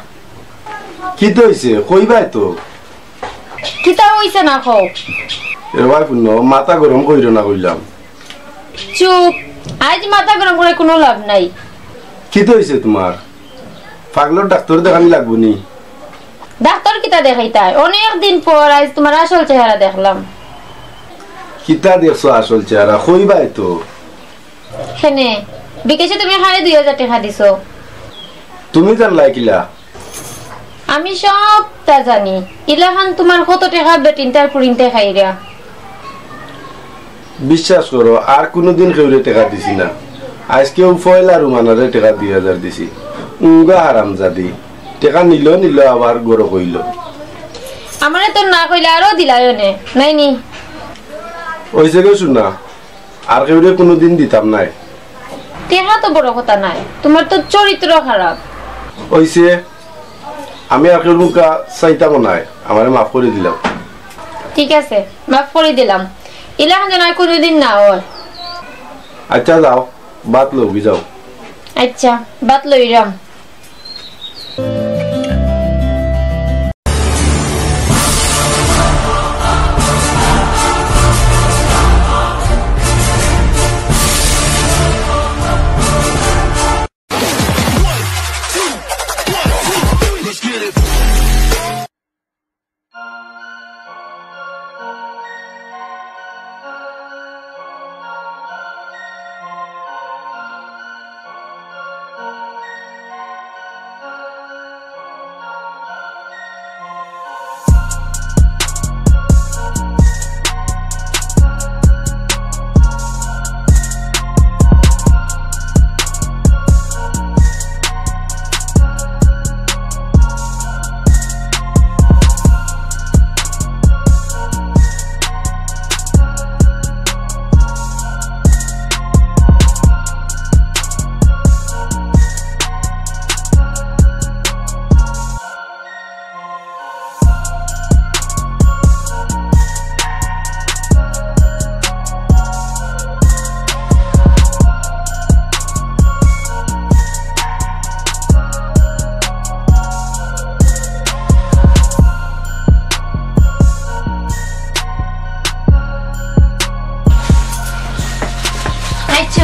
কিতা অইছে? কইবায় তো। কিতা অইছে না কও? এ ভাই পুণ্য, মাথা গরম কইরো না কইলাম। চুপ, আইজ মাথা গরম করি কুনু লাভ নাই। কিতা অইছে তুমার? পাগলর ডাক্তর দেখানি লাগবো নি? ডাক্তর কিতা দেখাইতায়? অনেক দিন পর আইজ তুমার আসল চেহারা দেখলাম। কিতা দেখছো আসল চেহারা? কইবায় তো। কেনে? বিকাশে তুমি কারে দুই হাজার টেকা দিছো। তুমি জানলায় কিলা? আমি সবতা জানি। ইলাখান তুমার কত টেকা বেটিন্তার ফুরিন্তায় খাইরা। বিশ্বাস করো, আর কুনুদিন কেউরে টেকা দিছি না। আইজকেউ পয়লা রুমানারে টেকা দুই হাজার দিছি। উঙ্গা হারামজাদি। টেকা নিলো, নিলো, আবার গরো কইলো। আমারে তো না কইলে আরো দিলায় অনে, নায় নি? অইছে গো সোনা, আর কেউরে কুনুদিন দিতাম নায়। টেকা তো বড় কথা নায়, তুমার তো চরিত্র খারাপ। অইছে, আমি আর কেউর মুখা চাইতামও নায়, আমারে মাফ করি দিলাও। ঠিক আছে, মাফ করি দিলাম। ইলাখান যেন আর কুনুদিন না অয়। আইচ্ছা যাও, ভাত লওগি যাও। আইচ্ছা, ভাত লইরাম।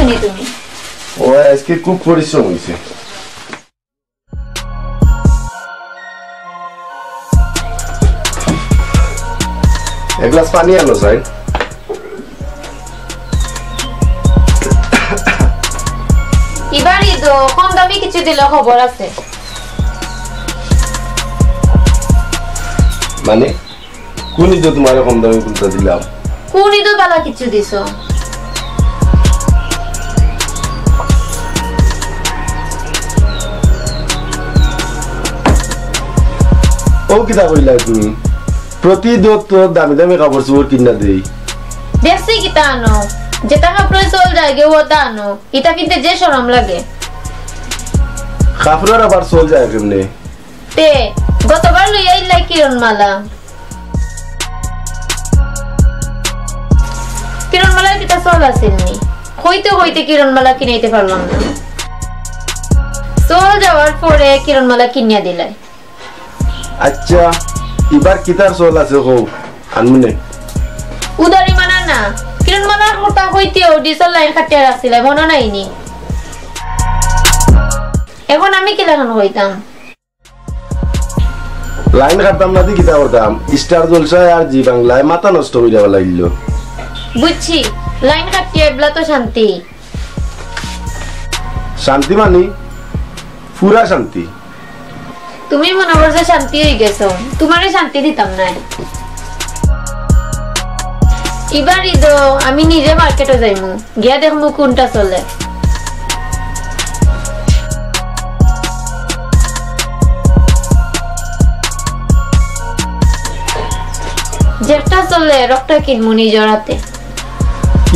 নি তুমি? ও, আজকে খুব পরিশ্রম হইছে। এক গ্লাস পানি আনো, সাইন। ইবার ইদো কম দামি কিছু দিলে খবর আছে। মানে, কোন ইদো তোমারে কম দামি কুন্তা দিলাম? কোন ইদো বালা কিছু দিছো? ও কিতা কইলা তুমি? প্রতি ইদো তো দামি দামি কাপড় চোপড় কিনা দেই। দেখছি কিতা আনো, যেটা কাপড়ে চল যায়গে ওটা আনো। ইটা কিনতে যে শরম লাগে। কাপড়র আবার চল যায় কেমনে? তে, গতবার লইয়া আইলাই কিরণমালা। কিরণমালার কিতা চল আছিল নি? কইতে কইতে কিরণমালা কিনাইতে পারলাম না। চল যাওয়ার পরে কিরণমালা কিনিয়া দিলাই। আচ্ছা, ইবার কিতার চল আছে কও, আনমুনে। উদারি মানা না, কিরণমালার কথা কইতেও ডিসেল লাইন কাটিয়া রাখছিলাই, মনো নাই নি? এখন আমি কিলাখান কইতাম? লাইন কাটতাম না দি কিতা করতাম? স্টার জলসায় আর জি বাংলায় মাথা নষ্ট করিয়া ফালাইল। বুঝছি, লাইন কাটিয়া এবলা তো শান্তি। শান্তি মানি? পুরা শান্তি। তুমি মনে করছো শান্তি হয়ে গেছো, তোমারে শান্তি দিতাম না। ইবার ইদো আমি নিজে মার্কেটে যাইমু, গিয়া দেখমু কোনটা চলে। যেটা চলে, রকটা কিনমু নিজর হাতে।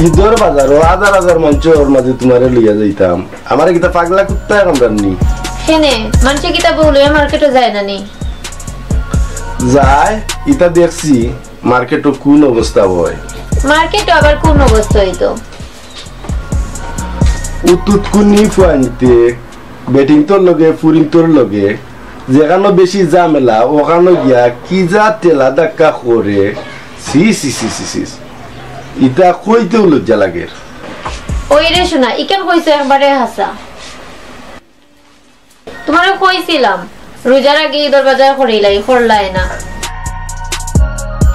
ইদর বাজারো হাজার হাজার মানষর মাঝে তোমারে লইয়া যাইতাম। আমারে কিতা পাগলা কুত্তায় কামড়ার নি? কেনে, মানষে কিতা বউ লইয়া মার্কেটে যায় না নি? যায়, ইতা দেখছি, মার্কেটও কোন অবস্থা হয়। মার্কেটও আবার কোন অবস্থা হইতো? উতুত কুনি ফুয়াইন্তে, বেটিন্তর লগে, ফুরিন্তর লগে, যেখানো বেশি ঝামেলা, ওখানো গিয়া কি যা ঠেলা ধাক্কা করে, ছি, ছি, ছি, ছি, ছি। ইতা কইতেও লজ্জা লাগের। ওই রে শোনা, ইখান কইছো একবারে হাছা। তোমারে কইছিলাম, রোজার আগে ইদর বাজার করিলাই, করলায় না।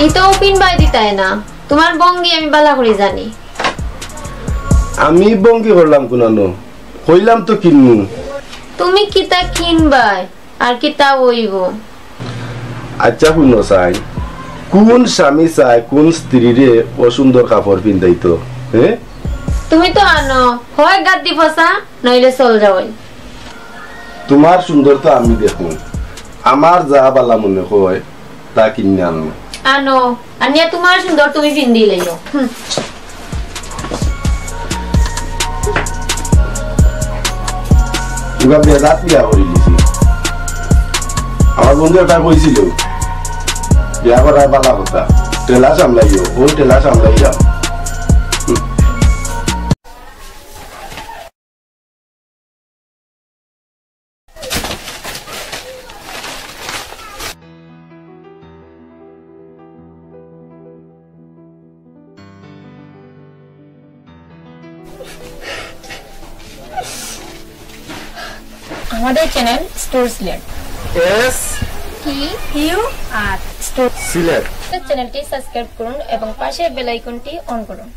ইতাও পিনবায় দিতায় না। তোমার ভঙ্গি আমি বালা করি জানি। আমি ভঙ্গি করলাম কুনানো? কইলাম তো কিনমু। তুমি কিতা কিনবায়? আর কিতা অইবো? আচ্ছা, হুনো চাই, কোন স্বামী চায় কোন স্ত্রীরে অসুন্দর কাপড় পিন্দাইতো? হ্যাঁ? তুমি তো আনো, হয় গাদ্দি ফসা, নইলে চল যাওয়াই। তোমার সুন্দর তো আমি দেখমু, আমার যা বালা মনে হয় তা কিনে আনমু। আনো, আনিয়া তোমার সুন্দর তুমি পিন্দি লইও। হুম। এবার বেজাত বিয়া করি দিছি। আমার বন্ধু একটা কইছিল, বিয়া করার বালা কথা, ঠেলা সামলাইও, ও ঠেলা সামলাইয়া। হুম। আমাদের channel store Sylhet. S T U R store Sylhet. চ্যানেলটি সাবস্ক্রাইব করুন এবং পাশের বেল আইকনটি অন করুন।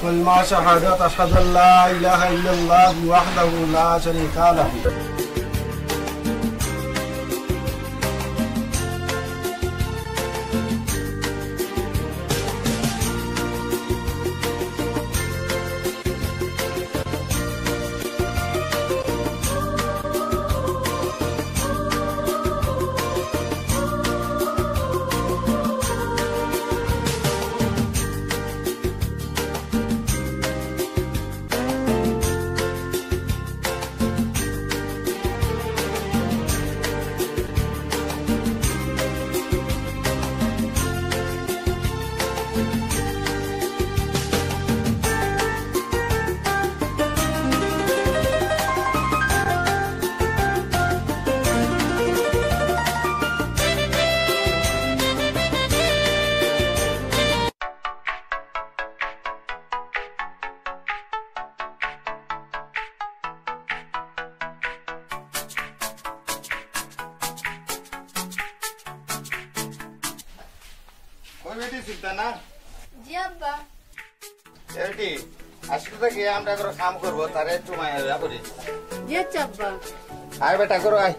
كلمة شهادة أشهد أن لا إله إلا الله وحده لا شريك له. বেটি চিন্তা না। জি আব্বা। এ বেটি, আজকে থেকে আমরা একটু কাম করবো, তারে একটু মায়া দয়া করি। জি আচ্ছা আব্বা। আয় বেটা, করো আয়।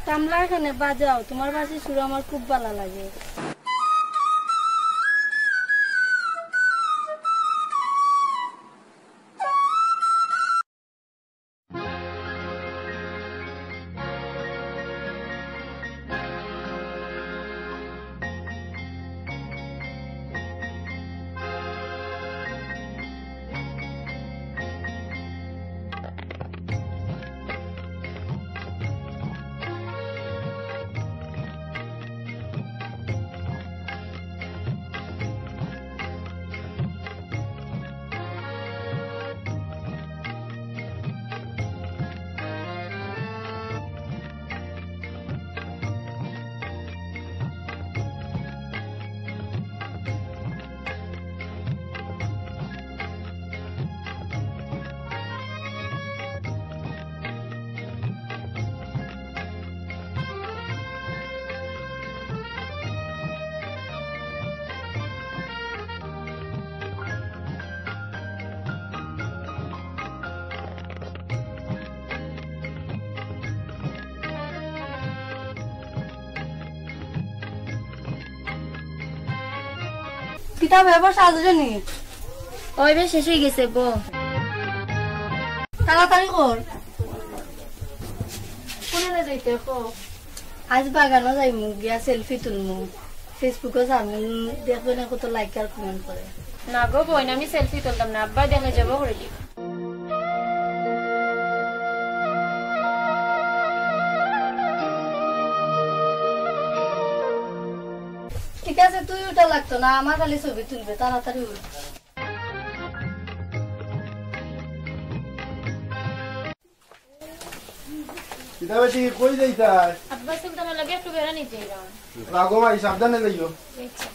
তামলা এখানে বাজাও, তোমার বাঁশি সুর আমার খুব ভালা লাগে। কিতাব এবার সাজরে নি? ওই বে, শেষ অই গেছে গো। তাড়াতাড়ি কর। কোনে যাইতে কো? আজ বাগানো যাইমু, গিয়া selfie তুলমু। Facebook-ও ছাড়মু, দেখবে না কত like আর comment করে। না গো বইন, আমি selfie তুলতাম না, আব্বা দেখলে জব করে দিব। ঠিক আছে, তুই উঠা লাগতো না, আমার খালি ছবি তুলবে, তাড়াতাড়ি উঠ। কিতা বেটি, কই যাইতায়? আব্বা সুলতানর লগে একটু বেড়ানি যাইরাম। রাগো ভাই, সাবধানে যাইও। আচ্ছা।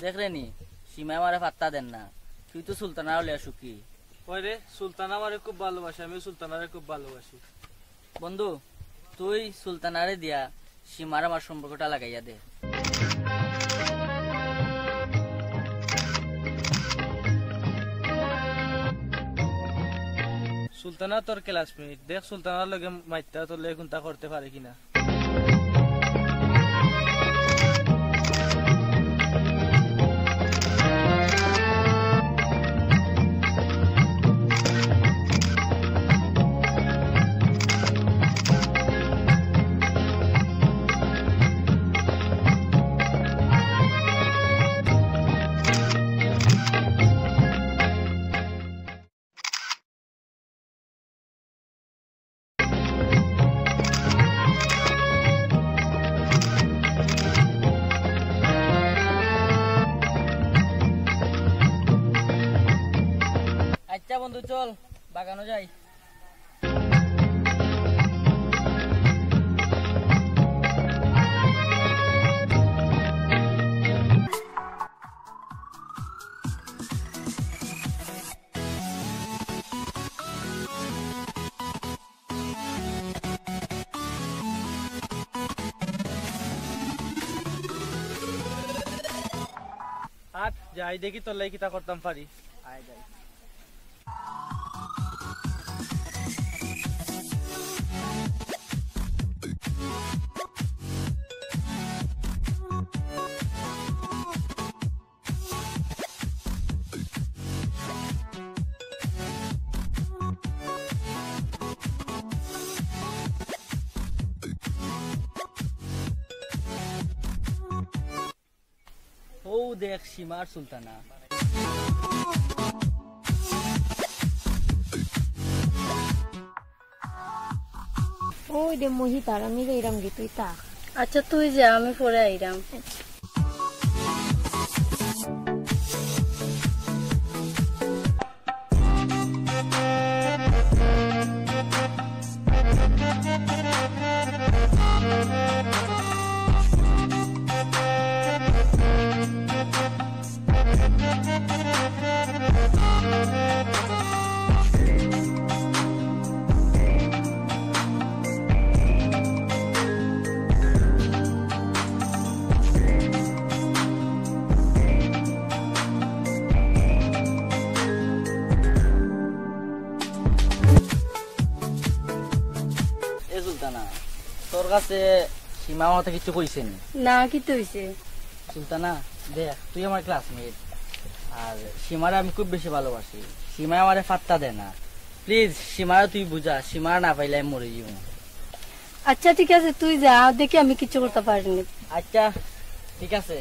দেখ রে নি, সীমায় আমারে পাত্তা দেন না। তুই তো সুলতানারে লইয়া সুখী। ওই রে, সুলতানা আমারে খুব ভালোবাসে, আমিও সুলতানারে খুব ভালোবাসি। বন্ধু, তুই সুলতানারে দিয়া সীমার আমার সম্পর্কটা লাগাইয়া দে। সুলতানা তোর classmate, দেখ সুলতানার লগে মাতিয়া তোর লগে কুন্তা করতে পারে কিনা। আচ্ছা বন্ধু, চল বাগানো যাই। আট, যাই দেখি তোর লাগি কিতা করতাম পারি। আয় যাই। ও দেখ, সীমার সুলতানা। ওই দে মহিতার, আমি যাইরাম গি, তুই থাক। আচ্ছা, তুই যা, আমি পরে আইরাম। এ সুলতানা, তোর কাছে সীমা আমার কথা কিচ্ছু কইছে নি? না, কিতা অইছে? সুলতানা, দেখ, তুই আমার classmate, আর সীমারে আমি খুব বেশি ভালোবাসি। সীমায় আমারে পাত্তা দেয় না। Please, সীমারে তুই বুঝা, সীমারে না পাইলে আমি মরি যাইমু। আচ্ছা, ঠিক আছে, তুই যা, দেখি আমি কিচ্ছু করতাম পারি নি। আচ্ছা, ঠিক আছে,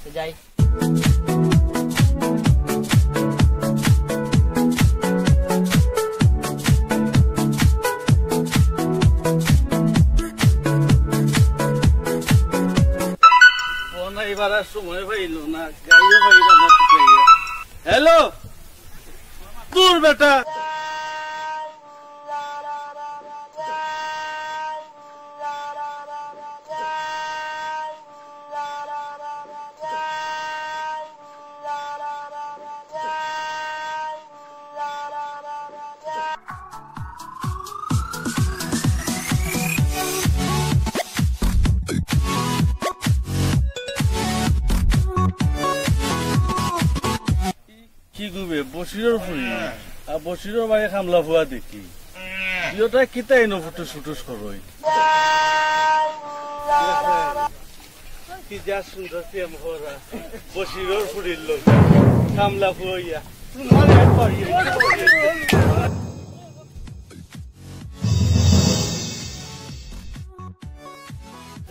তো যাই। ফোন আইবার আর সময় পাইল না, গাইও পাইল না। হ্যালো, দূর বেটা। কি গুবে, বশিরর ফুরি? আর বশিরর বাড়ি কামলা ফুয়া দেখি। দুইওটায় কিতা ইনো ফুটুস ফুটুস করইন? কি যা সুন্দর প্রেম করা। বশিরর ফুরির লগে কামলা ফুয়া। তোমার এক বাড়ি।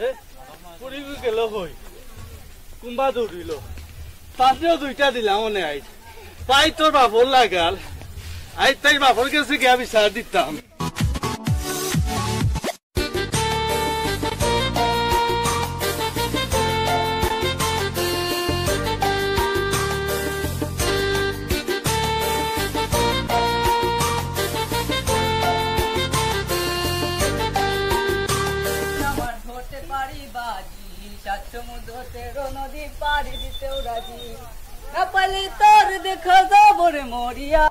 এ, ফুরি গেল কই? কুম্বা দৌড়িল। তাতেও দুইটা দিলাম মনে আইজ। পাই তোর বাপর লাগাল। আইজ তাই বাপর গেছে গিয়া বিচার দিতাম। আমার ধরতে পারি বাজি, সাত সমুদ্র তেরো নদী পাড়ি দিতেও রাজি। মরিয়া।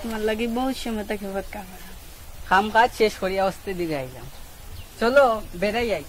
তোমার লাগি বহুত সময় থাকি অপেক্ষা করা। কাম কাজ শেষ করিয়া অস্তে দিকে আইলাম। চলো, বেড়াই আই।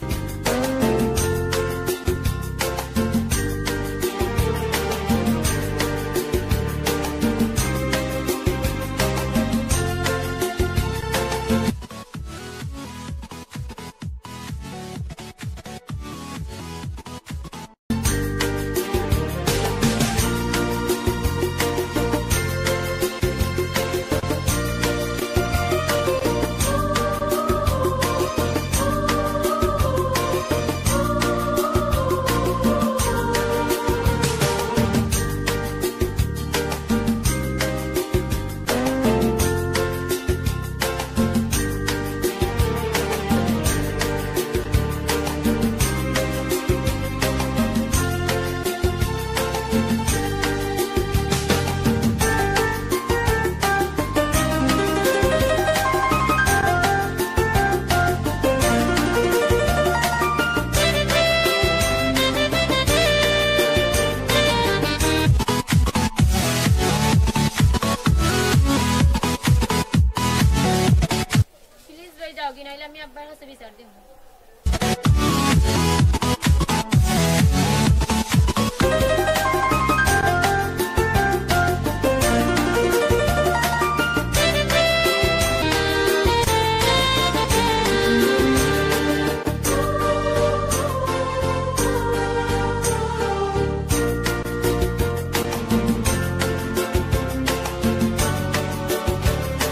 প্লিজ ভাই, যাওগি, নাইলে আমি আব্বার কাছে বিচার দিমু।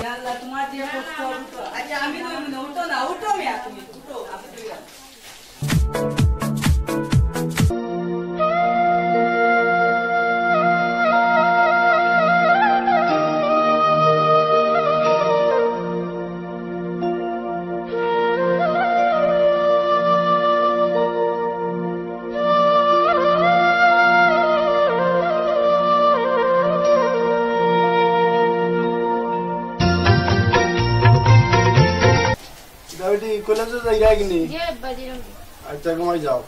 ইয়া আল্লাহ, তোমার যে কষ্ট, আচ্ছা, আমি তো উঠো না, উঠো মিয়া তুমি, উঠো, আমি তো দাবিটি কলেজে যাইরা কিনি? জি, আব্বা, জি, রুম। আচ্ছা, ঘুমাই যাও।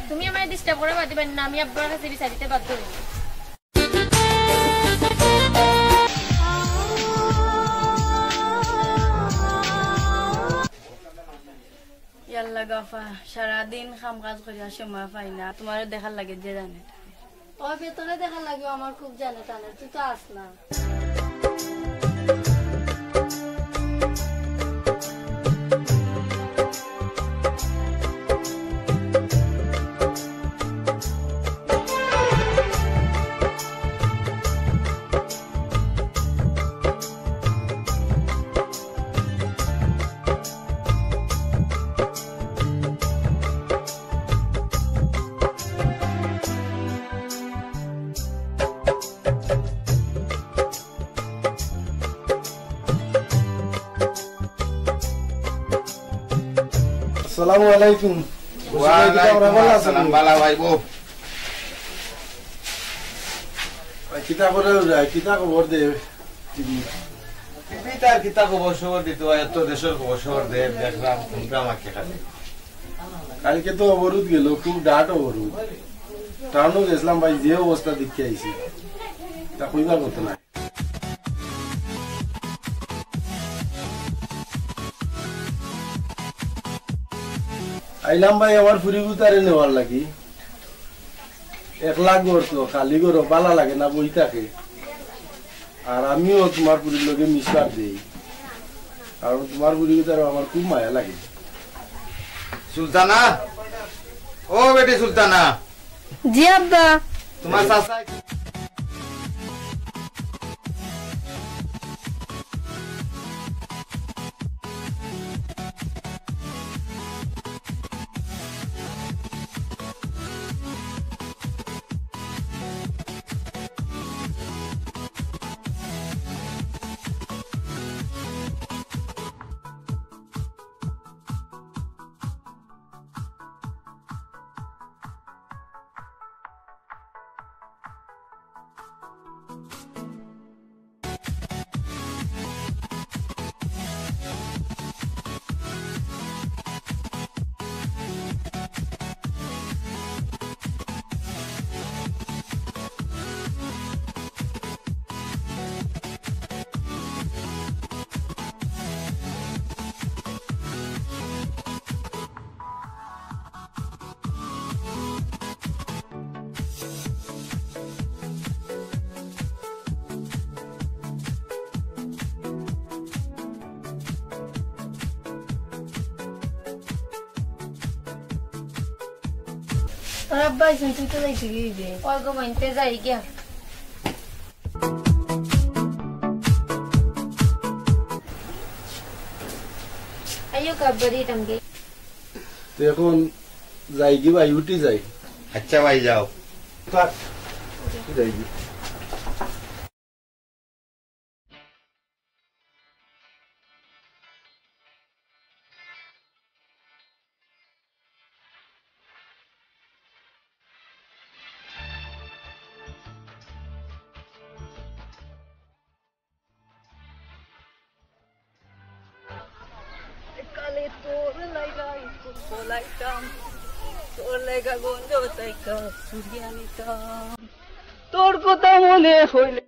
তুমি আমারে ডিস্টার্ব করা বাদ দিবা না, আমি আব্বার কাছে বিচার দিতে বাধ্য হইব। ইয়াল্লা গাফা, সারাদিন কাম কাজ করিয়া সময় পাই না, তোমারে দেখার লাগে যে জানে। ও ভেতরে দেখার লাগেও আমার খুব জানে টানে, তুই তো আস না। আসসালামু আলাইকুম। ওয়ালাইকুম আসসালাম, ভালা ভাই, বউ। ভাই, কিতা করে যায়? কিতা খবর দে? টিভি তার কিতা খবর সবর দিত, এত দেশর খবর সবর দে, দেখলাম, শুনলাম আর কি খালি। কালকে তো অবরোধ গেল, খুব ডাট অবরোধ। টাউনও গেছিলাম ভাই, যে অবস্থা দেখি আইছি, তা কইবার মতো না। আইলাম ভাই আমার ফুরিগুতারে নেওয়ার লাগি। একলা ঘর তো, খালি ঘর ভালা লাগে না, বই থাকে। আর আমিও তোমার ফুরির লগে মিশবার দেই, কারণ তোমার ফুরিগুতারও আমার খুব মায়া লাগে। সুলতানা, ও বেটি সুলতানা। জি আব্বা। তোমার চাচা। তোর আব্বা আইছইন, তুই তো যাইতে গিয়ে দে। ওই গো, মানতে যাই গিয়া। আইও, কাব্বারি টাঙ্গে। তো এখন যাই কি ভাই, উঠি যাই। আচ্ছা ভাই, যাও। থাক। যাই কি। কালে তোর লাইগা স্কুল পলাইতাম, তোর লাইগা গঞ্জ তাইকা সুরিয়া নিতাম, তোর কথা মনে হইলে।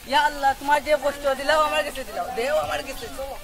ইয়া আল্লাহ, তোমার যে কষ্ট দিলাও আমার গেছে দিলাও, দেও আমার গেছে, চলো।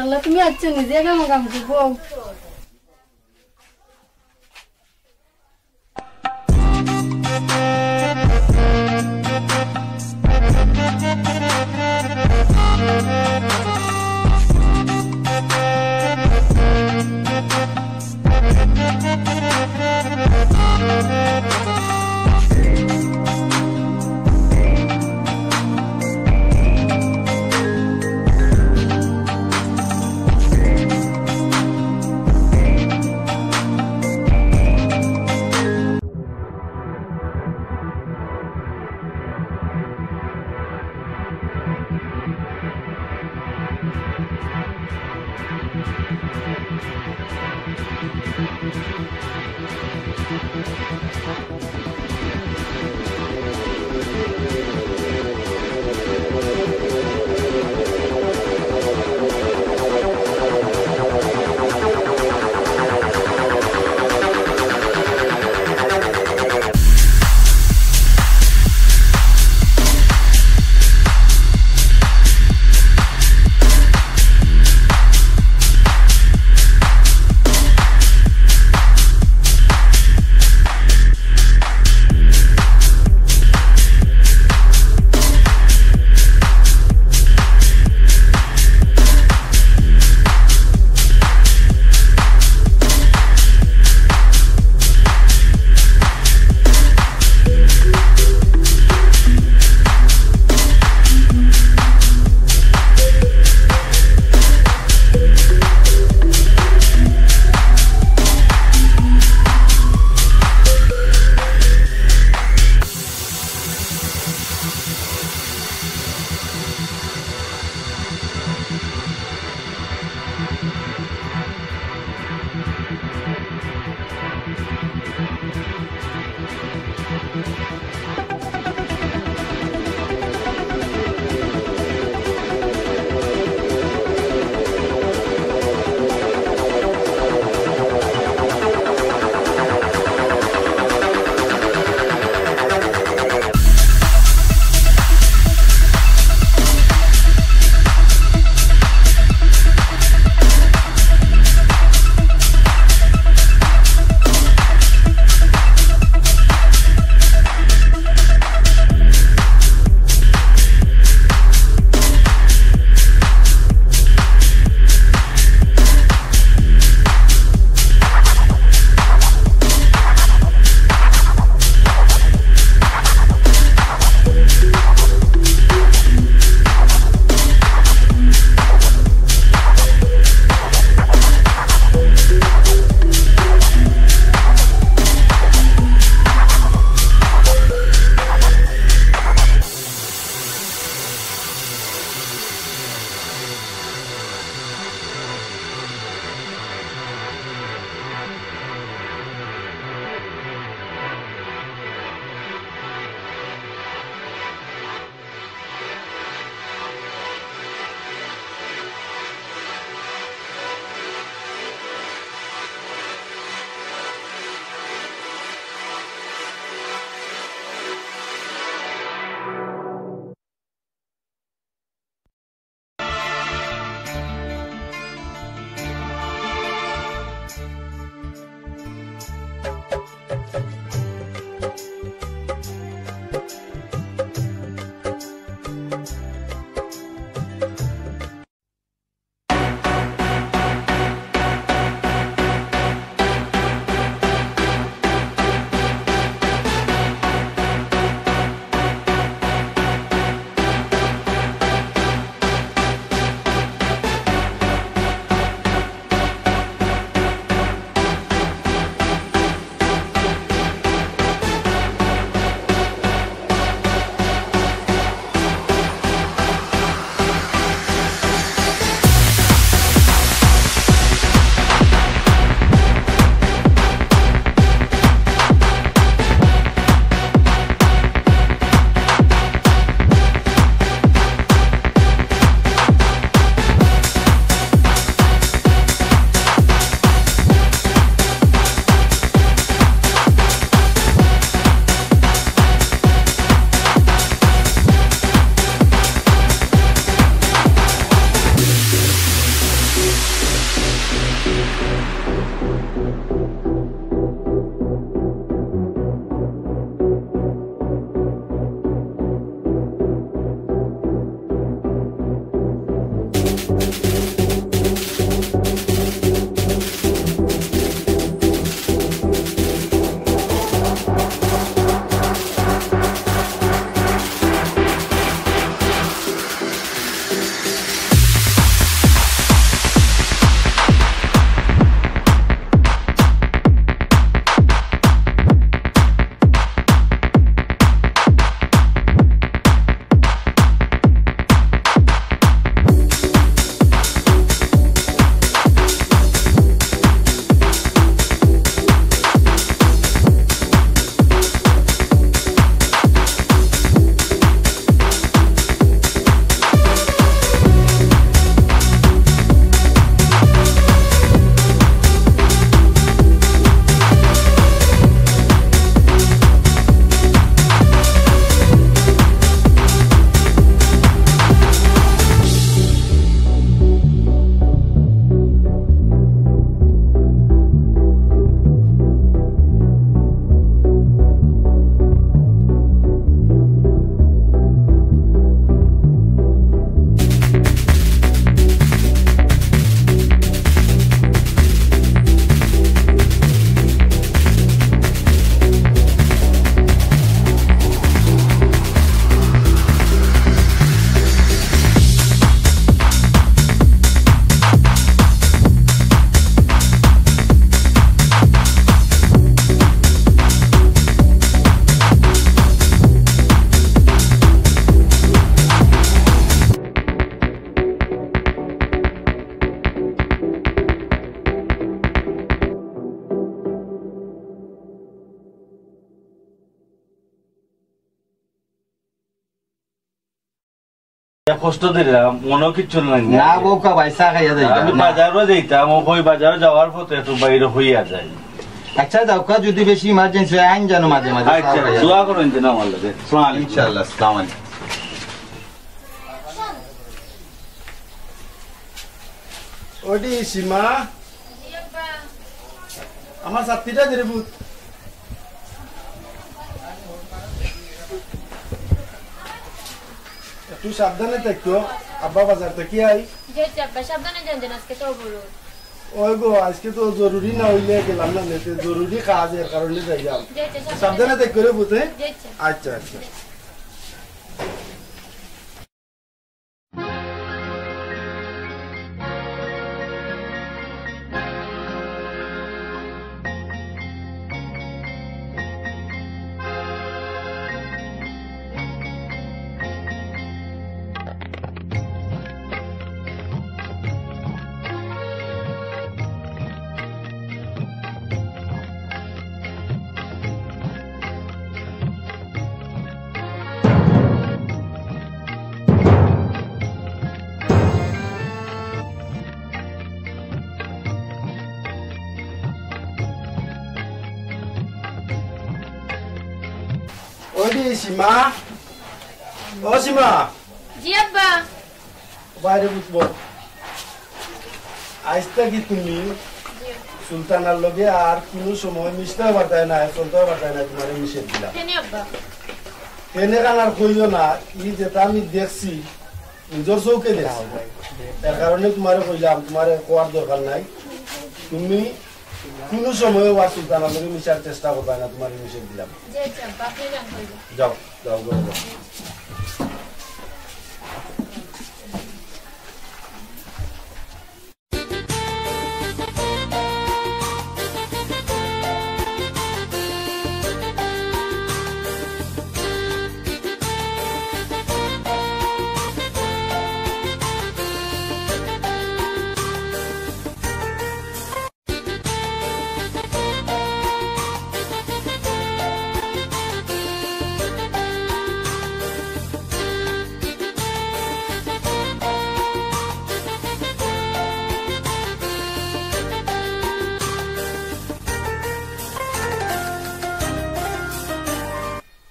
আল্লাহ, তুমি আছো নিজে কাম কাম করবো। কষ্ট দিলাম, মনো কিচ্ছু নাই। না, বউকা ভাই, চা খাইয়া যাইবা। আমি না। বাজারো যাইতাম, ও কই বাজারো যাওয়ার পথে একটু বাইরে হইয়া যাই। আচ্ছা, যাউক্কা, যদি বেশি emergency হয়, আইন জানো মাঝে মাঝে চা আচ্ছা, খাইয়া। দোয়া করইন যেন আমার লগে। আসসালামু আলাইকুম। ইনশাআল্লাহ, আসসালামু আলাইকুম। ওডি সীমা, জি আব্বা। আমার ছাত্তিটা দে রে পুত। একটু সাবধানে থাকিও, আব্বা বাজার থাকি আই। জি আচ্ছা আব্বা, সাবধানে যাইন যেন, আজকে তো অবরোধ। ওই গো, আজকে তো জরুরি না অইলে গেলাম না, নেতে জরুরি কাজ, এর কারণে যাইলাম। জি আচ্ছা, সাবধানে সাবধানে থাকিও রে পুত, হ্যাঁ? জি আচ্ছা। আচ্ছা, আচ্ছা। ওই রে সীমা, ও সীমা। জি আব্বা। বাইরে বুঝবো। আইজ থাকি তুমি জি। সুলতানার লগে আর কুনু সময় মিশতে পারতায় না, চলতে পারতায় না, তুমারে নিষেধ দিলাম। কেনে আব্বা? এনে কানার কইও না, ই যেটা আমি দেখছি, নিজর চউখে দেখছি। এর কারণে তুমারে কইলাম, তুমারে কওয়ার দরকার নাই। তুমি কুনু সময় আর সুলতান আলমরে মিশার চেষ্টা করবায় না, তুমারে নিষেধ দিলাম। জি, আচ্ছা, বাপরে গান কইবো। যাও, যাও, ঘরো যাও।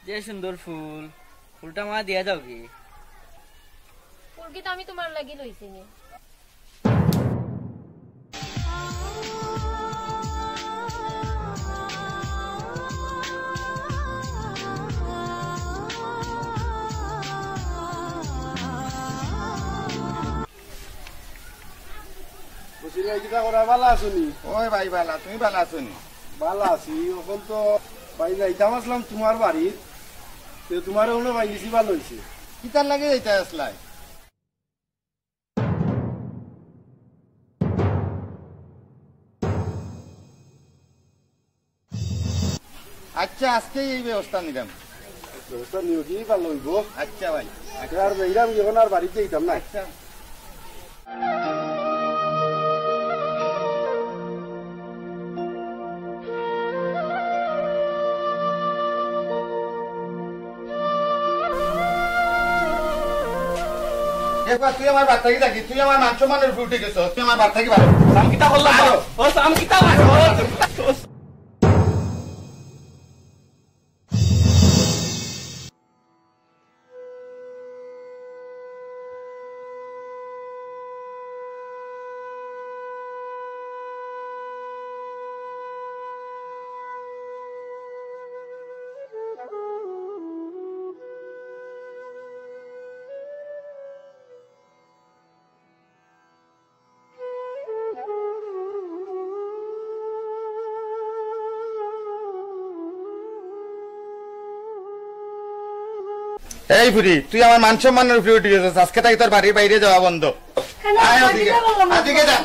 যে সুন্দর ফুল, ফুলটা আমারে দিয়া যাওগি। ফুল কিতা আমি তুমার লাগি লইছি নি? বসির ভাই, কিতা করা, ভালা আছো নি? ওই ভাই, ভালা, তুমি ভালা আছো নি? ভালা আছি। অখন তো ভাই যাইতাম আছলাম তুমার বাড়িত, তে তুমারে অনো পাইলিছি, ভালা অইছে। কিতার লাগি যাইতা আছলায়? আচ্ছা, আজকেই এই ব্যবস্থা নিলাম। ব্যবস্থা নিও কি, ভালা অইবো। আচ্ছা ভাই। আচ্ছা, আর যাইরাম কি, অখন আর বাড়িত যাইতাম না। আচ্ছা। এ বা, তুই আমার বাড়ি থাকি যাবি, তুই আমার মান সম্মানর উপরে উঠি গেছস, তুই আমার বাড়ি থাকি বারো। সাম কিতা করলাম? বারো। ও সাম কিতা করলাম? এই ফুরি, তুই আমার মান সম্মানর উপরে উঠি গেছস। আজকে থাকি তোর বাড়ির বাইরে যাওয়া বন্ধ। কেন? আয় ওদিকে। ওদিকে যা।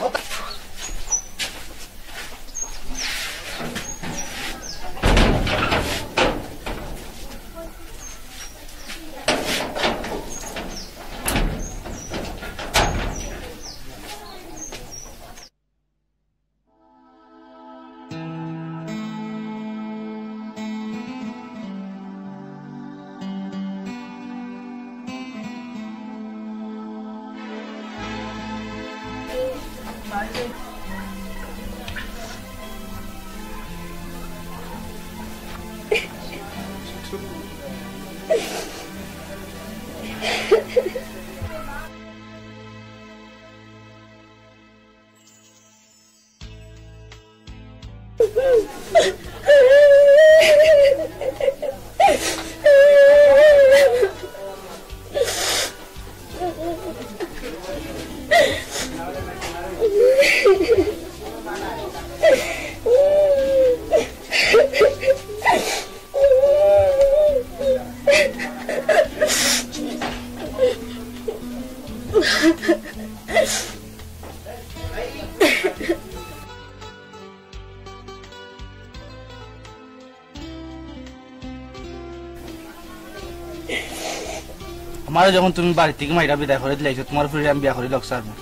আমারে যখন তুমি বাড়ি থাকি মাইরা বিদায় করি দিলাইছো, তুমার ফুরিরে আমি বিয়া করি লউক্কা আর না।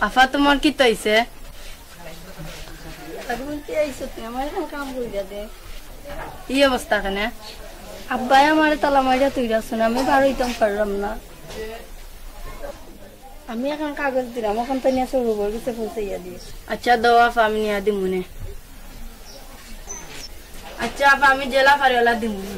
আফা, তুমার কিতা অইছে? আর বলতে আইছো তুমি, আমার এখন কাম করিয়া দে। ই অবস্থা কেনে? আব্বায় আমারে তালা মারিয়া থই রাখছইন, আমি বার অইতাম পাররাম না। আমি এখন কাগজ দিরাম, অখান তো নিয়া সৌরভর গেছে পৌঁছাইয়া দিস। আচ্ছা, দেও আফা, আমি নিয়া দিমুনে। আচ্ছা আফা, আমি যেলা পারি অলা দিমুনে।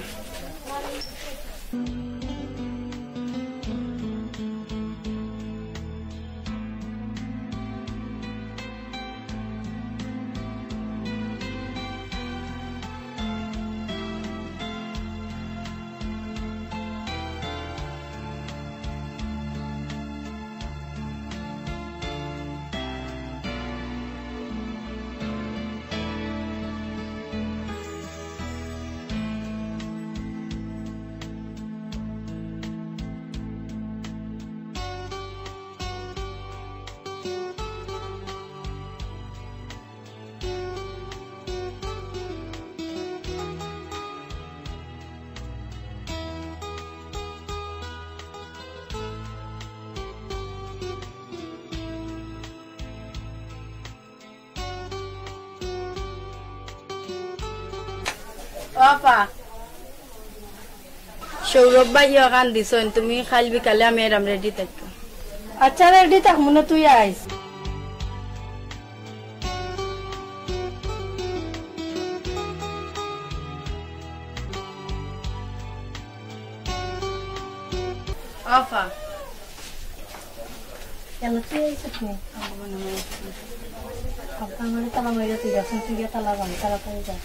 আফা, সৌরভ ভাই অখান দিছইন, তুমি কাইল বিকালে আমি এরাম রেডি থাকো। আচ্ছা, রেডি থাক, মনে তুই আইস। আফা। কেন তুই আইসিস নি? আব্বা আমারে তালা মাইরা তুই গেছেন, তুই গিয়া তালা ভাঙ, তাড়াতাড়ি যা।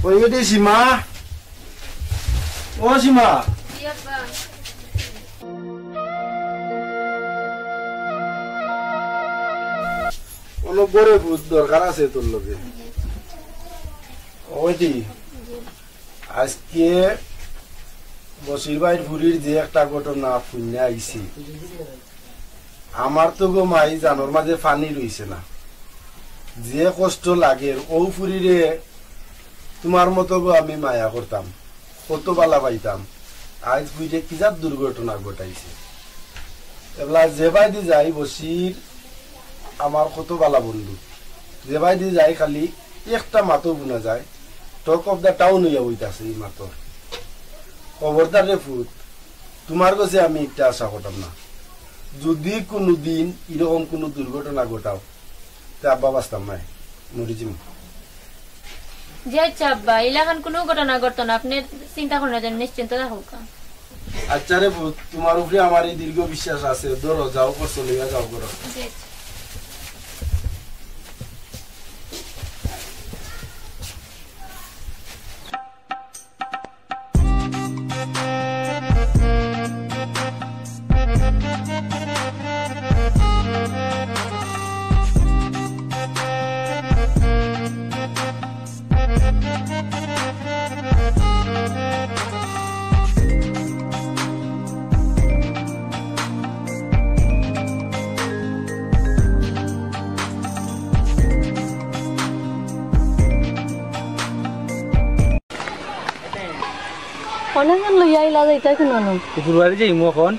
ওই বেটি সীমা, ও সীমা, অনো বরে বহুত দরকার আছে তোর লগে। ওই দি, আজকে বসির ভাইর ফুরির যে একটা ঘটনা হুনিয়া আইছি, আমার তো গো মাই জানর মাঝে পানি রইছে না। যে কষ্ট লাগের, অউ ফুরিরে তুমার মতো গো আমি মায়া করতাম, কত বালা পাইতাম। আইজ ফুরিরে কিজাত দুর্ঘটনা ঘটাইছে। এবলা যেবায়দি যাই বসির আমার কত বালা বন্ধু, যেবায়দি যাই খালি একটা মাতও হুনা যায়, Talk of the town অইয়া বইতাছে ই মাতর। খবরদার রে ফুত, তুমার গেছে আমি ইটা আশা করতাম না। যুদি কুনুদিন ইরকম কুনু দুর্ঘটনা ঘটাও, তে আব্বা বাঁচতাম নায়, মরি যিমু। জি আচ্ছা আব্বা, ইলাখান কুনু ঘটনা ঘটতো না, আপনে চিন্তা করইন না, নিশ্চিন্ত থাকউক্কা। আচ্ছা রে ফুত, তুমার উপরে আমার ই দীর্ঘ বিশ্বাস আছে, ধরো যাও, কষ্ট লইয়া যাও করো। জি আচ্ছা। অনেকজন লইয়া আইলা যাইতায় কুনানো? উপর বাড়ি যাইমু অখন।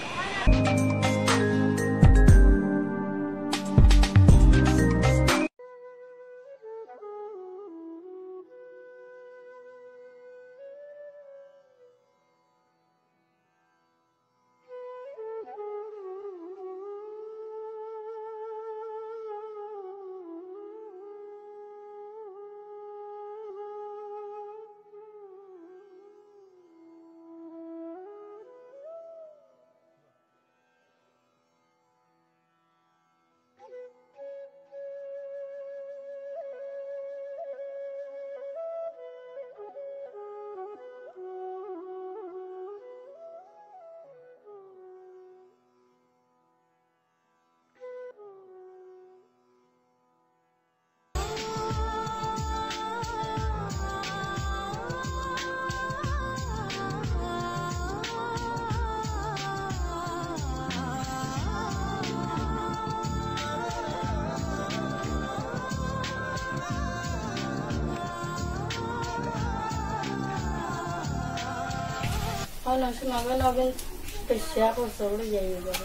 না, শোনাবে না, বেশ, বেশ, শেয়ার করছে, ওগুলো যাই এবার।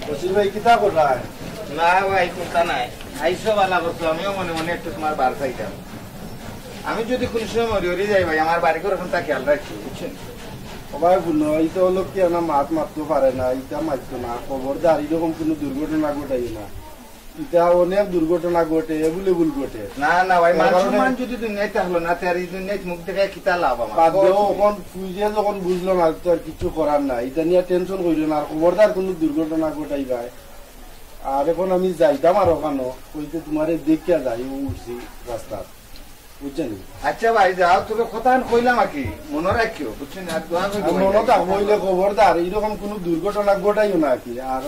বসির ভাই, কিতা কররায়? না ভাই, কুন্তা নাই। আইছো, ভালা করছো, আমিও মনে মনে একটু তোমার বার চাইতাম। আমি যদি কোন সময় মরি উরি যাই ভাই, আমার বাড়ি ঘর অখন তা খেয়াল রাখি, বুঝছো নি? ও ভাই, হুনো, ইতা অইলো কিতা, মাত মাততো পারে না, ইতা মাততো না, খবরদার ইরকম কুনু দুর্ঘটনা ঘটাইও না। ইতা অনেক দুর্ঘটনা ঘটে, এভেইলেবল ঘটে। না, না ভাই, এর মান কারণে সম্মান যদি দুনিয়াত থাকলো না, তে আর ই দুনিয়াত মুখ দেখাইয়া কিতা লাভ আমার? বাদ দেও, অখন ফুইজে যখন বুঝলো না, তো আর কিচ্ছু করার নাই। ইতা নিয়া টেনশন করিও না, আর খবরদার কুনু দুর্ঘটনা ঘটাইবায়। আর অখন আমি যাইতাম আর অখানো, অইতে তুমারে দেখিয়া যাই, অউ উঠছি রাস্তাত, বুঝছো নি? আচ্ছা ভাই, যাও, তবে কথা আমি কইলাম আর কি, মনো রাখিও, বুঝছো নি? আর দোয়া করি আর ভাই, মনো থাকবো, অইলে খবরদার, ইরকম কুনু দুর্ঘটনা ঘটাইও না আর কি। আর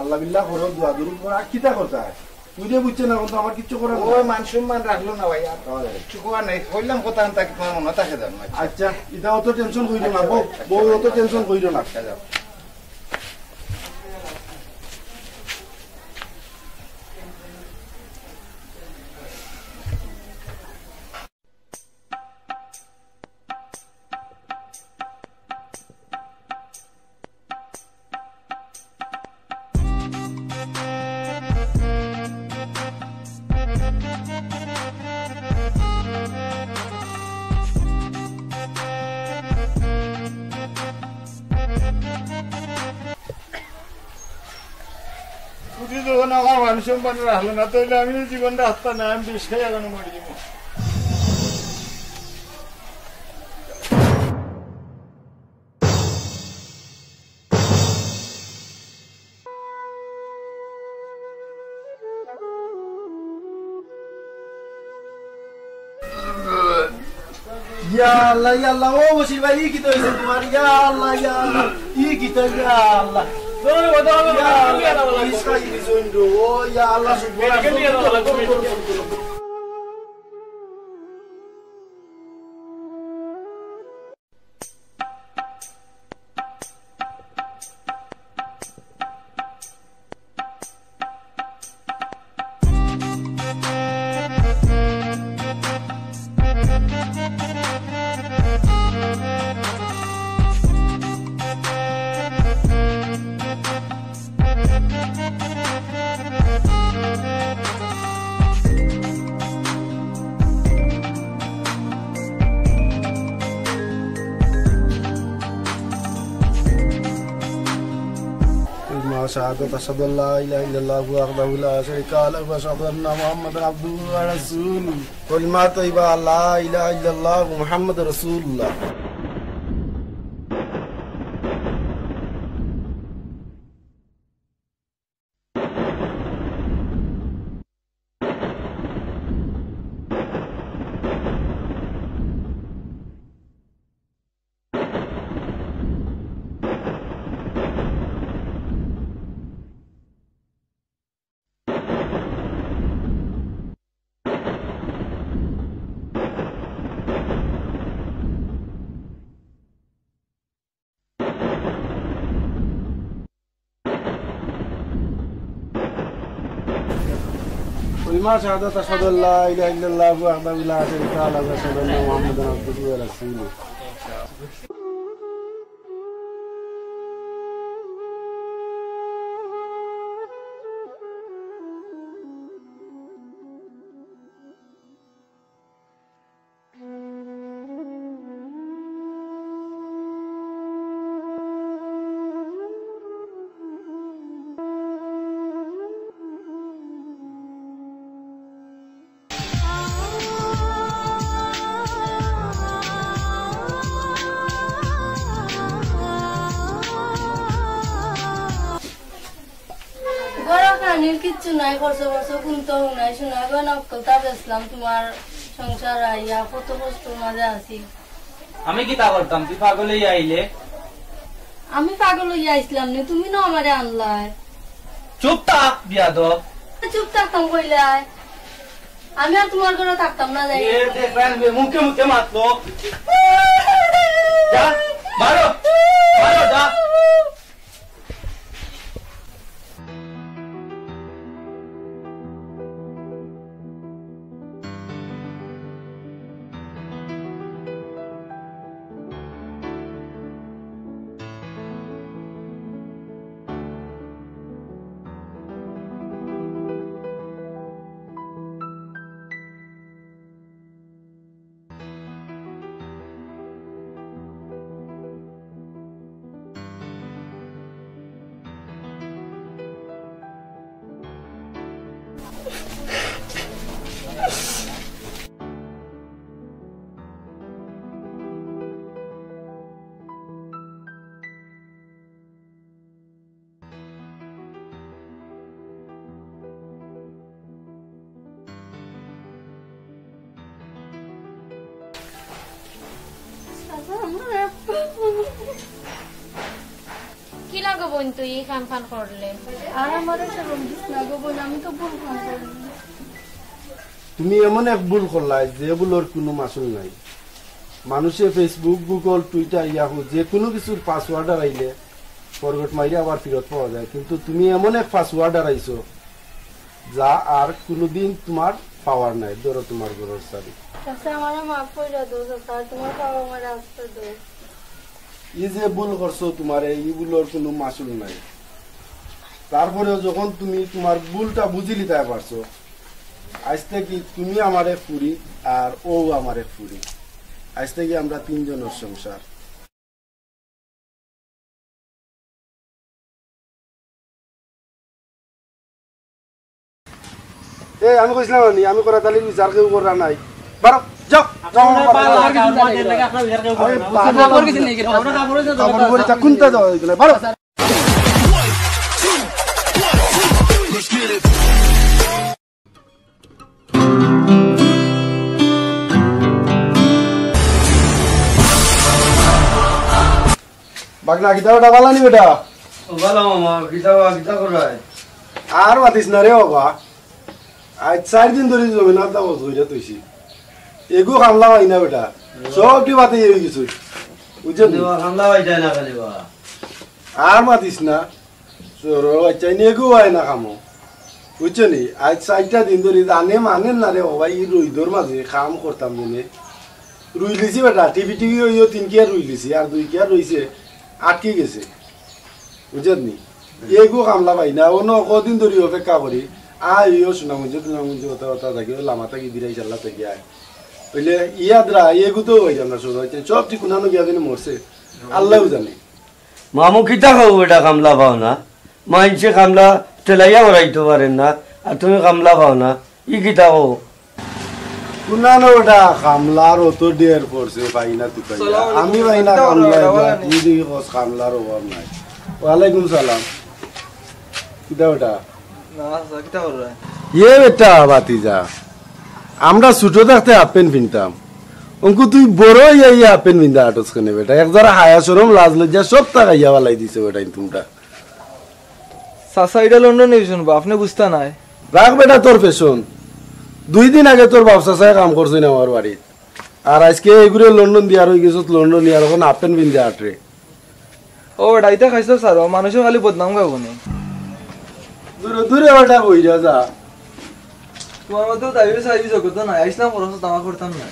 আল্লাহ বিল্লাহ করো, দোয়া দুরুদ করো, আর কিতা করতায়? বুঝে বুঝছে না, অখন তো আমার কিচ্ছু করার নাই। মান সম্মান রাখলো না ভাই, আর কিচ্ছু করার নাই। কইলাম কথা, আমি তাকে তোমার মনে থাকে যান। আচ্ছা, ইতা অত টেনশন করিও না, বউ, বউ, অত টেনশন করিও না। আচ্ছা, যাও। তুমি যখন আমার মান সম্মান রাখলে না, তাহলে আমি জীবন রাখতাম না, আমি বিষ খাই এখন মরে যাবো। ইয়া আল্লাহ, ইয়া আল্লাহ, ও বশির ভাই, ই কিতা অইছে তুমার? ইয়া আল্লাহ, ইয়া আল্লাহ, ই কিতা, ইয়া আল্লাহ। ইয়া আল্লাহ, ইস খাই দিছইন গো। ও ইয়া আল্লাহ, শুকর। كلمة شهادة أشهد أن لا إله إلا الله وحده لا شريك له وأشهد أن محمدا عبده ورسوله. كلمة طيبة لا إله إلا الله محمد رسول الله. كلمة شهادة أشهد أن لا إله إلا الله وحده لا شريك له وأشهد أن محمدا عبده ورسوله. ঘরো খানির কিচ্ছু নাই, খরচ বরচ কুন্তাউ নাই, সোনা গয়না অকলতা বেচলাম, তুমার সংসার আইয়া কত কষ্টর মাঝে আছি। আমি কিতা করতাম, তুই পাগল অইয়া আইলে? আমি পাগল অইয়া আইছলাম নি, তুমি না আমারে আনলায়। চুপ থাক, বিয়াদব। চুপ থাকতাম কইলায়। আমি আর তুমার ঘরো থাকতাম না, যাই। এ, দেখবেন, মুখে মুখে মাতলো। যা। বারো, বারো, যা। কিলা গো বইন, তুই ই কাম খান করলে? আর আমারে শরম দিস না গো বইন, আমি তো ভুল কাম করলাম। তুমি এমন এক ভুল করলায়, যে ভুলর কুনু মাসুল নাই। মানুষে Facebook, Google, Twitter, Yahoo যে কুনু কিছুর password হারাইলে forgot মাইরা আবার ফিরত পাওয়া যায়, কিন্তু তুমি এমন এক password হারাইছো, যা আর কুনুদিন তুমার পাওয়ার নাই। ধরো তুমার ঘরর চাবি। চাচা, আমারে মাফ কইরা দেও চাচা, আর তুমার পাও আমারে আস্তা দেও। ই যে ভুল করছো, তুমারে ই ভুলর কুনু মাসুল নাই। তারপরেও যখন তুমি তুমার ভুলটা বুঝিলিতায় পারছো, আইজ থাকি তুমি আমার এক ফুরি আর অউ আমার এক ফুরি। আইজ থাকি আমরা তিনজনর সংসার। এ, আমি কইছিলাম না নি, আমি করাত আলীর বিচার কেউ করা নাই। বারো, যাও, যাও, আমার বাড়ি। কাপড় পরে যা, কুনটা যাও, এগুলা, বারো। বাগনা, কিতা বেটা, বালা নি বেটা? ও বালা মামা, কিতা বা, কিতা কররায়? আর মাতিস না রে বাবা, আইজ চাইর দিন ধরি জমিন আলতা বস কইরা থইছি, এগু কামলা পাই না বেটা, সবটি বাতিল অই গেছে, বুঝছো নি? কামলা পাই যায় না খালি বা। আর মাতিস না। চোরর বাচ্চাইন এগু অয় না কামো। বুঝছো নি? আইজ চাইরটা দিন ধরি জানে মানে না রে বাবা, ই রইদর মাঝে কাম করতাম জেনে। রুইলিছি বেটা, টিপি টিপি অইও তিন কিয়ার রুইলিছি, আর দুই কিয়ার রইছে, আটকি গেছে। বুঝছত নি? এগু কামলা পাই না, অনো কদিন ধরি অপেক্ষা করি। আয়, অইও সুনামগঞ্জ, সুনামগঞ্জ, কথা, কথা থাকি, অউ লামা থাকি, দিরাই চাল্লা থাকি আয়। অইলে ইয়াদরা, এগু তো অই আমরা চোর অইতে, সব ঠিক কুনানো গিয়া জানি মরছে। আল্লাউ জানে। মামু, কিতা কও বেটা, কামলা পাও না? মাইনষে কামলা ঠেলাইয়া বেড়াইতো পারের না, আর তুমি কামলা পাও না, ই কিতা কও? কুনানো বেটা, কামলার অত ঢের পড়ছে, পাই না তুকাইয়া। আমি পাই না কামলা, তুই দেখি কস কামলার অভাব নাই। ওয়ালাইকুম সালাম। কিতা বেটা? না, আচ্ছা, কিতা কররায়? ইয়ে বেটা, ভাতিজা, আমরা ছুটো থাকতে হাফ প্যান্ট পিনতাম, অঙ্কু তুই বড় অইয়া ইয়া হাফ প্যান্ট পিন্দা আটস কেনে বেটা? এক জারা হায়া শরম লাজ লজ্জা সবতা খাইয়া ফালাই দিছো বেটা, ইন তুমরা। চাচা, ইটা লন্ডন ফ্যাশন বা, আপনে বুঝতা নায়। রাখ বেটা তোর ফ্যাশন। দুই দিন আগে তোর বাপ চাচায় কাম করছইন আমার বাড়িত, আর আইজকে এগুরে লন্ডন দিয়ার অই গেছত, লন্ডন দিয়ার অখন হাফ প্যান্ট পিন্দা আটরে। ও বেটা, ইতা খাইছো ছাড়ো, মানুষর খালি বদনাম গাও কেনে? দূরে দূরে বেটা বইরা যা। তুমার মতো তাইও সাইজ জগত না, আইসলাম পড়াশোনা তামা করতাম না।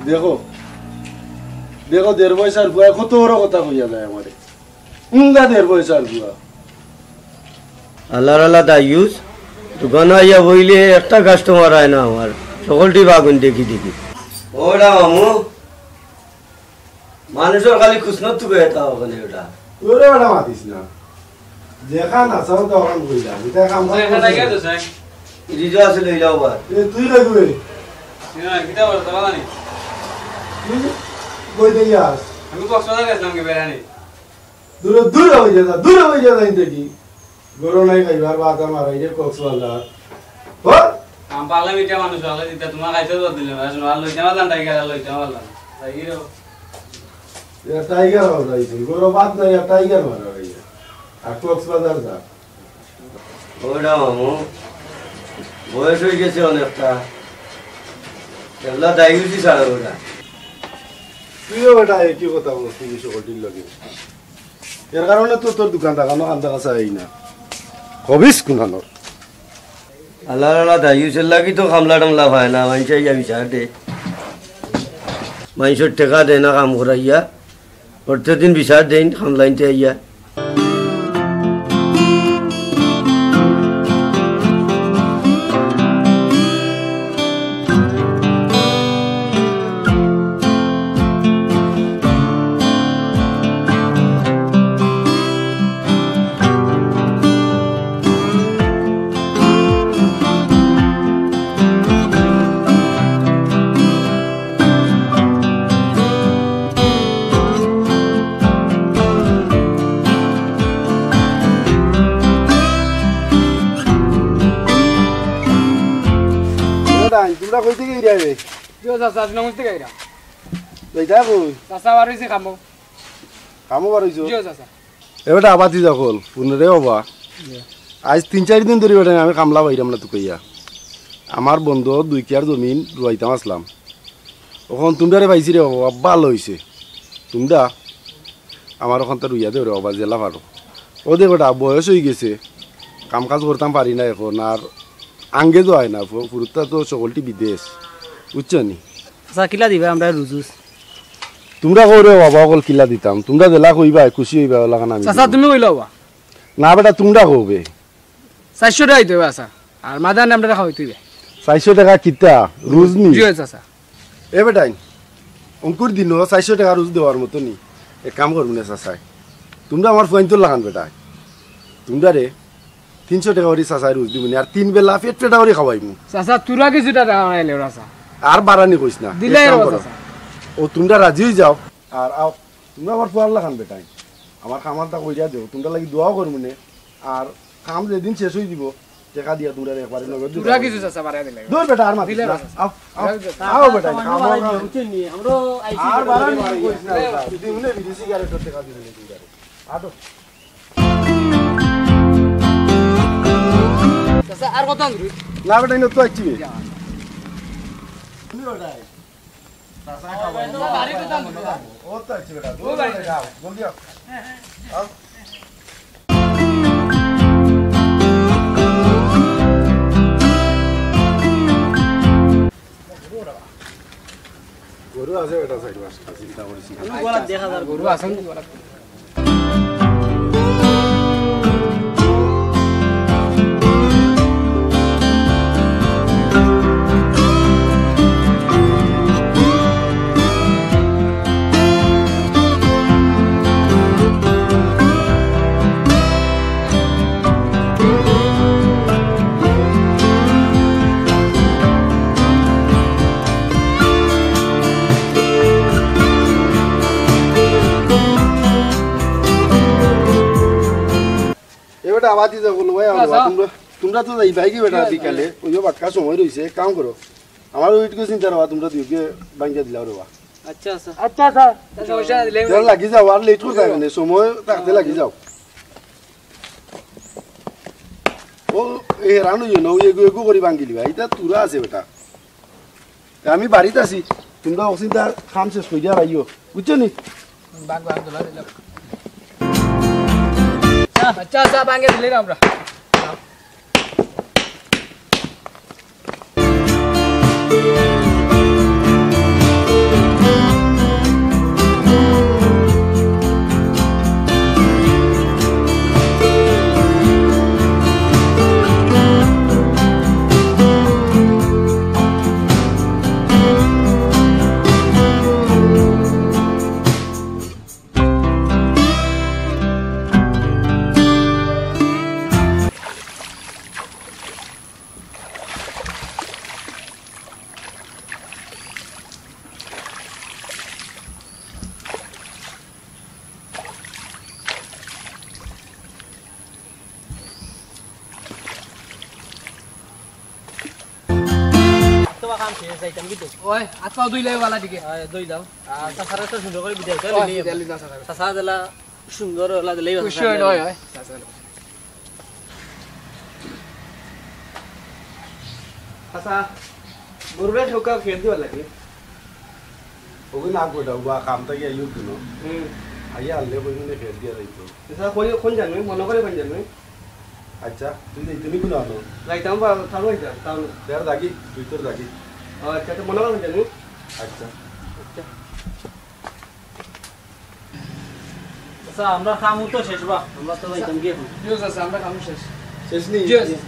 দেখো, দেখো, দেড় পয়সার ফুয়া কত বড় কথা কইয়া যায় আমারে। উঙ্গা দেড় পয়সার ফুয়া। আল্লাহর আল্লাহ দায়ুস, দোকানো আইয়া বইলে একটা কাস্টমার আয় না আমার, সকলটি বাগুন দেখি দেখি। ওরা মামু, মানুষর খালি খুশনত তুকে এটা ওখানে ওটা। ওরে ওটা মাতিস না। যেখান আসাও তো ওখান কইলা। এটা কাম করে এখানে গেছে, স্যার। রিজো আছে, লইলাও বা। এ, তুই লাগবে। না, কিতা বলতো, বাবা নি। তুই কই থেকে আস? আমি কক্সবাজার গেছিলাম কি বেড়ানি। দূরে, দূরে হয়ে যা, দূরে হয়ে যা, দেখি। গরু নাই খাইবার বাতা মারাই রে কক্সবাজার। হর? আম পারলে মিঠা মানুষ, আল্লাহ দিতা, তোমার খাইতে তো দিলে না, শুনো, আর লইতে পারলাম, টাইগার, আর লইতে পারলাম। তাই কি রে? ইয়া টাইগার হওয়া যাইছে, গরু বাদ নাই, আর টাইগার মারা হইয়া। আর কক্সবাজার যা। ওটা মামু, বয়স হয়ে গেছে অনেকটা। এগুলা ডায়াবেটিস আর ওটা। তুইও বেটা একই কথা বলস, তুই সকলটির লগে। এর কারণে তো তোর দোকান দেখানো কান্দা কাছা এই না। হবিস কুনানোর। আল্লাহ আল্লাহ দায়ুসের লাগি তো কামলা টামলা পায় না, মাইনষে আইয়া বিচার দে। মাইনষর টেকা দে না কাম করাইয়া। প্রত্যেকদিন বিচার দেইন, কামলাইনতে আইয়া। দাদা, তোমরা কই থাকি আইরা রে? জি ও চাচা, আজ নমস্তে গাইরা। যাইতা কই? চাচা, বার অইছি কামো। কামো বার অইছো? জি ও চাচা। এ বেটা, আবাদি যাকল, পুনরে বাবা। জি। আজ তিন চাইর দিন ধরি বেটা আমি কামলা পাইরাম না তুকাইয়া। আমার বন্ধ দুই কিয়ার জমিন রুয়াইতাম আসলাম। অখন তুমরারে পাইছি রে বাবা, ভালা অইছে। তুমরা আমার অখানতা রুইয়া দেও রে বাবা, যেলা পারো। ও দে বেটা, বয়স অইগেছে, কাম কাজ করতাম পারি না অখন, আর আঙ্গে তো অয় না, ফু-, ফুরুত্তা তো সকলটি বিদেশ, বুঝছো নি? আচ্ছা, কিলা দিবা আমরা রুজুজ? তুমরা কও রে বাবা, অকল কিলা দিতাম, তুমরা যেলা কইবায়, খুশি অইবায়, অলাখান আমি চাচা, দিমু। তুমি কইলাও বা। না বেটা, তুমরা কও বে। চাইরশো টেকা দিতে অইবো, আচ্ছা। আর মাদান আমরা খাওয়াইতে অইবো। চাইরশো টেকা কিতা? রুজ নি? জি অয়, চাচা। এ বেটাইন, অঙ্কুর দিনো চাইরশো টেকা রুজ দেওয়ার মতো নি। এক কাম করমু নে চাচায়। তুমরা আমার ফুয়াইন্তর লাখান বেটায়। তুমরারে তিনশো টেকা করি চাচায় রুজ দিমু নে, আর তিন বেলা পেট পেটা করি খাওয়াইমু। চাচা, তুরা কিছু টেকা বাড়াইলে ওরা চা। আর বাড়ানি কইস না। দিলে এক কাম ওরা করো। চাচা। ও তুমরা রাজি অই যাও, আর আও, তুমরা আমার ফুয়ার লাখান বেটাইন। আমার কামালটা কইরা দেও, তুমরার লাগি দোয়াও করমু নে। আর কাম যেদিন শেষ অই যিবো, টেকা দিয়া তুমরারে একবারে নগদ দিতাম। তুরা কিছু চাচা বাড়াই দিলে। দূর বেটা, আর মাতিস দিলে না। বাবা। আও, আও, দিলে বাবা। আও বেটা, কাম আর বাড়াই দিও। বুঝছেন নি? আমরাও আইছি আর বাড়ানি কইস না বেটা। দিমু নে বিড়ি সিগারেটর টেকা দিমু নে তুমরারে। আটো। চাচা, আর কত আনবি? না বেটা, ইনো তো আইছি বে। যা। তুমি বেটা। গরু আছে বেটা, চাইর পাঁচটা, চিন্তা করিস না। গরু আছে নি? এ বেটা, আবার দিতে বলবো ভাই, আচ্ছা। তোমরা, তোমরা তো যাইবায় গি বেটা বিকালে, ওইও বাক্কা সময় রইছে, কাম করো। আমার ওইটুকু চিন্তা না, তোমরা দুইকে ভাঙ্গিয়া দিলাও রে বা। আচ্ছা, আচ্ছা। আচ্ছা, আচ্ছা। তা সমস্যা নাই, দিলে কেউ লাগি যাও, আর লেট করতে হবে না, সময় থাকতে লাগি যাও। ও, এ হেরান অইও না, ওই এগু এগু করি ভাঙ্গিলিবা, ইটা তুরা আছে বেটা। তে আমি বাড়িত আছি, তোমরা অচিন্তা কাম শেষ করিয়া আইও, বুঝছো নি? বাঘ, বাঘ, দোলা দিলাম। আচ্ছা, আচ্ছা, ভাঙ্গে দিলে আমরা। তোমার কাম শেষ, যাইতাম কিন্তু। ওই, আত পাও ধুইলাই বালা দিকে। আয়, ধুইলাও। আর চাচারে তো সুন্দর করি বিদায় করে ওই, দিলি। বিদায় দিলাম চাচারে। চাচা দিলা সুন্দর ওলা দিলেই খুশি হয়, হয়, হয়। চাচা, গরুরে ঠোকা ফের দিবার লাগে। ওগুন আগ বেটা, ওবা কাম থাকি আইও কুনো। হুম। আইয়া আনলে কই মানে ফের দিয়া যাইতো। আচ্ছা, কই, কোন জানো? মনে করে কোন জানো? আচ্ছা, তুই যাইতে নি কুনো আনো? যাইতাম বা, তারও যাইতাম, তাও না। ফের যাগি, তুই তোর যাগি। ও, আচ্ছা, তো মনে করে কোন জানো? আচ্ছা। আচ্ছা। আচ্ছা, আমরা কামও তো শেষ বা, আমরা তো যাইতাম গিয়া এখন। জি, স্যার, আমরা কাম শেষ। শেষ নি? জি, স্যার।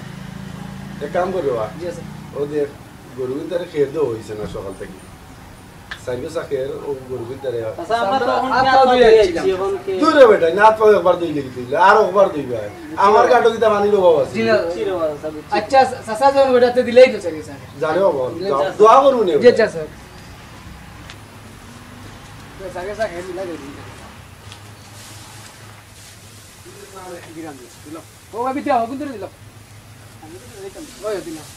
এক কাম করো বা। জি, স্যার। ও দেখ, গরু কিন্তু আরে খেয়ে দেওয়া হইছে না সকাল থাকি। সাইডে সাকের ও গরু কিন্তু আরে। আচ্ছা, আমরা তো এখন আর হাত তো পাও ধুয়ে ধুয়ে আইছি, আইছি, এখন কি? দূরে বেটা, না তো একবার ধুইলে কি তুই? আর একবার ধুইবে। আমার গাটো কিতা পানির অভাব আছে? জি না। জি রে বাবা, স্যার, বুঝছি। আচ্ছা, চাচা যখন বেটাতে দিলেই তো চাচা, স্যার। জানে বাবা, দিলে দোয়া, চাচা। দোয়া করবো নে জি, বেটা। চাচা। চাচা, চাচা, হেড দিলা, হেড দিলা। দিলাম, দিলাম। ও, ভাবি, দিলাম, কোন দিকে দিলাম? ওই, দিলাম।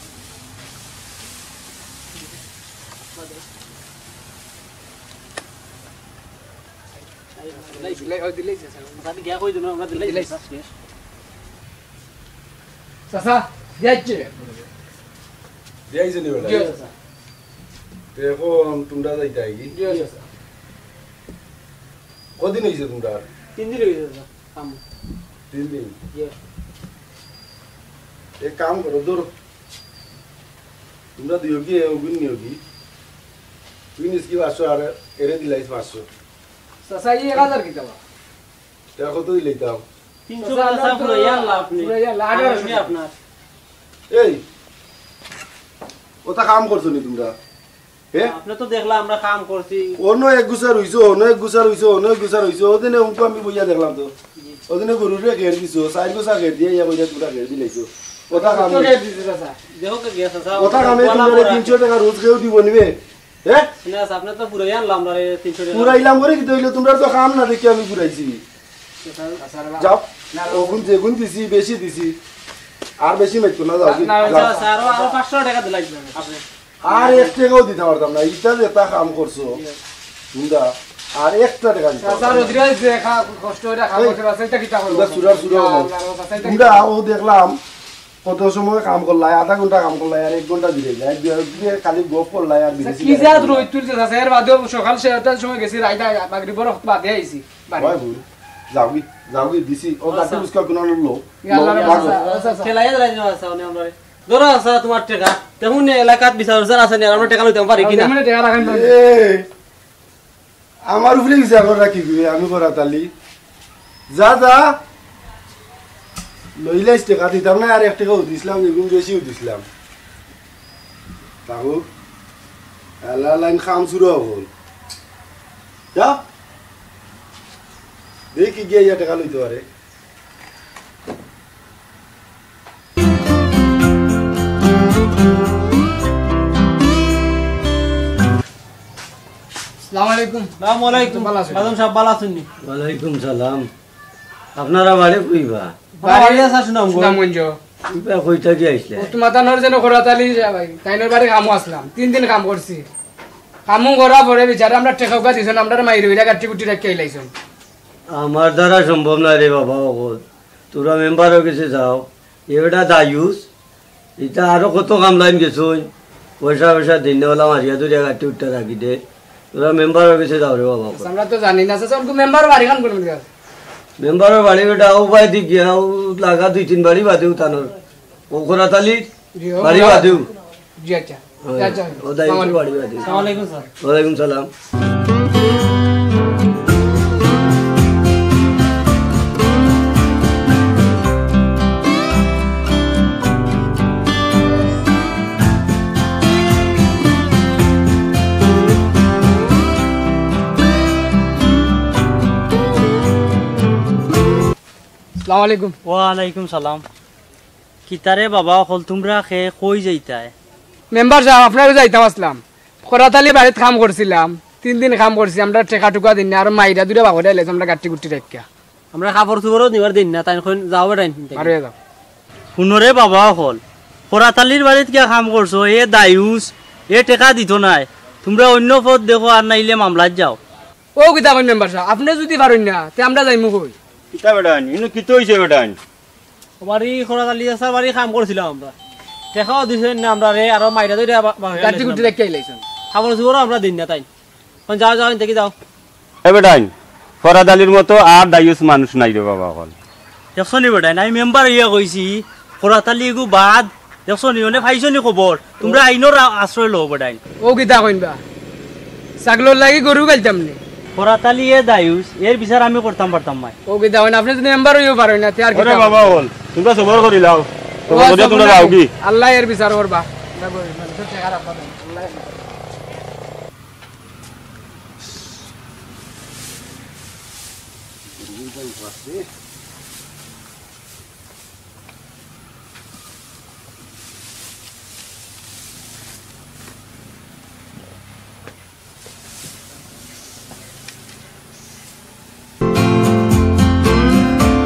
দিলাই, দিলাই, ওই, দিলাই, চাচা। আমি গিয়া কই দিলাম, আমরা দিলাই, দিলাই। চাচা, যাইছে। যাইছে নি বেটা? জি, চাচা। তে এখন তোমরা যাইতায় কি? জি, চাচা। কদিন হইছে তোমরা? তিন দিন হইছে, চাচা। কাম। তিন দিন? জি। এক কাম করো, ধরো। তোমরা দিও কি, এ ওগুন নিও কি? তুই নিস কি পাঁচশো আর এরে দিলাইস পাঁচশো। চাচা, এই এক হাজার কিতা বা? তে কত দিলে দিতাম? তিনশো চাচা, টাকা আমরা তো পুরাইয়া আনলা আপনি। পুরাইয়া আনলা, আঠারোশো। আমি আপনার। এই, ওটা কাম করছো নি তোমরা? হে? আপনি তো দেখলা আমরা কাম করছি। অন্য এক গুছা রইছো, অন্য এক গুছা রইছো, অন্য এক গুছা রইছো। ওদিনে উনকু আমি বইয়া দেখলাম তো। ওদিনে গরুরে ঘের দিছো, চাইর গুছা ঘের দিয়া ইয়া কইরা তোমরা ঘের দিলাইছো। ওটা কাম তো নাই। ঘের দিছে, চাচা। দেখো কে গেছে, চাচা। ওটা কামে ওলা তোমরা পড়া। তিনশো টাকা রোজ কেউ দিব নিবে? হে? না, চাচা, আপনি তো পুরাই আনলাম না রে, তিনশো টাকা। পুরাইলাম করে কি তইলে তোমরা তো কাম না দেখি আমি পুরাইছি। চাচা, যাও, না, না। ওগুন যেগুন দিছি, বেশি দিছি। আর বেশি মাইতো না, যাও কি? না, না, যাও। চাচা, আরো, আরো পাঁচশো টাকা দিলাই আপনি। আর এক টাকাও দিতে পারতাম না, ইটা যেটা কাম করছো, বুঝা, আর একটা টাকা দিতে চাচা, পারতাম না। রোদ্রে যে খা-, কষ্ট করে কাম এই, করছে, বাস, এটা কিতা করবো? তোমরা চুরার চুরা না, হও। না, না, চাচা, এটা তোমরা কিতা করবো? ও দেখলাম, কত সময় কাম করলাই, আধা ঘন্টা কাম করলাই, আর এক ঘন্টা জিরাইলাই, আর দুই, দুই, খালি গপ করলাই, আর চাচা, বিদেশি কি গাড়ি জাত করলাই। রোদ তুলছে, চাচা, এর বাদেও সকাল সাতটার সময় গেছি, রাইত আ-, মাগরিবর ওয়াক্ত বাদে আইছি বাড়ি। হয় বল, যাওগি, যাওগি, দিছি, ও আচ্ছা। গাড়ি উস্কা কোনো লোক, ইয়া আল্লাহ লোক রাখা, ভাগো। চাচা, চাচা, চাচা। খেলাইয়া দিলাই না, চাচা, উনি আমরারে। ধরো, চাচা, তোমার টেকা। তেমন এলাকাত বিচার আচার আছে নি, আর আমরা টেকা লইতাম পারি কি না? তেমন টেকা রাখেন না। এ, আমার উপরে বিচার করে রাখি গো, আমি করাত আলী। যা, যা। লইলাইস টেকা দিতাম না, আর এক টেকাও দিছিলাম, এগুন বেশিও দিছিলাম। থাকুক। আল্লাহ লাইন খাম শুরু হবো। যা। দেখি গিয়া ইয়া টেকা লইতে পারে। আসসালামু আলাইকুম। আসসালামু আলাইকুম। ভালা আছইন? বাদন সাব, ভালা আছইন নি? ওয়ালাইকুম সালাম। আপনারা বাড়ি কইবা? বাড়ি বাড়ি আছে সুনামগঞ্জ। সুনামগঞ্জ। ইবা কই থাকি আইছলা? ও, তোমার তানোর যেন খরাত আলী যা ভাই, তাইনর বাড়ি কামো আছলাম। তিন দিন কাম করছি। কামো করার পরে বিচারে আমরার টেকা উকা দিছইন, আমরারে মাইর অইরা গাট্টি গুট্টি রাখিয়া আইলাইছইন। আমার দ্বারা সম্ভব নায় রে বাবা, অখন। তোরা মেম্বারর গেছে যাও। এ বেটা দায়ুস, ইটা আরো কত কামলাইন গেছইন। পয়সা পয়সা দিন না, অলা মারিয়া ধরিয়া গাট্টি উট্টা রাখি দে। তোরা মেম্বারর গেছে যাও রে বাবা। আমরা তো জানি না, চাচা, অখন মেম্বারর বাড়ি খান কোন জাগা? মেম্বারর বাড়ি বেটা, ও বাড়ি দি গিয়া, ও লাগা দুই তিন বাড়ি বাদেউ তানোর। ও খরাত আলীর জি, ও বাড়ি বাদেউ। জি, আচ্ছা। হ্যাঁ, আচ্ছা। ও দায়িত্ব বাড়ি বাদেউ। আসসালামু আলাইকুম, স্যার। ওয়ালাইকুম সালাম। আসসালামু আলাইকুম। ওয়ালাইকুম সালাম। কিতারে বাবা অকল, তুমরা কে কই যাইতায়? মেম্বার সাব, আপনারে যাইতাম আছলাম। খরাত আলীর বাড়িত কাম করছিলাম, তিন দিন কাম করছি, আমরার টেকা টুকা দিন না, আর মাইরা দুইটা বাগরে আইলাইছে, আমরার গাট্টি গুট্টি রাখিয়া। আমরার কাপড় চুপড়ও নিবার দিন না, তাইন কইন যাও বেটাইন। বারো যাও। হুনো রে বাবা অকল, খরাত আলীর বাড়িত গিয়া কাম করছো, এ দায়ুস, এ টেকা দিতো নায়, তুমরা অইন্য পথ দেখো আর নাইলে মামলাত যাও। ও কিতা কইন মেম্বার সাব, আপনে যুদি পারইন না, তে আমরা যাইমু কই? কিতা বেটাইন, ইনো কিতা অইছে বেটাইন? আমার ই খরাত আলী চাচার বাড়ি কাম করছিলাম আমরা। টেকাও দিছইন না আমরারে, আরো মাইরা ধরিয়া বা-, বা-, গাট্টি গুট্টি রাখিয়া আইলাইছইন। কাপড় চুপড়ও আমরা দিন না তাইন। অখন যাও, যাও, দেখি যাও। এ বেটাইন, ফরাদ আলীর মতো আর দায়ুস মানুষ নাই রে বাবা অখন। দেখছো নি বেটাইন, আমি মেম্বার অইয়া কইছি, ফরাদ আলী এগু বাদ। দেখছো নি, অনে পাইছো নি খবর? তুমরা আইনর আ-, আশ্রয় লও বেটাইন। ও কিতা কইন বা? ছাগলর লাগি গরু গাইলতাম নি? ফরাদ আলী এ দায়ুস, এর বিচার আমি করতাম পারতাম নায়। ও কিতা কইন, আপনে যদি মেম্বার অইয়া পারইন না, তে আর কিতা কইন? বাবা অকল, তুমরা সবর করি লাও। ও সবর করিয়া তুমরা যাওগি। আল্লায় এর বিচার করবা।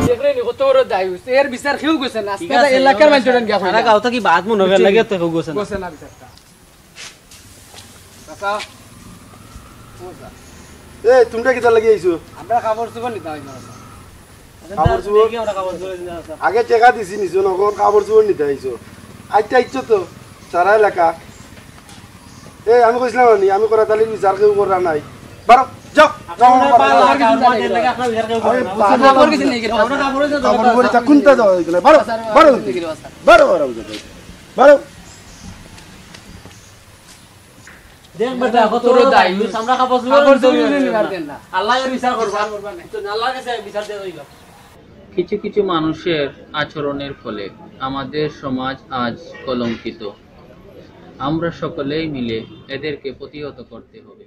দেখলে নি কত বড় দায়ুস, এর বিচার কেউ করছে না। আজকে এলাকার মানুষ গিয়া কইলা। সারা গাঁও থাকি বাদ মনে হয় লাগে তো কেউ করছে না। করছে না বিচারটা। চাচা। ও চাচা। এ, তুমরা কিতার লাগি আইছো? আমরা কাপড় চোপড় নিতাম আইছি, চাচা। কাপড় চোপড়? দেখি আমরা কাপড় চোপড় নিতাম, চাচা। আগে টেকা দিছি নিছো, অখন কাপড় চোপড় নিতাম আইছো। আইচ্ছা, আইচ্ছা তো, সারা এলাকা। এ, আমি কইছিলাম না নি, আমি ফরাদ আলীর বিচার কেউ কররা নায়। বারো, যাও, যাও, আমার বারো, বারো, বারো। আমার বিচার কেউ কররা নায়। আরে, বারো, বারো। কাপড় পরে তা কোনটা যাওয়া হইতো না? বারো, বারো, বারো, বারো। দেখ বেটা, কত বড় দায়ুস, আমরা কাপড় চোপড় নিতে পারতাম না। আল্লায় বিচার করবা। তো আল্লাহর কাছে বিচার দিয়া অইলো। কিছু কিছু মানুষের আচরণের ফলে আমাদের সমাজ আজ কলঙ্কিত। আমরা সকলেই মিলে এদেরকে প্রতিহত করতে হবে।